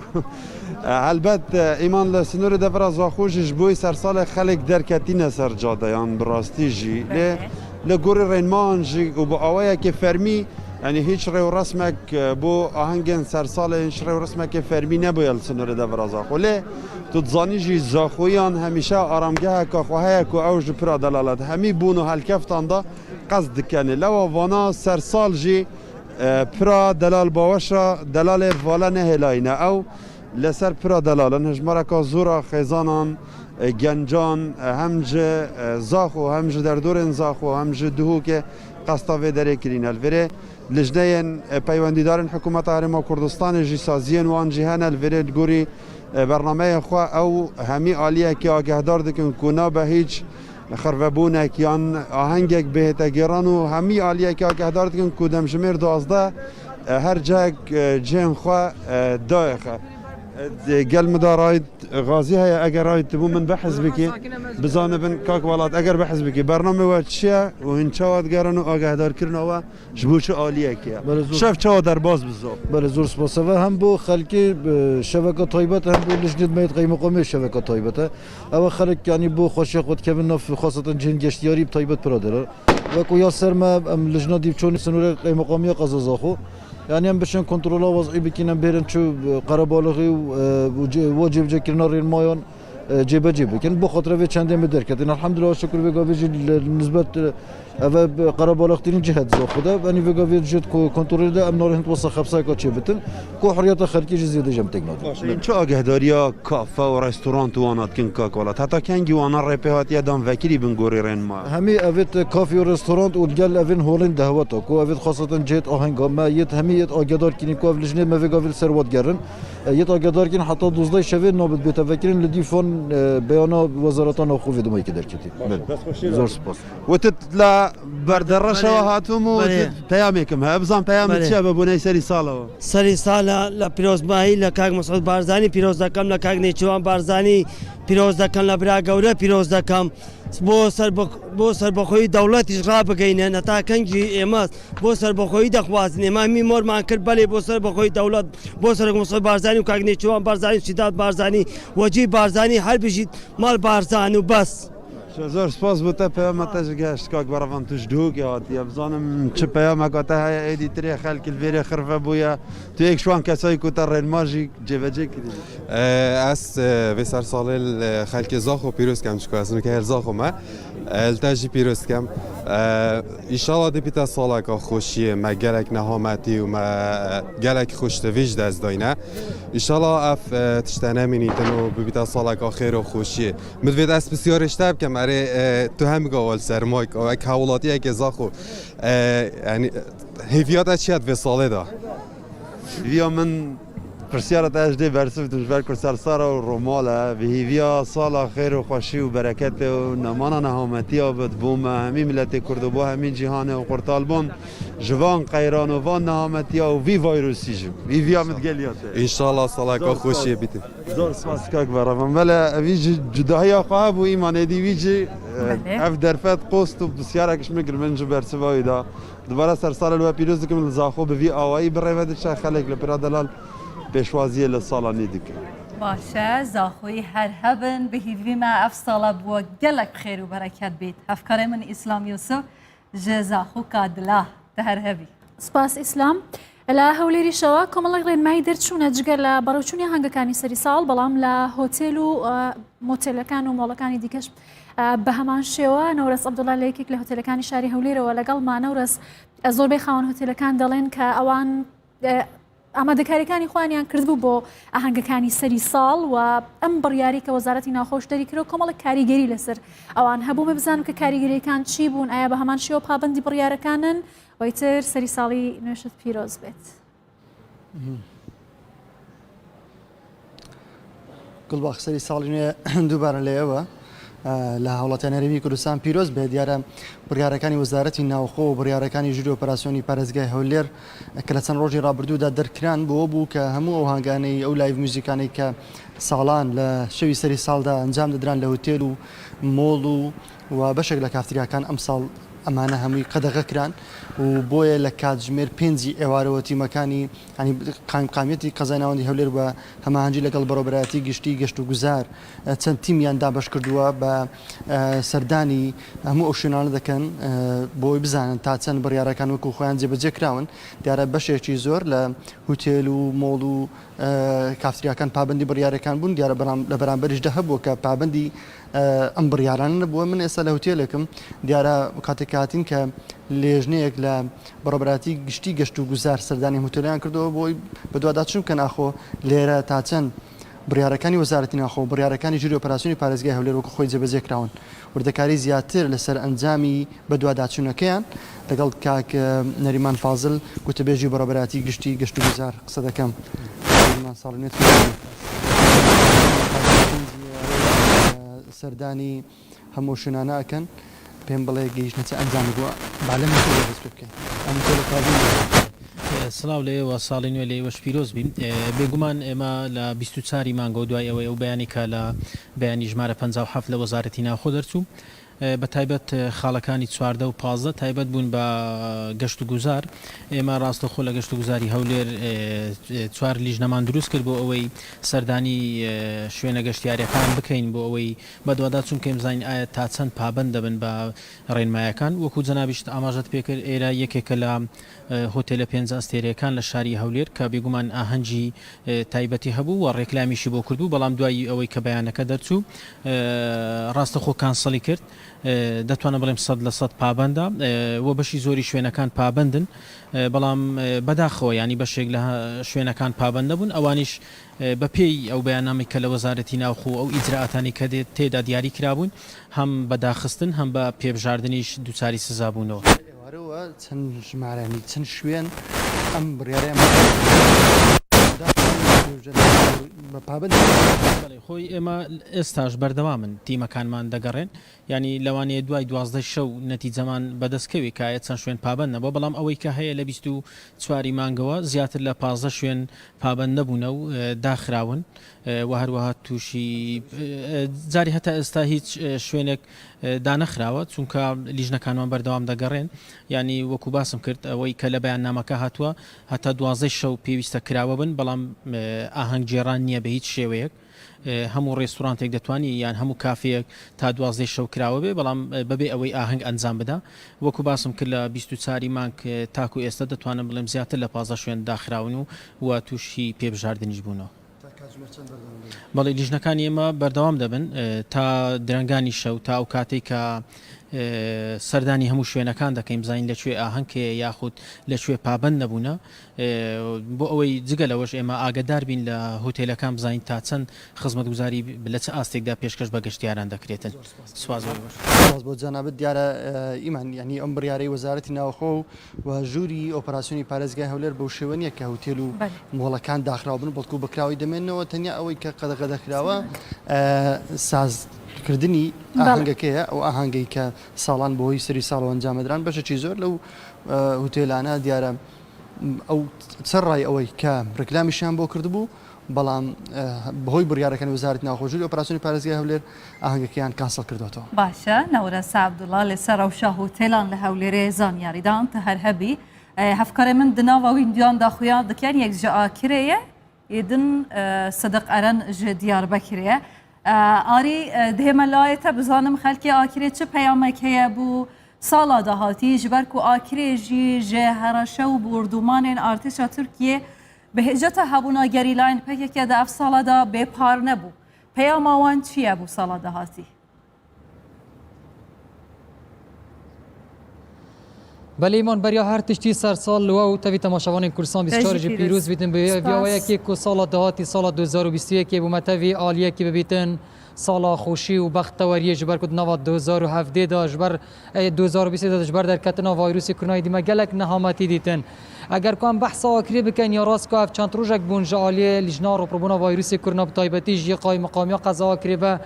E, helbet, e, Îman, li sinorê devera Zaxo jî ji bo sersalê xelk derketîne ser cadeyan bi rastî jî. Lê li gorî rênman jî û bi awayekê fermî, yanî hîç rêwresmek, e, bo ahengên sersalê, hîç rêwresmekê fermî nebûye li sinorê devera Zaxo. Lê tu dizanî jî Zaxoyiyan hemîşe aramgeheka xwe heye ku ew ji pira delal e. Hemî bûn û helkeftan de qest dikenê. Lewa vana sersal jî, e, pira delal baweş e, delalê vala nehêlayîne. Ew li ser pira delal in. Hejmareka zor a xêzanan, e, gencan, e, hem ji, e, Zaxo, hem ji derdorên Zaxo, hem ji Duhokê qesta vê derê kirîne. Li vêrê lijneyên, e, peywendîdarên Hikûmeta Herêma Kurdistanê jî saziyên wan jî hene. Li vêrê li gorî, e, bernameyê xwe ew hemî aliyekê agehdar dikin ku nabe hîç xirvebûnek yan ahengek bihête gêran û hemî aliyekê agehdar dikin ku demjimêr duwazdeh, e, her cihek, e, cihên xwe, e, dayixe. E, gel min da rayt Gazî heye, eger rayt dibû min behs bikî, bizanibin kak Welat, eger behs bikî, bernamê we çi ye û hûn çawa digerin û agahdarkirina we ji bo çi aliyekê ye? Belê, zor. Şev çawa derbas bi zaf? Belê, zor spas. Ev hem bo xelkê, e, şeveka taybet e, hem bo lijnê me yê qeymeqamê şeveka taybet e. Ew xelk, yanî bo xweşiya xwe dikevin nav, xweseten cihên geştiyarî bi taybet pira delal. Wek ya ser me, em lijna dîvçonê sinorê qeymeqamiya qeza Zaxo. Yanî em bişên kontrola wezî bikin, em bêrin çi, e, qerebalixî û, e, û cê-, wa cêbicekirina rênmayan, e, cêbecê bikin. Bo xatirê vê çendê me derketin. Elhamdulillah, şukur vê gavê jî li nisbet, e, eve, e, qerebalixtirîn cihet Zaxo de. Yanî vê gavê jî ko-, kontrolê de em narê hin wesa xebsayeka çêbitin. Ku hurriyeta xelkê jî zêde jî em têk nadin. Baş e. Çi agehdariya kafe û restorant wana dikin kak Welat? Heta kengî wana rê pê hatiye dan vekirî bin gorî rênma? Hemî evêt kafe û restorant û gel evên holên dehweta ku evêt xaseten cihêt ahenga me yêt hemî yêt agedar kirîn ku ev lijnê me vê gavê li ser we digerin. E, yêt agedar kirîn heta duzdeh şevê nabit bête vekirin li dîfan, e, beyana wezareta navxwe vê dimayî ki derketî. Belê. Zor spas. Witit la berdereşewa Belê. Hatum û Belê. Peyamêkim he. Bizan peyamê Belê. Çi ye bi bûney serî sala we? Serî sala la pîrozbahî la kak Mesûd Barzanî pîroz dekam, la kak Nêçîrvan Barzanî pîroz dekam, la bira gewre pîroz dekam. Bo ser bo, bo serbixweyî dewletî ji rabigeyne, heta keng jî ême bo serbixweyî dexwazin. Ême hemî morman kir, belê bo serbixweyî dewlet, bo ser Mesûd Barzanî û kak Nêçîrvan Barzanî û Sîdat Barzanî, Wecî Barzanî, her bijît mal Barzanî û bes. Zor spas bo te, peyama te ji geşt kak Baravan, tu ji Duhokê hatiye. Bizanim çi peyameka te heye, êdî tirê xelk li vêrê xirve bûye. Tu yek ji wan kesayî ku te rênma jî cêvecê kirî. E, ez, e, vê sersalê li xelkê Zaxo pîroz kem, çiko ez nûke hêl Zaxo me. E, li te jî pîroz kem. E, înşallah dê bîte saleka xweşiyê, me gelek nehametî û me, e, gelek xweştivî ji dest dayne. Înşallah ev, e, tişte nemînîtin û bibîte saleka xêr û xweşiyê. Min divêt ez pisyarê ji te bikim, erê, e, tu hemî gava li ser mayka, wek hewlatiyekê Zaxo, e, yanî, hêviya te çi ye di vê salê de? Hêviya min, pirsyara te ez dê bersiv dikim, ji ber ku sersara û romal e, bi hêviya sala xêr û xweşî û bereketê û nemana nehametiya bit bo me, hemî miletê Kurd û bo hemî cîhanê û qurtalbûn ji van qeyran û van nehametiya û vî vayrosî jî. Hêviya min digel ya te. Înşallah saleka Zor xweşiyê spas. Bîtin. Zor spas kak Baravan. Belê, evî jî cudahiya xwe hebû, îmanê dî wî jî, e, Belê. Ev derfet qost û pisyarek ji min kir, min ji bersiva wî da. Dubare sersalê li we pîroz dikim, li Zaxo bi vî awayî bi rê ve diçe, xelek li pira delal pêşwaziyê li sala nî dikin. Baş e, Zaxoyî her hebin, bi hîvî me ev sala bi we gelek xêr û bereket bît. Hevkarê min Îslam Yusuf ji Zaxoka Dila. Te her hebî. سپاس ئیسلام. لە هەولێریشەوە کۆمەڵێک ڕێنمایی دەرچوونە جگە لە بەڕێوچوونی هەنگەکانی سەری ساڵ، بەڵام لە هۆتێل و، ئە، مۆتێلەکان و مۆڵەکانی دیکەش، ئە، بە هەمان شێوە. نەورەس عەبدوڵا لە یەکێک لە هۆتێلەکانی شاری هەولێرەوە لەگەڵمان. نەورەس، ئە، زۆربەی خاوەن هۆتێلەکان دەڵێن کە ئەوان، ئە، ئامادەکاریەکانی خۆیانیان کردبوو بۆ ئاهەنگەکانی سەری ساڵ و ئەم بڕیاری کە وەزارەتی ناوخۆش دەری کرد و کۆمەڵێک کاریگەری لەسەر ئەوان هەبوو. من بزانم کە کاریگەریەکان چی بوون، ئایا بە هەمان شێوە پابەندی بڕیارەکانن؟ وەیتر سەری ساڵی نوێشت پیرۆز بێت. گوڵباخ، سەری ساڵی نوێ دووبارە لە ئێوە، ئە، لە هاوڵاتیان هەرێمی کوردستان پیرۆز بێت. دیارە بڕیارەکانی وەزارەتی ناوخۆ و بڕیارەکانی ژووری ئۆپەراسیۆنی پارێزگای هەولێر کە لە چەند ڕۆژی ڕابردوودا دەرکران بۆ بوو کە هەموو ئەو هانگانەی، ئەو لایڤ میوزیکانەی کە ساڵان لە شەوی سەری ساڵدا ئەنجام دەدران لە هوتێل و مۆڵ و، و بەشێک لە کافتریاکان، ئەم ساڵ ئەمانە هەمووی قەدەغە کران و بۆیە لە کاتژمێر پێنجی ئێوارەوە تیمەکانی، ینی قایمقامیەتی قەزای ناوەندی هەولێر بە هەماهەنگی لەگەڵ بەڕێوەبەرایەتی گشتی گەشت و گوزار، ئە، چەند تیمیان دابەش کردووە بە، ئە، سەردانی هەموو ئەو شوێنانە دەکەن، ئە، بۆی بزانن تا چەند بڕیارەکان وەکو خۆیان جێبەجێ کراون. دیارە بەشێکی زۆر لە هوتێل و مۆڵ و، ئە، کافتریاکان پابەندی بڕیارەکان بوون. دیارە بەرام-، لە بەرامبەریشدا هەبووە کە پابەندی، ئە، ئەم بڕیارانە نەبووە. من ئێستا لە هوتێلێکم، دیارە کاتێک هاتین کە لێژنەیەک لە بەڕێوەبەرایەتی گشتی گەشت و گوزار سەردانی هوتێلیان کردەوە بۆی بەدواداچوون بکەن ئاخۆ لێرە تا چەند بڕیارەکانی وەزارەتی ناوخۆ، بڕیارەکانی ژووری ئۆپەراسیۆنی پارێزگای هەولێر وەکو خۆی جێبەجێ کراون. وردەکاری زیاتر لەسەر ئەنجامی بەدواداچوونەکەیان لەگەڵ کاک، ئە، نەریمان فازل، گوتەبێژی بەڕێوەبەرایەتی گشتی گەشت و گوزار قسە دەکەم. نەریمان ساڵی نوێت، ئە، سەردانی هەموو شوێنانە ئەکەن. پێم بڵێ گەیشتنە چ ئەنجامێک و با لەم هەموو دەست پێ بکەین. ئەم تۆ لە کابین. سڵاو لە ئێوە، ساڵی نوێ لە ئێوەش پیرۆز بین. ئێ، بێگومان ئێمە لە بیست و چاری مانگەوە دوای ئەوەی ئەو بەیانی کە لە بەیانی ژمارە پەنجا و حەفت لە وەزارەتی ناوخۆ دەرچوو، ئێ، بە تایبەت، ئێ، خاڵەکانی چواردە و پازدە تایبەت بوون بە گەشت و گوزار. ئێمە ڕاستەخۆ لە گەشت و گوزاری هەولێر، ئێ، ئێ، چوار لیژنەمان دروست کرد بۆ ئەوەی سەردانی، ئێ، شوێنە گەشتیاریەکان بکەین بۆ ئەوەی بەدواداچوون بکەین بزانین ئایا تا چەند پابەند دەبن بە ڕێنمایەکان. وەکو جەنابیشت ئاماژەت پێکرد، ئێرە یەکێکە لە، ئێ، هۆتێلە پێنج ئەستێرەکان لە شاری هەولێر کە بێگومان ئاهەنگی، ئێ، تایبەتی هەبوو و ڕێکلامیشی بۆ کردبوو، بەڵام دوای ئەوەی کە بەیانەکە دەرچوو، ئێ، ڕاستەخۆ کانسڵی کرد. ئێ، دەتوانم بڵێم سەد لە سەد پابەندە، ئێ، و بەشی زۆری شوێنەکان پابەندن، ئێ، بەڵام، ئێ، بەداخەوە، یعنی بەشێک لە شوێنەکان پابەند نەبوون. ئەوانیش، ئێ، بە پێی ئەو بەیاننامەی کە لە وەزارەتی ناوخۆ ئەو ئیجرائاتانی کە دێ-، تێدا دیاری کرابوون، هەم بە داخستن، هەم بە پێبژاردنیش دووچاری سزا بوونەوە. ئێوارەوە چەند ژمارەنی، چەند شوێن ئەم بڕیارەیان بە پابەند. بەڵێ، خۆی ئێمە ئێستاش بەردەوامن، تیمەکانمان دەگەڕێن. یعنی لەوانەیە دوای دوازدە شەو نەتیجەمان بەدەستکەوێ کایە چەند شوێن پابەند نەبووە، بەڵام ئەوەی کە هەیە لە بیست و چواری مانگەوە زیاتر لە پازدە شوێن پابەند نەبوونە و، ئێ، داخراون، ئێ، و هەروەها تووشی، ئێ، جاری هەتا ئێستا هیچ، ئێ، شوێنێک، ئێ، دانەخراوە، چونکە لیژنەکانمان بەردەوام دەگەڕێن. یعنی وەکو باسم کرد، ئەوەی کە لە بەیاننامەکە هاتووە، هەتا دوازدە شەو پێویستە کراوە بن، بەڵام، ئێ، ئاهەنگ جێران نییە بە هیچ شێوەیەک. ئێ، هەموو ڕێستورانتێک دەتوانی یان هەموو کافەیەک تا دوازدە شەو کراوە بێ، بەڵام، ئێ، بەبێ ئەوەی ئاهەنگ ئەنجام بدا. وەکو باسم کرد لە بیست و چاری مانگ، ئێ، تاکو ئێستا دەتوانم بڵێم زیاتر لە پازدە شوێن داخراون و، و تووشی پێبژاردنیش بوونەوە. تا کاتژمێر چەند بەردەوام دەبن؟ بەڵێ، لیژنەکانی ئێمە بەردەوام دەبن، ئێ، تا درەنگانی شەو، تا ئەو کاتێک کە، ئێ، سەردانی هەموو شوێنەکان دەکەین، بزانین لەکوێ ئاهەنگ هەیە یاخود لەکوێ پابەند نەبوونە. ئێ، بۆ ئەوەی جگە لەوەش ئێمە ئاگەدار بین لە هۆتێلەکان، بزانین تا چەند خزمەتگوزاری لە چ ئاستێکدا پێشکەش بە گەشتیاران دەکرێتن. زۆر سپاس. سپاس بۆ ئێوەش. سپاس بۆ جەنابەت. دیارە، ئێ، ئیمان، یعنی ئەم بڕیارەی وەزارەتی ناوخۆ و و ژووری ئۆپەراسیۆنی پارێزگای هەولێر بەو شێوە نییە کە هوتێل و بەڵێ. مۆڵەکان داخراو بن، بەڵکو بەکراوی دەمێنەوە، تەنیا ئەوەی کە قەدەغە دەکراوە، ئە، سازکردنی بەڵێ. ئاهەنگەکەیە، ئەو ئاهەنگەی کە ساڵان بەهۆی سەری ساڵەوە ئەنجام دەدران. بەشێکی زۆر لەو، ئە، هوتێلانە دیارە ئەو سەر ڕای ئەوەی کە ڕێکلامیشیان بۆ کردبوو، بەڵام، ئە، بەهۆی بڕیارەکانی وەزارەتی ناوخۆ ژووری ئۆپەراسیۆنی پارێزگای هەولێر ئاهەنگەکەیان کانسڵ کردوەتەوە. باشە، نەورەس عەبدوڵا لەسەر ڕەوشە هۆتێلان لە هەولێرێ زانیاریدان. تە هەر هەبی. ئە، هەفکارێ من دناوە ویندیان داخویا دکەن یەک جە ئاکرێیە، ئێدن، ئە، سدق ئەرەن ژە دیاربەکرێیە. ئە، ئاری، ئە، دهێمە لایە تە بزانم خەلکی ئاکرێ چ پەیامێک هەیە بوو، Sala dahatî, ji ber ku Akirê jî ji hereşe û bordûmanên artêşa Tirkiyê bi hêceta hebûna gerîlayên P K K de ev sala de bêpar nebû, peyama wan çi ye bo sala dahatî? Belê, Îman, beriya her tiştî sersal li we û tevî temaşevanên Kurdistan bîst û çar jî pîroz bîtin. Bi vîya wê yekê ku sala dahatî, sala du hezar û bîst û yekê bo me tevî aliyekî bibîtin sala xweşî û bexteweriyê, ji ber ku di nava du hezar û hevdeh de ji ber, ê, du hezar û bîst de ji ber derketina vayrûsê Koronayê dî me gelek nehametî dîtin. Eger ku em behsa Akirê bikin, ya rast ku ev çend rojek bûn ji aliyê Lijna Rûpirûbûna Vayrûsê Korona, bi taybetî jî qaymeqamiya qeza Akirê ve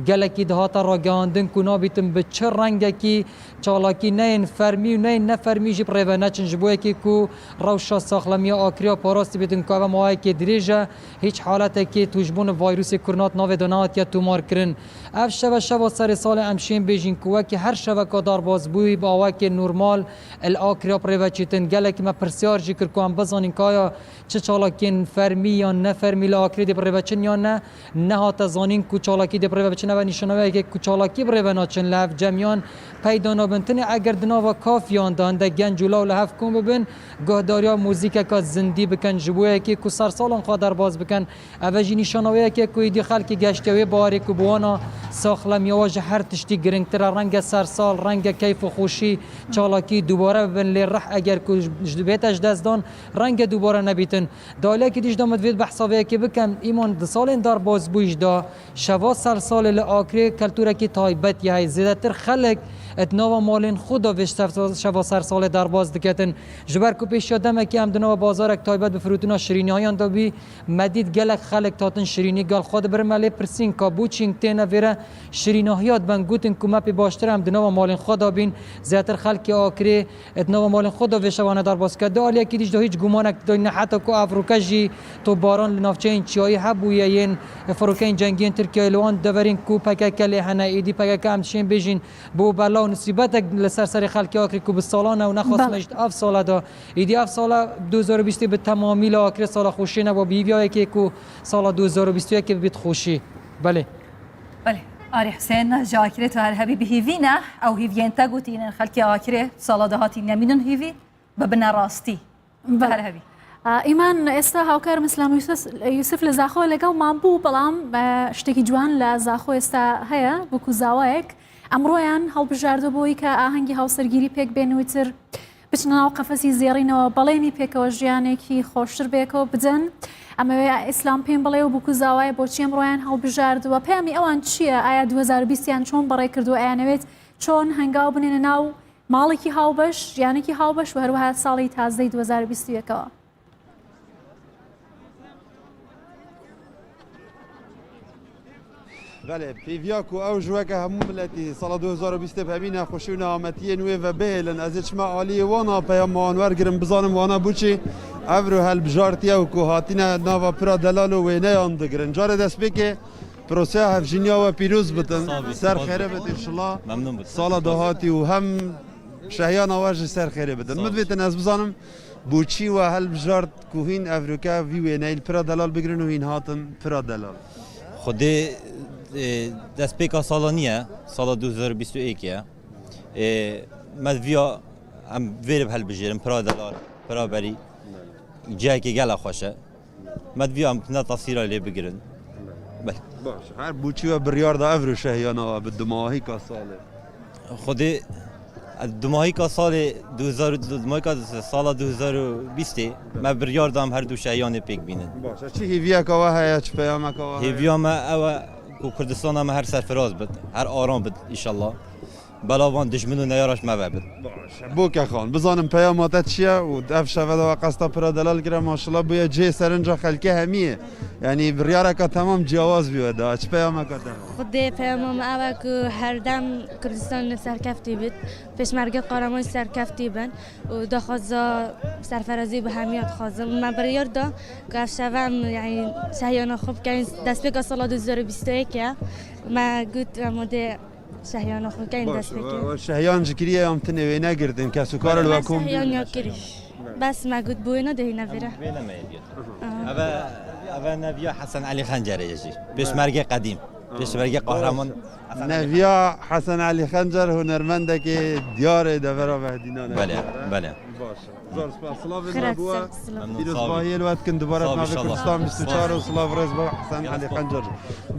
gelekî dihate ragihandin ku nabîtin bi çi rengekî çalakî neyên fermî û neyên nefermî jî bi rê ve neçin, ji bo yekê ku rewşa saxlemiya Akirê ya parastî bîtin ku ev maweyekê dirêj e, hîç haletekê tûşbûn vayrûsê Koronat navê de nehatiye tomarkirin. Ev şeve şeva serê salê em şên bêjin ku wekî her şeveka derbazbûyî bi awakê normal li Akirê ya bi rê ve çêtin. Gelekî me pirsyar jî kir ku em bizanîn ka ya çi çalakiyên fermî yan nefermî li Akirê dê bi rê ve çin yan ne. Nehate zanîn ku çalakî dê bi rê ve biçin. Ev e nîşanaweyekê ku çalakî bi rê ve naçin li hev cem yan peyda nabin. Tenê eger di nava kafiyan de hindek genc û law li hev kom bibin, guhdariya muzîkeka zindî bikin, ji bo yekê ku sersalan xwe derbas bikin. Ev e jî nîşanaweyekê ku êdî xelkê geştiye wê bawerê ku bi wana saxlemiya we ji her tiştî giringtir e. Renge sersal, renge keyf û xweşî, çalakî dubare bibin, lê rih eger ku ji, bête ji dest dan, renge dubare nebîtin. Di aliyekî dî jî de min divêt behsa vê yekê bikim, Îman, di salên derbazbûyî jî de şeva sersalê li Akirê keltûrekî taybet ye heye. Zêdetir xelk di nava malên xwe de vê şeva sersalê derbaz diketin. Ji ber ku pêşiya demekê em di nava bazarek taybet bi firûtina şirînihiyan de bî, me dît gelek xelk dihatin şirînî gel xwe dibirin. Me lê pirsîn ka bo çîn têne vêre şirînahiya diben, gotin ku me pê baştir em di nava malên xwe de bîn. Zêdetir xelkê Akirê di nava malên xwe de vê şevane derbas dike. Di aliyekî dî jî de hîç gumanek tê de ne, heta ku ev roke jî topbaran li navçeyên çiyayî hebûye yên firokeyên cengî yên Tirkiyeyê li wan deverên ku P K K lê hene. Êdî P K K em dişên bêjin bû bela û nisîbetek li ser serê xelkê Akirê ku bi salan e û nexwest me jî di ev sala de. Êdî ev sala du hezar û bîstê bi temamî li Akirê sala xweşiyê nebû. Bi hîviya yekê ku sala du hezar û bîst û yekê bibît xweşî. Belê. Belê. Arî Husên, ji Akirê tu her hebî bi hîvî ne. Ew hîviyên te gotînin xelkê Akirê sala dahatî nemînin hîvî, bibine rastî. Belê. Her hebî. ئیمان، ئێستا هاوکارم ئیسلام یوسف، یوسف لە زاخۆ لەگەڵمان بوو، بەڵام، ئە، شتێکی جوان لە زاخۆ ئێستا هەیە، وەکو زاوایەک ئەمڕۆیان هەڵبژاردووە بۆی کە ئاهەنگی هاوسەرگیری پێک بێن و تر بچنە ناو قەفەسی زێڕینەوە، بەڵێنی پێکەوە ژیانێکی خۆشتر بێکەوە بدەن. ئەمەوێ ئیسلام پێم بڵێ و بکوزاوایە بۆچی ئەمڕۆیان هەڵبژاردووە؟ پەیامی ئەوان چییە؟ ئایا دوو هەزار و بیست یان چۆن بەڕێ کردووە؟ ئەیانەوێت چۆن هەنگاو بنێنە ناو ماڵێکی هاوبەش، ژیانێکی هاوبەش و هەروەها ساڵی تازەی دوو هەزار و بیست و یەکەوە؟ Belê, pêviya ku ew ji weke hemû miletî sala du hezar û bîstê bi hemî nexweşî û nehametiyên wê ve bihêlin, ez ê çima aliyê wana peyama wan wergirim, bizanim wana bûçî ev ro helbijartiye û ku hatine nava pira delal û wêneyan digirin. Carê destpêkê proseya hevjîniya we pîroz bitin. Sağ ol, ser xêrê bit, înşallah. Memnun bit. Sala dahatî û hem şehiyana we jî ser xêrê bitin. Sağ ol. Min divêtin ez bizanim, Bo çî we helbijart ku hîn evroke vî wêneyî li pira delal bigirin û hîn hatin pira delal? Xwedê, e, destpêka sala niye, sala du hezar û bîst û yekê ye. E, me viya em vêrê bi helbijêrin, pira delal, pira berî, cihekê gelek xweş e. Me divî em ne tasîra lê bigirin. Belê. Baş. Her bo çi we biryar da ev ro şehiyana we bi dimahîka salê? Xwedê, e, dimahîka salê du hezar, dimahîka sala du hezar û bîstê me biryar da em her du şehiyanê pêk bînin. Baş. Çi hêviyeka we heye, çi peyameka we heye? Hêviya me ew e ku Kurdistana me her serfiraz bit, her aram bit, înşallah. Bela van dijmin û neyara ji me ve bin. Baş e. Boke Xan, bizanim peyama te çi ye û ev şeve de we qesta pira delal kire, maşallah bûye cihê serinca xelkê hemiyê. Yanî biryareka temam ciyawaz bî we da. Çi peyameka te? Xwedê peyama me ew e ku herdem Kurdistan serkeftî bit, pêşmerge Qaramoyî serkeftî bin û daxwaza serferazî bi hemiya dixwazim. Me biryar da ku ev şeve em, yanî, şehiyana xwe bikeyn. Destpêka sala du hezar û bîst û yek e. Me got, em odê Şehiyana xwe keyn dest pê kir. Baş, we şehiyan ji kiriye yan tinê wê negirtin, kes û kar li we kom bîn? Şehiyan ya kirî. Bes me got bi wê ne dihîne vêre. Wê ne me yê diyet. Eve, eve neviya Hesen Elî Xencerê ye jî. Pêşmergê qedîm. Pêşmerge Qahraman Neviya Hesen Elî Xencer, hunermendekê diyar e devera Mehdînan e. Bele, bele. Baş e. Zor spas. Silavên me bû. Pîrozbahiyê li we dikin dubare navê Kurdistan bîst û çar û silav rêz bo Hesen Elî Xencer.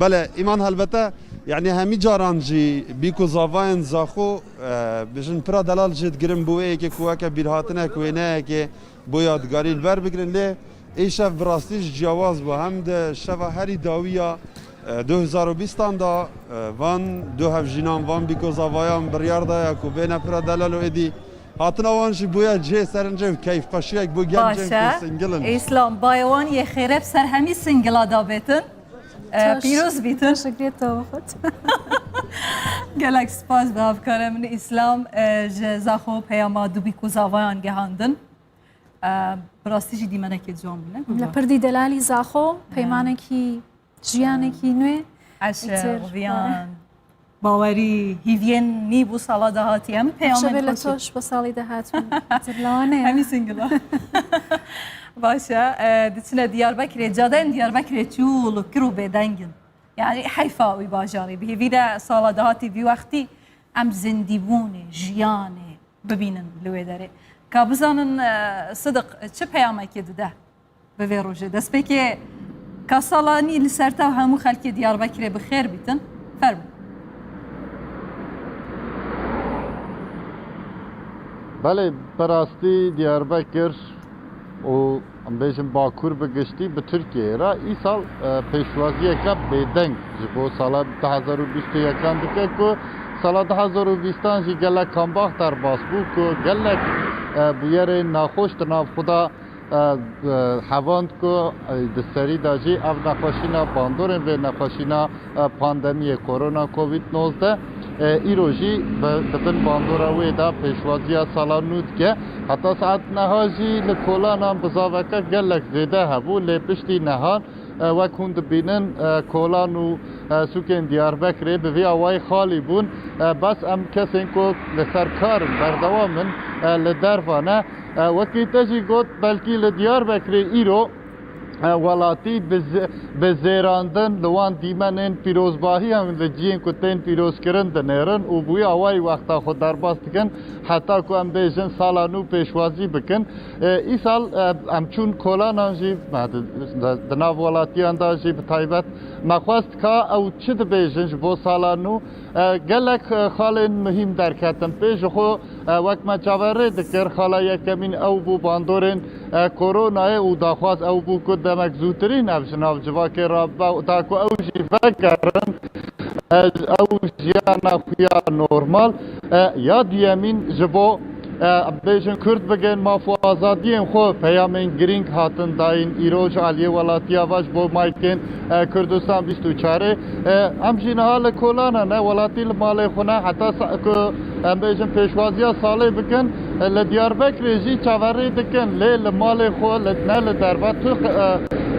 Bele, Îman helbete, yani hemî caran jî bîk û zavayan Zaxo, e, bijin pira delal jê digirin bo wê yekê ku weke bîrhatinek wêneyekê bo yadgarî li ber bigirin. Lê ê şev bi rastî jî ciyawaz bû. Hem di şeva herî dawî ya, e, du hezar û bîstan da, e, van du hevjînan, van bîk û zavayan biryar daya ku bêne pira delal û êdî hatina wan jî bûye cihê serince û keyfxweşiyek bû gencên ku singil in. Baş e. Îslam, bayê wan yê xêre bi ser hemî singila da bêtin. E, pîroz bîtin. Teşekkür ederim. Gelek spas bi hevkarê min Îslam, e, ji Zaxo peyama du bîk û zavayan gihandin. Bi rastî jî dîmenekê ciwan bû, ne? Li pirdî delalî Zaxo, peymanekî, jiyanekî nû. Eşe, îtir, riyan, bawerî, hîviyên nî bû sala dahatî. Em peyamên xweş. Şevê li toş bo salî dahatî. Zirlawane. Hemî singila. Baş e, e, diçine Diyarbekirê, cadeyên Diyarbekirê çûl û kir û bêdeng in. Yani heyfa wî bajarî. Bi hêvî de sala dahatî vî wextî em zindîbûnê, jiyanê, bibînin li wê derê. Ka bizanin, e, Sidiq çi peyamekê dide bi vê rojê? Destpêkê ka sala nî li ser te û hemû xelkê Diyarbekirê bi xêr bîtin. Fermo. Belê, bi rastî Diyarbekir û em bêjin Bakur bi giştî bi Tirkiyeyê re îsal, e, pêşwaziyeke bêdeng ji bo sala du hezar û bîst û yekan dike ku sala du hezar û bîstan jî gelek kambax derbas bû ku gelek, e, bûyerên naxweş di nav xwe de, e, e, hevand ku, e, di serî de jî ev nexweşîna bandorên vê nexweşîna e, pandemiyê korona Covid nozdeh, e, îro jî bi, di bin bandora wê de pêşwaziya sala nû dike. Heta saet niha jî li kolanan bizaveke gelek zêde hebû, lê piştî nihan, e, wek hûn dibînin, e, kolan û, e, sûkên Diyarbekirê bi vî awayî xalî bûn. E, bes em kesên ku li ser kar in, berdewam in, e, li derva ne. E, wekî te jî got, belkî li Diyarbekirê îro e, welatî bi zê-, bi zêrandin li wan dîmenên pîrozbahiyan li cihên ku tên pîrozkirin dinêrin û bi wî awayî wexta xwe derbas dikin, heta ku em bêjin sala nû pêşwazî bikin. E, îsal, e, em çûn kolanan jî, e, di, di, di nav welatiyan de jî bi taybet me xwest ka ew çi dibêjin ji bo sala nû. E, gelek, e, xalên muhîm derketin pê. Ji xwe, e, wek me çaverê dikir, xala yekemîn ew bû bandorên, e, koronayê û daxwaz ew bû ku demek zûtirîn ev ji nav civakê rabibe, ta ku ew jî vegerin, e, ew jiyana xwe ya normal. E, ya diyemîn ji bo, e, bêjin Kurd bigên maf û azadiyên xwe, peyamên girîng hatin dayîn îro ji aliyê welatiya ve ji bo mayikên, e, Kurdistan bîst û çarê. E, em jî niha li kolana ne, welatî li malê xwe ne, heta sa-, ku em bêjin pêşwaziya salê bikin, e, li Diyarbekirê jî çaverî dikin, lê li malê xwe, li, ne li derve tu, e,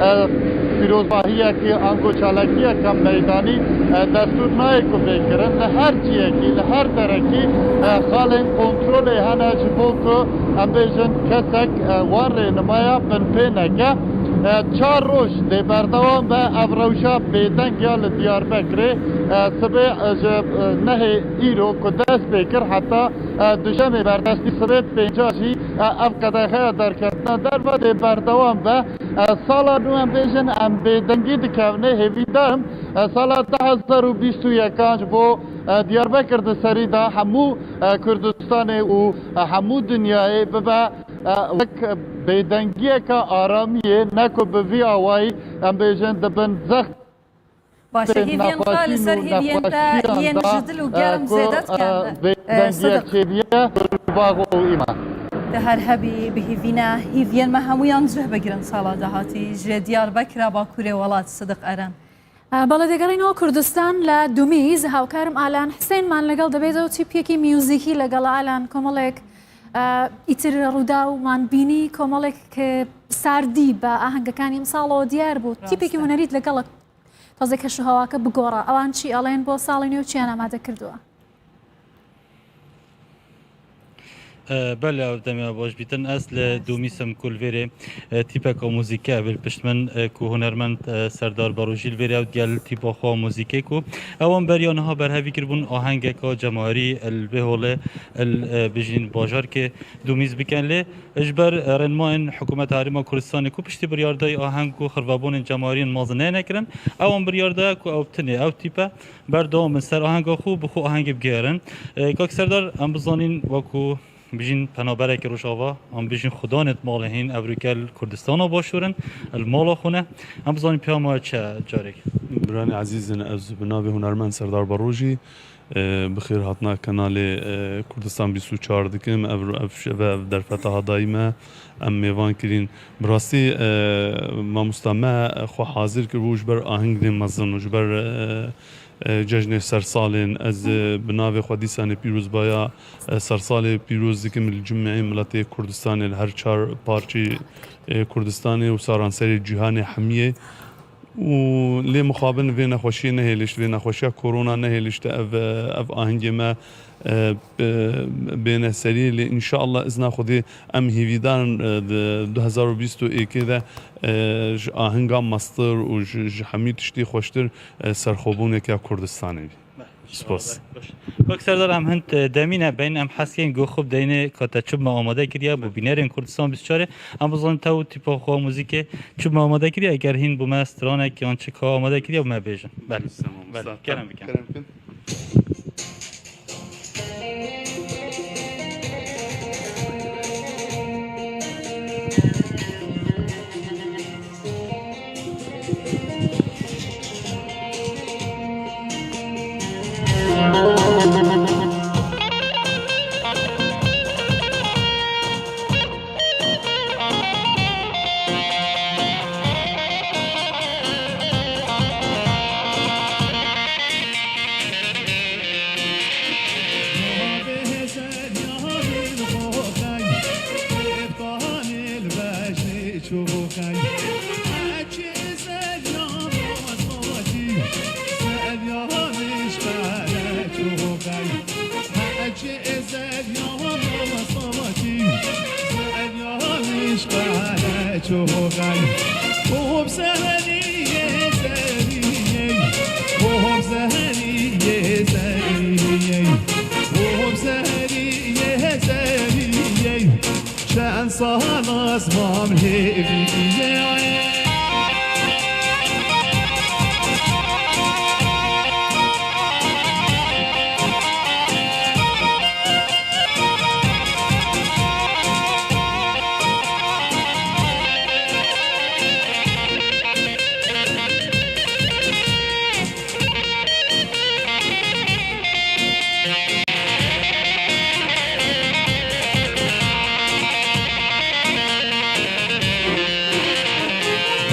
e, pîrozbahiyekî ango çalakiyeke meydanî, e, destûr nayê ku bê kirin. Li her ciyekî, li her derekî, e, xalên kontrolê hene ji bo ku em bêjin kesek, e, wan rênimaya binpê neke. E, çar roj dê berdewam be ev rewşa bêdeng ya li Diyarbekirê. E, sibê, e, ji, e, nehê îro ku dest pê kir heta, e, duşemê berdestî sibê pênca jî, e, ev qedexeya derketina derve dê berdewam be. E, sala nû em bêjin em bêdengî dikevnê, hêvîdar im, e, sala du hezar û bîst û yekan ji bo, e, Diyarbekir di serî de hemû, e, Kurdistanê û, e, hemû dinyayê bibe, e, wek bêdengiyeke aramiyê, ne ku bi vî awayî em bêjin di bin zext Baş e, hêviyên xwe li ser hêviyên te yên ji dil û germ zêde dikin. Bêdengiyek çêbûye, Gulbax û Îman. Te her hebî, bi hêvî ne, hêviyên me hemûyan cih bigirin sala dahatî ji Diyarbekira Bakurê welat Sidiq Eren. Belê, dêgerînەوە کوردستان لە دومیز. هاوکارم ئالان حسێنمان لەگەڵ دەبێتەوە، تیپێکی میوزیکی لەگەڵ ئالان، کۆمەڵێک ئیتر ڕووداومان بینی، کۆمەڵێک ساردی بە ئاهەنگەکانی ئەمساڵەوە دیار بوو. تیپێکی هونەریت لەگەڵە تازە کەش و هەواکە بگۆڕە. ئەوان چی ئەڵێن بۆ ساڵی نوێ و چیان ئامادە کردووە؟ E, belê, ew demê baş bîtin. Ez li Dûmîs im ku li vêrê, e, tîpeka muzîke ev li pişt min, e, ku hunermend, e, Serdar Barojî li vêrê ew digel tîpa xwe muzîkê ku ewan beriya niha berhevî kiribûn ahengeka cemawerî li vê holê li, e, bijîn bajarkê Dûmîs bikin. Lê ji ber, e, rênmayên Hikûmeta Herêma Kurdistanê ku piştî biryardayî aheng û xirvebûnên cemaweriyên mezin neyne kirin, ewan biryar daye ku ew tinê ew tîpe berdewam bin ser ahenga xwe û bi xwe ahengê bigihêrin. E, Kak Serdar, em bizanîn wekû bijîn penaberekî Rojava, em bijîn xudanê di malê hîn, evrûke li Kurdistana Başûr in, li mala xwe ne. Em bizanîn peyama we çi ye carek. Biranî ezîz in, ez bi navê hunermend Serdar Barojî, e, bi xêr hatina kanalê, e, Kurdistan bîst û çar dikim. Ev, ev şeve, ev derfeta hadayî me. Em mêvan kirîn. Bi rastî, e, mamosta me xwe hazir kir bû ji ber ahengên mezin û ji ber, e, e, cejnê sersalên. Ez, e, bi navê xwe dîsanê pîrozbaya, e, sersalê pîroz dikim li cimê miletê Kurdistanê, li her çar parçeyê, e, Kurdistanê û saranserê cîhanê hemiyê. Û lê mixabin vê nexweşiyê nehêlişt, vê nexweşiya korona nehêlişt ev, e, ev ahengê me, e, bi-, bêne serî. Lê înşallah izna Xwedê em hêvîdar in, e, di du hezar û bîst û êkê de, e, ji ahenga mestir û ji, ji hemî tiştî xweştir, e, serxwebûneke Kurdistanê bî. Spas. Kak Serdar, em hin demîne beyn, em hez keyin ku xwe bideyne ka te çi me amade kiriye bo bînerên Kurdistan bîst û çar. Em bizanîn te û tîpa xwe muzîkê çi me amade kiriye, eger hîn bo me stranek yan çi ka amade kiriye bo me bêjin. Belê. Belê, kerem bikin. Kerem bikin. Çend sal ez mam hêvî ye.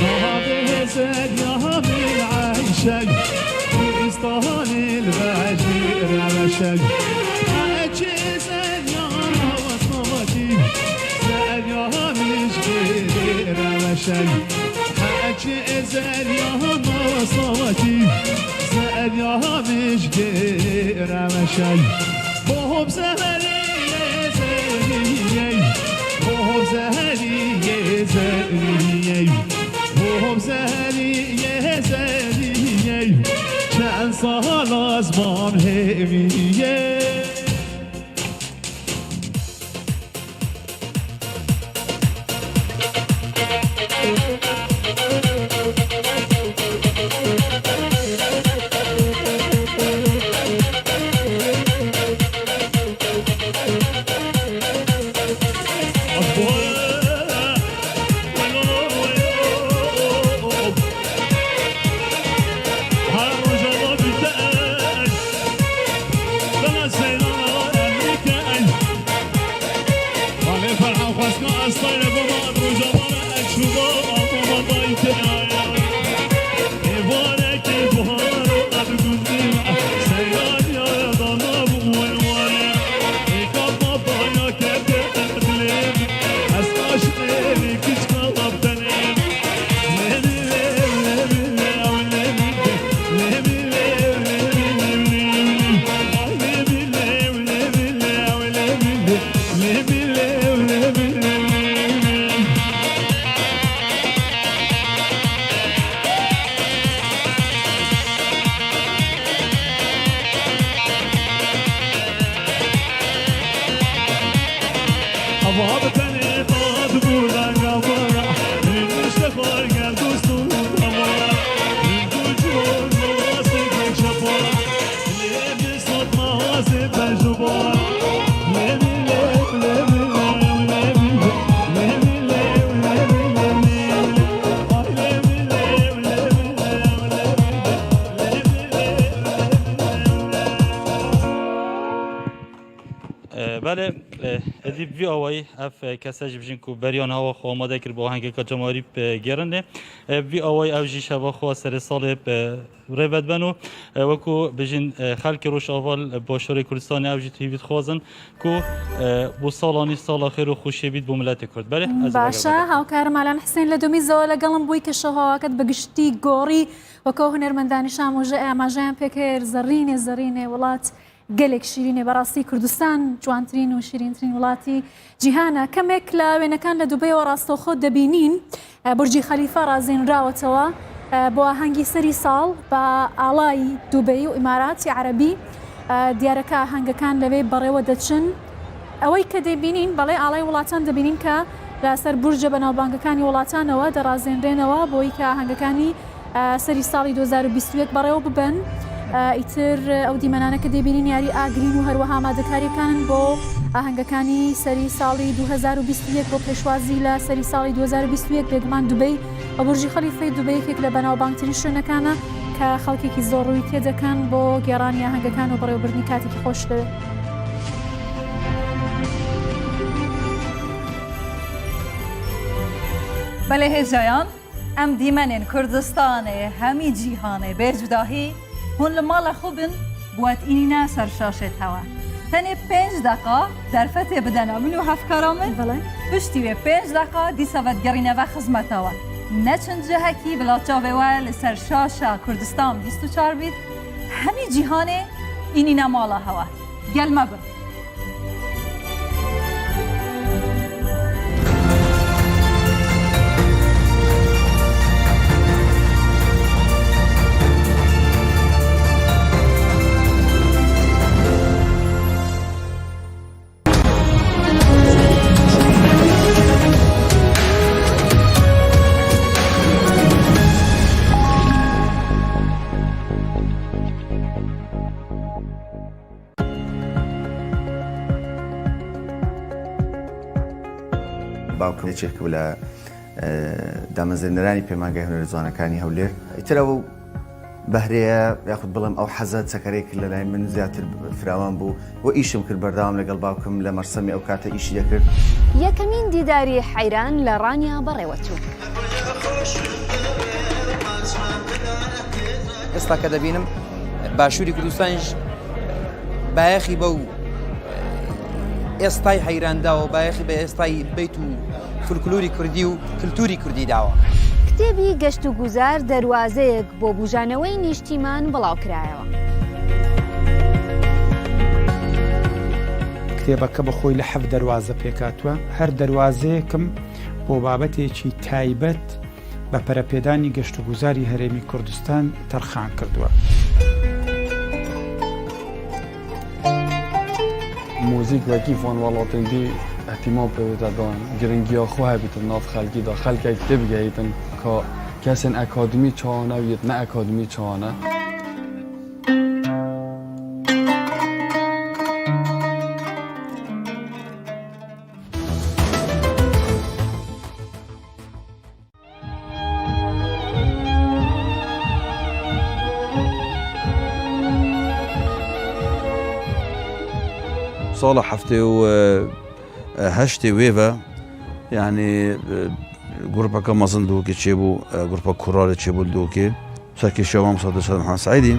Navê Zerya min Eyşe, Kurdistanê li vejî rewşe. Hekî Zerya Mesûtî, Zerya Mişkî rewşe. Hekî Zerya Mesûtî, Zerya Mişkî rewşe. Bob zeheriye zeriye, bob zeheriye zeriye, bob zeheriye zeriye. Çend sal ez mam hêviye. E, belê, e, êdî bi vî awayî ev, e, kese jî bijîn ku beriya niha xwe amade kir bo ahengeka cemawerî, e, gêrine. E, bi vî awayî ew jî şeva xwe serê salê, e, rê vedibin û, e, wekû bijîn, e, xelkê Rojava li başûrê Kurdistanê ew jî hîvî dixwazin ku, e, bo sala nî sala xêr û xweşiyê bît bo miletê Kurd. Belê, ez ê Başe, vegerînim. Hawkar Malan Husên li domî zewa legelim bûyî ke şev hawakit bi giştî gorî weke hunermendani şamoje e amajeyan pêkir zerrînê, zerrînê welat. Gelek şîrîn e, بەڕاستی کوردستان جوانترین و شیرینترین وڵاتی جیهانە. کەمێک لە وێنەکان لە دوبەیەوە ڕاستەوخۆ دەبینین، ئە، بورجی خەلیفە ڕازێنراوەتەوە، ئە، بۆ ئاهەنگی سەری ساڵ بە ئاڵای دوبەی و ئیماراتی عەرەبی، ئە، دیارەکە ئاهەنگەکان لەوێ بەڕێوە دەچن. ئەوەی کە دەبینین، بەڵێ، ئاڵای وڵاتان دەبینین کە لەسەر بورجە بەناوبانگەکانی وڵاتانەوە دەڕازێنرێنەوە، بۆی کە ئاهەنگەکانی سەری ساڵی دوو هەزار و بیست و یەک بەڕێوە ببەن. ئیتر ئەو دیمەنانە کە دەیبینین یاری ئاگرین و هەروەها ئامادەکاریەکانن بۆ ئاهەنگەکانی سەری ساڵی دوو هەزار و بیست و یەک بۆ پێشوازی لە سەری ساڵی دوو هەزار و بیست و یەک. بێگومان دوبەی بە بورجی خەلیفەی دوبەی یەکێک لە بەناوبانگترین شوێنەکانە کە خەڵکێکی زۆر ڕووی تێدەکەن بۆ گێڕانی ئاهەنگەکان و بەڕێوەبردنی کاتێکی خۆش لەوێ. بەڵێ هێژایان، ئەم دیمەنێن کوردستانێ هەمی جیهانێ بێ جوداهی هون لە ماڵە خو بن بوەت ئینینە سەر شاشێتەوە. تەنێ پێنج دەقا دەرفەتێ بدەنا من و هەفکارا من. بەڵێ. پشتی وێ پێنج دەقا دیسە ڤەت گەڕینەوە خزمەتەوە. نەچن جەهەکی بڵاو چاوێوە لەسەر شاشە کوردستان بیست و چار بیت. هەمی جیهانێ ئینینە ماڵە هەوە. گەل مەبن. باوکم یەکێک بوو لە، ئە، دامەزێنەرانی پەیمانگای هونەرە جوانەکانی هەولێر. ئیتر ئەو بەهرەیە، یاخود بڵێم ئەو حەزە چەکەرەی کرد لە لای من زیاتر فراوان بوو و ئیشم کرد بەردەوام لەگەڵ باوکم لە مەرسەمی ئەو کاتە ئیشی دەکرد. یەکەمین دیداری حەیران لە ڕانیا بەڕێوە چوو. ئێستا کە دەبینم باشووری کوردستانیش بایەخی بەو ئێستای حەیران داوە، بایەخی بە ئێستای بەیت و فولکلوری کوردی و کلتوری کوردی داوە. کتێبی گەشت و گوزار دەروازەیەک بۆ بوژانەوەی نیشتیمان بڵاوکرایەوە. کتێبەکە بە خۆی لە حەفت دەروازە پێکاتوە، هەر دەروازەیەکم بۆ بابەتێکی تایبەت بە پەرەپێدانی گەشت و گوزاری هەرێمی کوردستان تەرخان کردووە. موزیک وەکی فان وڵاتێن دی ئەتیما پێوێتە دان گرنگیا خۆ هەبیتن ناف خەلکی دا، خەلکێک تێبگەیتن کە کەسێن ئەکادمی چاوانە و یەت نە ئەکادمی چاوانە. Sala heftê û heştê wê ve, yanî, e, grûpeke mezin Duhokê çêbû, e, grûpa Kuralê çêbû li Duhokê. Serkêşiya Mamosta Dilşad Mihemed Seîdî.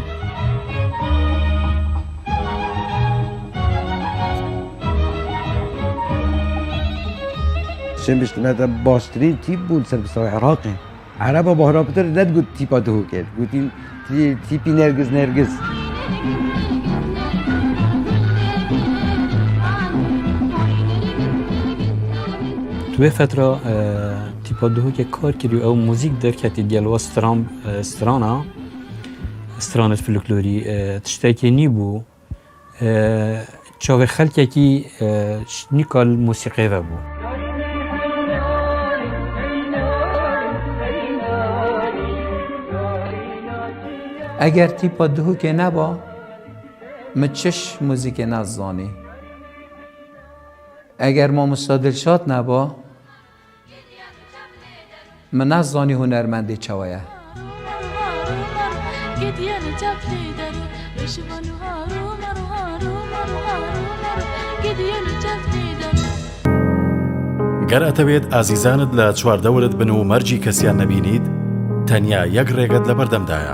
Şêmbiş me de baştirîn tîp bûn ser bi serê Iraqê. Ereba bahra pitir nedigot tîpa Duhokê. Gotîn tî-, tîpî Nergiz, Nergiz. Di wê fetra, e, tîpa Duhokê kar kirî û ew muzîk derketî digel wa stran, e, strana, stranê folklorî, e, tiştekê nî bû. E, çavê xelkekî, e, ş-, nîka li musîqê ve bû. Eger tîpa Duhokê neba, min çiş muzîkê nezanî. Eger mamosta Dilşad neba, min nezanî hunermendê çawa ye. گەر ئەتەوێت ئازیزانت لە چواردەورت بن و مەرجی کەسیان نەبینیت، تەنیا یەک ڕێگەت لە بەردەمدایە.